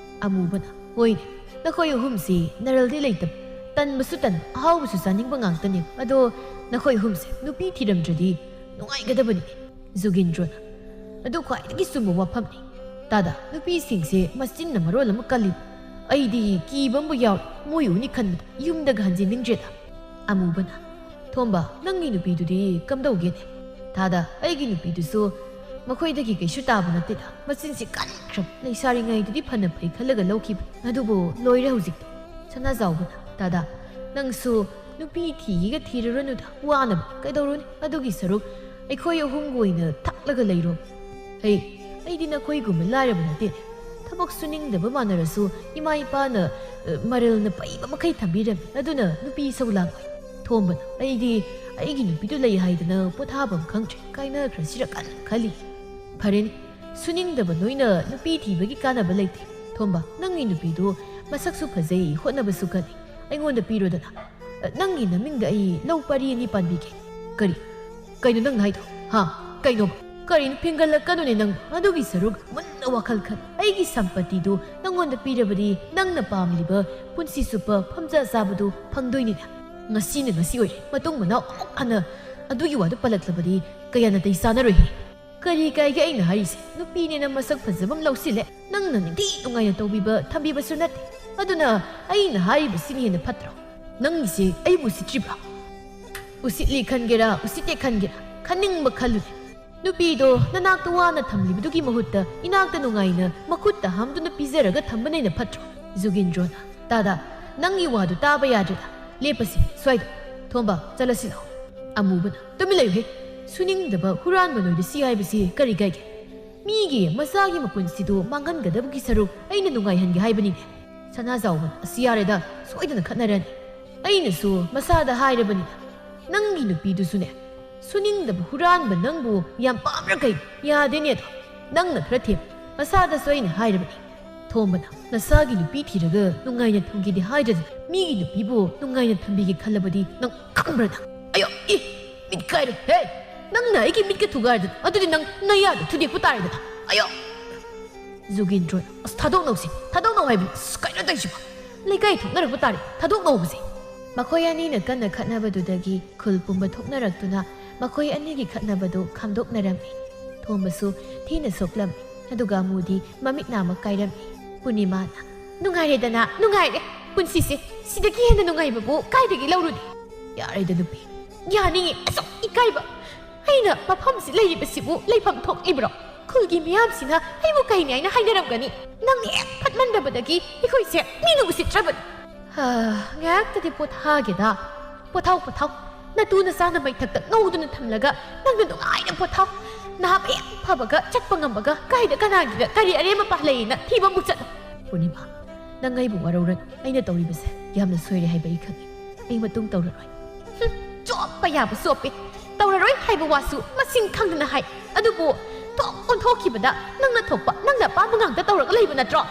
ꯑꯃꯨꯕꯅ, "ꯍꯣꯏꯅꯦ, ꯅꯈꯣꯏ ꯑꯍꯨꯝꯁꯤ ꯅꯔꯜꯗꯤ ꯂꯩꯇꯕ, ꯇꯟꯕꯁꯨ ꯇꯟꯕ, ꯑꯍꯥꯎꯕꯁꯨ ꯆꯥꯅꯤꯡꯕ ꯉꯥꯛꯇꯅꯦ꯫ ꯑꯗꯣ ꯅꯈꯣꯏ ꯑꯍꯨꯝꯁꯦ ꯅꯨꯄꯤ ꯊꯤꯔꯝꯗ꯭ꯔꯗꯤ ꯅꯨꯡꯉꯥꯏꯒꯗꯕꯅꯤꯅꯦ꯫" ꯖꯨꯒꯤꯟꯗ꯭ꯔꯣꯅ, "ꯑꯗꯨ ꯈ꯭ꯋꯥꯏꯗꯒꯤ ꯆꯨꯝꯕ ꯋꯥꯐꯝꯅꯤ ꯇꯥꯗ꯫ ꯅꯨꯄꯤꯁꯤꯡꯁꯦ ꯃꯆꯤꯟꯅ ꯃꯔꯣꯜ ꯑꯃ ꯀꯜꯂꯤ꯫ ꯑꯩꯗꯤ ꯀꯤꯕ ꯑꯃꯕꯨ ꯌꯥꯎꯔꯦ꯫ ꯃꯣꯏ ꯎꯅꯤ ꯈꯟꯕꯗ ꯌꯨꯝꯗꯒ ꯍꯟꯖꯤꯟꯅꯤꯡꯗ꯭ꯔꯦꯗ꯫" ꯑꯃꯨꯕꯅ, "ꯊꯣꯝꯕ, ꯅꯪꯒꯤ ꯅꯨꯄꯤꯗꯨꯗꯤ ꯀꯝꯗꯧꯒꯦꯅꯦ?" ꯊꯥꯗ, "ꯑꯩꯒꯤ ꯅꯨꯄꯤꯗꯨꯁꯨ ꯃꯈꯣꯏꯗꯒꯤ ꯀꯩꯁꯨ ꯇꯥꯕ ꯅꯠꯇꯦꯗ꯫ ꯃꯆꯤꯟꯁꯤ ꯀꯟꯈ꯭ꯔꯕ꯫ ꯂꯩꯁꯥꯔꯤꯉꯩꯗꯨꯗꯤ ꯐꯅ ꯐꯩ ꯈꯜꯂꯒ ꯂꯧꯈꯤꯕ, ꯑꯗꯨꯕꯨ ꯂꯣꯏꯔꯦ ꯍꯧꯖꯤꯛꯇꯤ꯫" ꯁꯅꯥꯖꯥꯎꯕꯅ, "ꯇꯥꯗ, ꯅꯪꯁꯨ ꯅꯨꯄꯤ ꯊꯤꯒꯦꯒ ꯊꯤꯔꯨꯔꯅꯨꯗ, ꯋꯥꯅꯕ ꯀꯩꯗꯧꯔꯨꯅꯤ? ꯑꯗꯨꯒꯤ ꯁꯔꯨꯛ ꯑꯩꯈꯣꯏ ꯑꯍꯨꯝꯒ ꯑꯣꯏꯅ ꯊꯛꯂꯒ ꯂꯩꯔꯣ꯫" "ꯍꯩ, ꯑꯩꯗꯤ ꯅꯈꯣꯏꯒꯨꯝꯕ ꯂꯥꯏꯔꯕ ꯅꯠꯇꯦ꯫ ꯊꯕꯛ ꯁꯨꯅꯤꯡꯗꯕ ꯃꯥꯟꯅꯔꯁꯨ ꯏꯃꯥ ꯏꯄꯥꯅ, ꯑ, ꯃꯔꯜꯅ ꯄꯩꯕ ꯃꯈꯩ ꯊꯝꯕꯤꯔꯝꯃꯤ꯫ ꯑꯗꯨꯅ ꯅꯨꯄꯤ ꯏꯁꯧ ꯂꯥꯡꯉꯣꯏ꯫" ꯊꯣꯝꯕꯅ, "ꯑꯩꯗꯤ ꯑꯩꯒꯤ ꯅꯨꯄꯤꯗꯨ ꯂꯩ ꯍꯥꯏꯗꯅ ꯄꯣꯊꯥꯐꯝ ꯈꯪꯗ꯭ꯔꯦ꯫ ꯀꯥꯏꯅꯈ꯭ꯔꯁꯤꯔ ꯀꯟꯅ ꯈꯜꯂꯤ꯫" "ꯐꯔꯦꯅꯦ, ꯁꯨꯅꯤꯡꯗꯕ ꯅꯣꯏꯅ ꯅꯨꯄꯤ ꯊꯤꯕꯒꯤ ꯀꯥꯟꯅꯕ ꯂꯩꯇꯦ꯫ ꯊꯣꯝꯕ, ꯅꯪꯒꯤ ꯅꯨꯄꯤꯗꯨ ꯃꯁꯛꯁꯨ ꯐꯖꯩ, ꯍꯣꯠꯅꯕꯁꯨ ꯀꯜꯂꯤ꯫ ꯑꯩꯉꯣꯟꯗ ꯄꯤꯔꯣꯗꯅ꯫ ꯑ, ꯅꯪꯒꯤ ꯅꯃꯤꯡꯗ ꯑꯩ ꯂꯧ ꯄꯔꯤ ꯑꯅꯤ ꯄꯥꯟꯕꯤꯒꯦ꯫" "ꯀꯔꯤ? ꯀꯩꯅꯣ ꯅꯪꯅ ꯍꯥꯏꯗꯣ? ꯍꯥ? ꯀꯩꯅꯣ? ꯀꯔꯤꯅꯣ ꯐꯤꯡꯒꯜꯂꯛꯀꯅꯨꯅꯦ ꯅꯪ? ꯑꯗꯨꯒꯤ ꯁꯔꯨꯛ ꯃꯨꯟꯅ ꯋꯥꯈꯜ ꯈꯟ꯫ ꯑꯩꯒꯤ ꯁꯝꯄꯇꯤꯗꯨ ꯅꯪꯉꯣꯟꯗ ꯑꯩꯉꯣꯟꯗ ꯄꯤꯔꯕꯗꯤ ꯅꯪꯅ ꯄꯥꯝꯂꯤꯕ ꯄꯨꯟꯁꯤ ꯆꯨꯞꯄ ꯐꯝꯖ ꯆꯥꯕꯗꯨ ꯐꯪꯗꯣꯏꯅꯤꯅꯦ꯫ ꯉꯁꯤꯅ ꯉꯁꯤ ꯑꯣꯏꯔꯦ, ꯃꯇꯨꯡ ꯃꯅꯥꯎ ꯑꯃꯨꯛ ꯍꯟꯅ ꯑꯗꯨꯒꯤ ꯋꯥꯗꯨ ꯄꯜꯂꯛꯂꯕꯗꯤ ꯀꯌꯥ ꯅꯥꯇꯩ ꯆꯥꯅꯔꯣꯏꯍꯦ꯫ ꯀꯔꯤ ꯀꯥꯏꯒꯦ ꯑꯩꯅ ꯍꯥꯏꯔꯤꯁꯦ? ꯅꯨꯄꯤꯅꯦꯅ ꯃꯁꯛ ꯐꯖꯕ ꯑꯃ ꯂꯧꯁꯤꯜꯂꯦ, ꯅꯪꯅ ꯅꯤꯡꯊꯤ ꯅꯨꯡꯉꯥꯏꯅ ꯇꯧꯕꯤꯕ ꯊꯝꯕꯤꯕꯁꯨ ꯅꯠꯇꯦ꯫ ꯑꯗꯨꯅ ꯑꯩꯅ ꯍꯥꯏꯔꯤꯕꯁꯤꯅ ꯍꯦꯟꯅ ꯐꯠꯇ꯭ꯔꯣ? ꯅꯪꯒꯤꯁꯦ ꯑꯩꯕꯨ ꯎꯁꯤꯠꯇ꯭ꯔꯤꯕ꯭ꯔꯣ? ꯎꯁꯤꯠꯂꯤ ꯈꯟꯒꯦꯔꯥ ꯎꯁꯤꯠꯇꯦ ꯈꯟꯒꯦꯔꯥ, ꯈꯟꯅꯤꯡꯕ ꯈꯜꯂꯨꯅꯦ꯫ ꯅꯨꯄꯤꯗꯣ ꯅꯅꯥꯛꯇ ꯋꯥꯅ ꯊꯝꯂꯤꯕꯗꯨꯒꯤ ꯃꯍꯨꯠꯇ ꯏꯅꯥꯛꯇ ꯅꯨꯡꯉꯥꯏꯅ ꯃꯈꯨꯠꯇ ꯍꯥꯝꯗꯨꯅ ꯄꯤꯖꯔꯒ ꯊꯝꯕꯅ ꯍꯦꯟꯅ ꯐꯠꯇ꯭ꯔꯣ? ꯖꯨꯒꯦꯟꯗ꯭ꯔꯣꯅ, "ꯇꯥꯗꯥ, ꯅꯪꯒꯤ ꯋꯥꯗꯨ ꯇꯥꯕ ꯌꯥꯗ꯭ꯔꯦꯗ꯫ ꯂꯦꯞꯄꯁꯤ ꯁ꯭ꯋꯥꯏꯗ꯫ ꯊꯣꯝꯕ, ꯆꯠꯂꯁꯤ ꯂꯥꯛꯑꯣ꯫" ꯑꯃꯨꯕꯅ, "ꯇꯨꯃꯤꯟ ꯂꯩꯌꯨꯍꯦ꯫ ꯁꯨꯅꯤꯡꯗꯕ ꯍꯨꯔꯥꯟꯕ ꯅꯣꯏꯗ ꯁꯤ ꯍꯥꯏꯕꯁꯤ ꯀꯔꯤ ꯀꯥꯏꯒꯦ? ꯃꯤꯒꯤ ꯃꯆꯥꯒꯤ ꯃꯄꯨꯟꯁꯤꯗꯨ ꯃꯥꯡꯍꯟꯒꯗꯕꯒꯤ ꯁꯔꯨꯛ ꯑꯩꯅ ꯅꯨꯡꯉꯥꯏꯍꯟꯒꯦ ꯍꯥꯏꯕꯅꯤꯅꯦ꯫" ꯁꯅꯥꯖꯥꯎꯕꯅ, "ꯑꯁꯤ ꯌꯥꯔꯦꯗ, ꯁꯣꯏꯗꯅ ꯈꯠꯅꯔꯅꯤ꯫ ꯑꯩꯅꯁꯨ ꯃꯁꯥꯗ ꯍꯥꯏꯔꯕꯅꯤꯅ, ꯅꯪꯒꯤ ꯅꯨꯄꯤꯗꯨꯁꯨꯅꯦ, ꯁꯨꯅꯤꯡꯗꯕ ꯍꯨꯔꯥꯟꯕ ꯅꯪꯕꯨ ꯌꯥꯝ ꯄꯥꯝꯕ꯭ꯔꯥ ꯀꯩꯅꯣ? ꯌꯥꯗꯦꯅꯦ ꯑꯗꯣ꯫ ꯅꯪꯅ ꯈꯔ ꯊꯦꯝ, ꯃꯁꯥꯗꯁꯨ ꯑꯩꯅ ꯍꯥꯏꯔꯕꯅꯤ꯫" ꯊꯣꯝꯕꯅ, "ꯅꯁꯥꯒꯤ ꯅꯨꯄꯤ ꯊꯤꯔꯒ ꯅꯨꯡꯉꯥꯏꯅ ꯊꯝꯒꯦꯗꯤ ꯍꯥꯏꯗ꯭ꯔꯗꯅ ꯃꯤꯒꯤ ꯅꯨꯄꯤꯕꯨ ꯅꯨꯡꯉꯥꯏꯅ ꯊꯝꯕꯤꯒꯦ ꯈꯜꯂꯕꯗꯤ ꯅꯪ ꯈꯪꯕ꯭ꯔꯥ ꯅꯪ? ꯑꯌꯣ, ꯏ, ꯃꯤꯠ ꯀꯥꯏꯔꯦ꯫ ꯍꯦ, ꯅꯪꯅ ꯑꯩꯒꯤ ꯃꯤꯠꯀ ꯊꯨꯒꯥꯏꯔꯗꯅ ꯑꯗꯨꯗꯤ ꯅꯪ ꯅꯌꯥꯗ ꯊꯨꯗꯦꯛꯄ ꯇꯥꯔꯦꯗꯅ꯫ ꯑꯌꯣ!" ꯖꯨꯒꯦꯟꯗ꯭ꯔꯣꯅ, "ꯑꯁ, ꯊꯥꯗꯣꯛꯅꯧꯁꯦ, ꯊꯥꯗꯣꯛꯅꯧ ꯍꯥꯏꯕꯅꯤ꯫ ꯑꯁ, ꯀꯩꯅꯣ ꯇꯧꯔꯤꯁꯤꯕꯣ? ꯂꯩꯀꯥꯏ ꯊꯣꯛꯅꯔꯛꯄ ꯇꯥꯔꯦ, ꯊꯥꯗꯣꯛꯅꯧꯕꯁꯦ꯫" ꯃꯈꯣꯏ ꯑꯅꯤꯅ ꯀꯟꯅ ꯈꯠꯅꯕꯗꯨꯗꯒꯤ ꯈꯨꯜ ꯄꯨꯝꯕ ꯊꯣꯛꯅꯔꯛꯇꯨꯅ ꯃꯈꯣꯏ ꯑꯅꯤꯒꯤ ꯈꯠꯅꯕꯗꯨ ꯈꯥꯝꯗꯣꯛꯅꯔꯝꯃꯤ꯫ ꯊꯣꯝꯕꯁꯨ ꯊꯤꯅ ꯁꯣꯛꯂꯝꯃꯤ, ꯑꯗꯨꯒ ꯑꯃꯨꯗꯤ ꯃꯃꯤꯠ ꯅꯥꯃ ꯀꯥꯏꯔꯝꯃꯤ꯫ ꯄꯨꯔꯅꯤꯃꯥꯅ, "ꯅꯨꯡꯉꯥꯏꯔꯦꯗꯅ, ꯅꯨꯡꯉꯥꯏꯔꯦ꯫ ꯄꯨꯟꯁꯤꯁꯦ ꯁꯤꯗꯒꯤ ꯍꯦꯟꯅ ꯅꯨꯡꯉꯥꯏꯕꯕꯨ ꯀꯥꯏꯗꯒꯤ ꯂꯧꯔꯨꯅꯤ?" "ꯌꯥꯔꯦꯗ ꯅꯨꯄꯤ, ꯌꯥꯅꯤꯡꯉꯤ꯫ ꯑꯁꯨꯛ ꯏꯀꯥꯏꯕ꯫ ꯑꯩꯅ ꯃꯐꯝꯁꯤ ꯂꯩꯔꯤꯕꯁꯤꯕꯨ ꯂꯩꯐꯝ ꯊꯣꯛꯂꯤꯕ꯭ꯔꯣ? ꯈꯨꯜꯒꯤ ꯃꯤꯌꯥꯝꯁꯤꯅ ꯑꯩꯕꯨ ꯀꯩꯅꯤ ꯍꯥꯏꯅ ꯍꯥꯏꯅꯔꯝꯒꯅꯤ꯫ ꯅꯪ ꯍꯦꯛ ꯐꯠꯃꯟꯗꯕꯗꯒꯤ ꯑꯩꯈꯣꯏꯁꯦ ꯃꯤꯅ ꯎꯁꯤꯠꯇ꯭ꯔꯕꯅꯤ꯫" "ꯍꯥ, ꯉꯥꯏꯍꯥꯛꯇꯗꯤ ꯄꯣꯊꯥꯒꯦꯗ꯫ ꯄꯣꯊꯥꯎ, ꯄꯣꯊꯥꯎ꯫ ꯅꯇꯨ ꯅꯆꯥꯅ ꯃꯩꯊꯛꯇ ꯉꯧꯗꯨꯅ ꯊꯝꯂꯒ ꯅꯪꯅ ꯅꯨꯡꯉꯥꯏꯅ ꯄꯣꯊꯥꯎ꯫ ꯅꯥꯕ ꯍꯦꯛ ꯐꯕꯒ ꯆꯠꯄ ꯉꯝꯕꯒ ꯀꯥꯏꯗ ꯀꯅꯥꯒꯤꯗ ꯀꯔꯤ ꯑꯔꯦꯝ ꯑꯄꯥ ꯂꯩꯌꯦꯅ ꯊꯤꯕ ꯑꯃꯨꯛ ꯆꯠꯂꯣ꯫" "ꯄꯨꯔꯅꯤꯃꯥ, ꯅꯪ ꯑꯩꯕꯨ ꯋꯥꯔꯧꯔꯅꯨ꯫ ꯑꯩꯅ ꯇꯧꯔꯤꯕꯁꯦ ꯌꯥꯝꯅ ꯁꯣꯏꯔꯦ ꯍꯥꯏꯕ ꯑꯩ ꯈꯪꯉꯤ꯫ ꯑꯩ ꯃꯇꯨꯡ ꯇꯧꯔꯔꯣꯏ꯫" "ꯍꯨꯝ, ꯆꯣꯞꯄ ꯌꯥꯕ ꯆꯣꯞꯄꯦ꯫ ꯇꯧꯔꯔꯣꯏ ꯍꯥꯏꯕ ꯋꯥꯁꯨ ꯃꯁꯤꯡ ꯈꯪꯗꯅ ꯍꯥꯏ꯫ ꯑꯗꯨꯕꯨ ꯊꯣꯛ ꯑꯣꯟꯊꯣꯛꯈꯤꯕꯗ ꯅꯪꯅ ꯊꯣꯛꯄ, ꯅꯪꯅ ꯑꯄꯥꯝꯕ ꯉꯥꯛꯇ ꯇꯧꯔꯒ ꯂꯩꯕ ꯅꯠꯇ꯭ꯔꯣ?"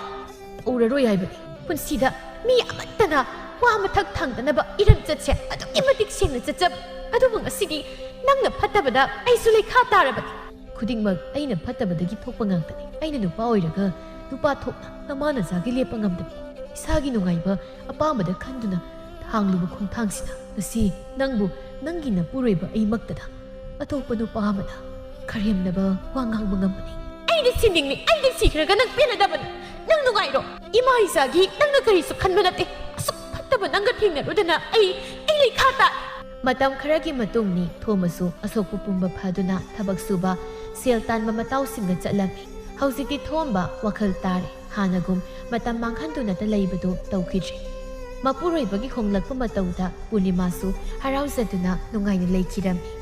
"ꯇꯧꯔꯔꯣꯏ ꯍꯥꯏꯕꯅꯤ꯫ ꯄꯨꯟꯁꯤꯗ ꯃꯤ ꯑꯃꯠꯇꯅ ꯋꯥ ꯃꯊꯛ ꯊꯪꯗꯅꯕ ꯏꯔꯝꯆꯠꯁꯦ ꯑꯗꯨꯛꯀꯤ ꯃꯇꯤꯛ ꯁꯦꯡꯅ ꯆꯠꯆꯕ꯫ ꯑꯗꯨꯕꯨ ꯉꯁꯤꯗꯤ ꯅꯪꯅ ꯐꯠꯇꯕꯗ ꯑꯩꯁꯨ ꯂꯩꯈꯥ ꯇꯥꯔꯕꯅꯤ꯫" "ꯈꯨꯗꯤꯡꯃꯛ ꯑꯩꯅ ꯐꯠꯇꯕꯗꯒꯤ ꯊꯣꯛꯄ ꯉꯥꯛꯇꯅꯤ꯫ ꯑꯩꯅ ꯅꯨꯄꯥ ꯑꯣꯏꯔꯒ ꯅꯨꯄꯥ ꯊꯣꯛꯅ ꯅꯃꯥ ꯅꯆꯥꯒꯤ ꯂꯦꯞꯄ ꯉꯝꯗꯕꯤ, ꯏꯁꯥꯒꯤ ꯅꯨꯡꯉꯥꯏꯕ ꯑꯄꯥꯝꯕꯗ ꯈꯟꯗꯨꯅ ꯊꯥꯡꯂꯨꯕ ꯈꯣꯡꯊꯥꯡꯁꯤꯅ ꯉꯁꯤ ꯅꯪꯕꯨ ꯅꯪꯒꯤ ꯅꯄꯨꯔꯣꯏꯕ ꯑꯩꯃꯛꯇꯗ ꯑꯇꯣꯞꯄ ꯅꯨꯄꯥ ꯑꯃꯅ ꯈꯔꯦꯝꯅꯕ ꯋꯥ ꯉꯥꯡꯕ ꯉꯝꯕꯅꯤ꯫ ꯑꯩꯗꯤ ꯁꯤꯅꯤꯡꯉꯤ, ꯑꯩꯗꯤ ꯁꯤꯈ꯭ꯔꯒ ꯅꯪ ꯄꯦꯜꯂꯗꯕꯅꯤ꯫ ꯅꯪ ꯅꯨꯡꯉꯥꯏꯔꯣ? ꯏꯃꯥ ꯏꯆꯥꯒꯤ ꯅꯪꯅ ꯀꯔꯤꯁꯨ ꯈꯟꯕ ꯅꯠꯇꯦ꯫ ꯑꯁꯨꯛ ꯐꯠꯇꯕ ꯅꯪꯒ ꯊꯦꯡꯅꯔꯨꯗꯅ ꯑꯩ, ꯑꯩ ꯂꯩꯈꯥ ꯇꯥꯏ꯫ ꯃꯇꯝ ꯈꯔꯒꯤ ꯃꯇꯨꯡꯅꯤ ꯊꯣꯝꯕꯁꯨ ꯑꯁꯣꯛꯄ ꯄꯨꯝꯕ ꯐꯗꯨꯅ ꯊꯕꯛ ꯁꯨꯕ, ꯁꯦꯜ ꯇꯥꯟꯕ ꯃꯇꯥꯎꯁꯤꯡꯗ ꯆꯠꯂꯝꯃꯤ꯫ ꯍꯧꯖꯤꯛꯇꯤ ꯊꯣꯝꯕ ꯋꯥꯈꯜ ꯇꯥꯔꯦ꯫ ꯍꯥꯟꯅꯒꯨꯝ ꯃꯇꯝ ꯃꯥꯡꯍꯟꯗꯨꯅꯇ ꯂꯩꯕꯗꯨ ꯇꯧꯈꯤꯗ꯭ꯔꯦ꯫ ꯃꯄꯨꯔꯣꯏꯕꯒꯤ ꯍꯣꯡꯂꯛꯄ ꯃꯇꯧꯗ ꯄꯨꯔꯅꯤꯃꯥꯁꯨ ꯍꯔꯥꯎꯖꯗꯨꯅ ꯅꯨꯡꯉꯥꯏꯅ ꯂꯩꯈꯤꯔꯝꯃꯤ꯫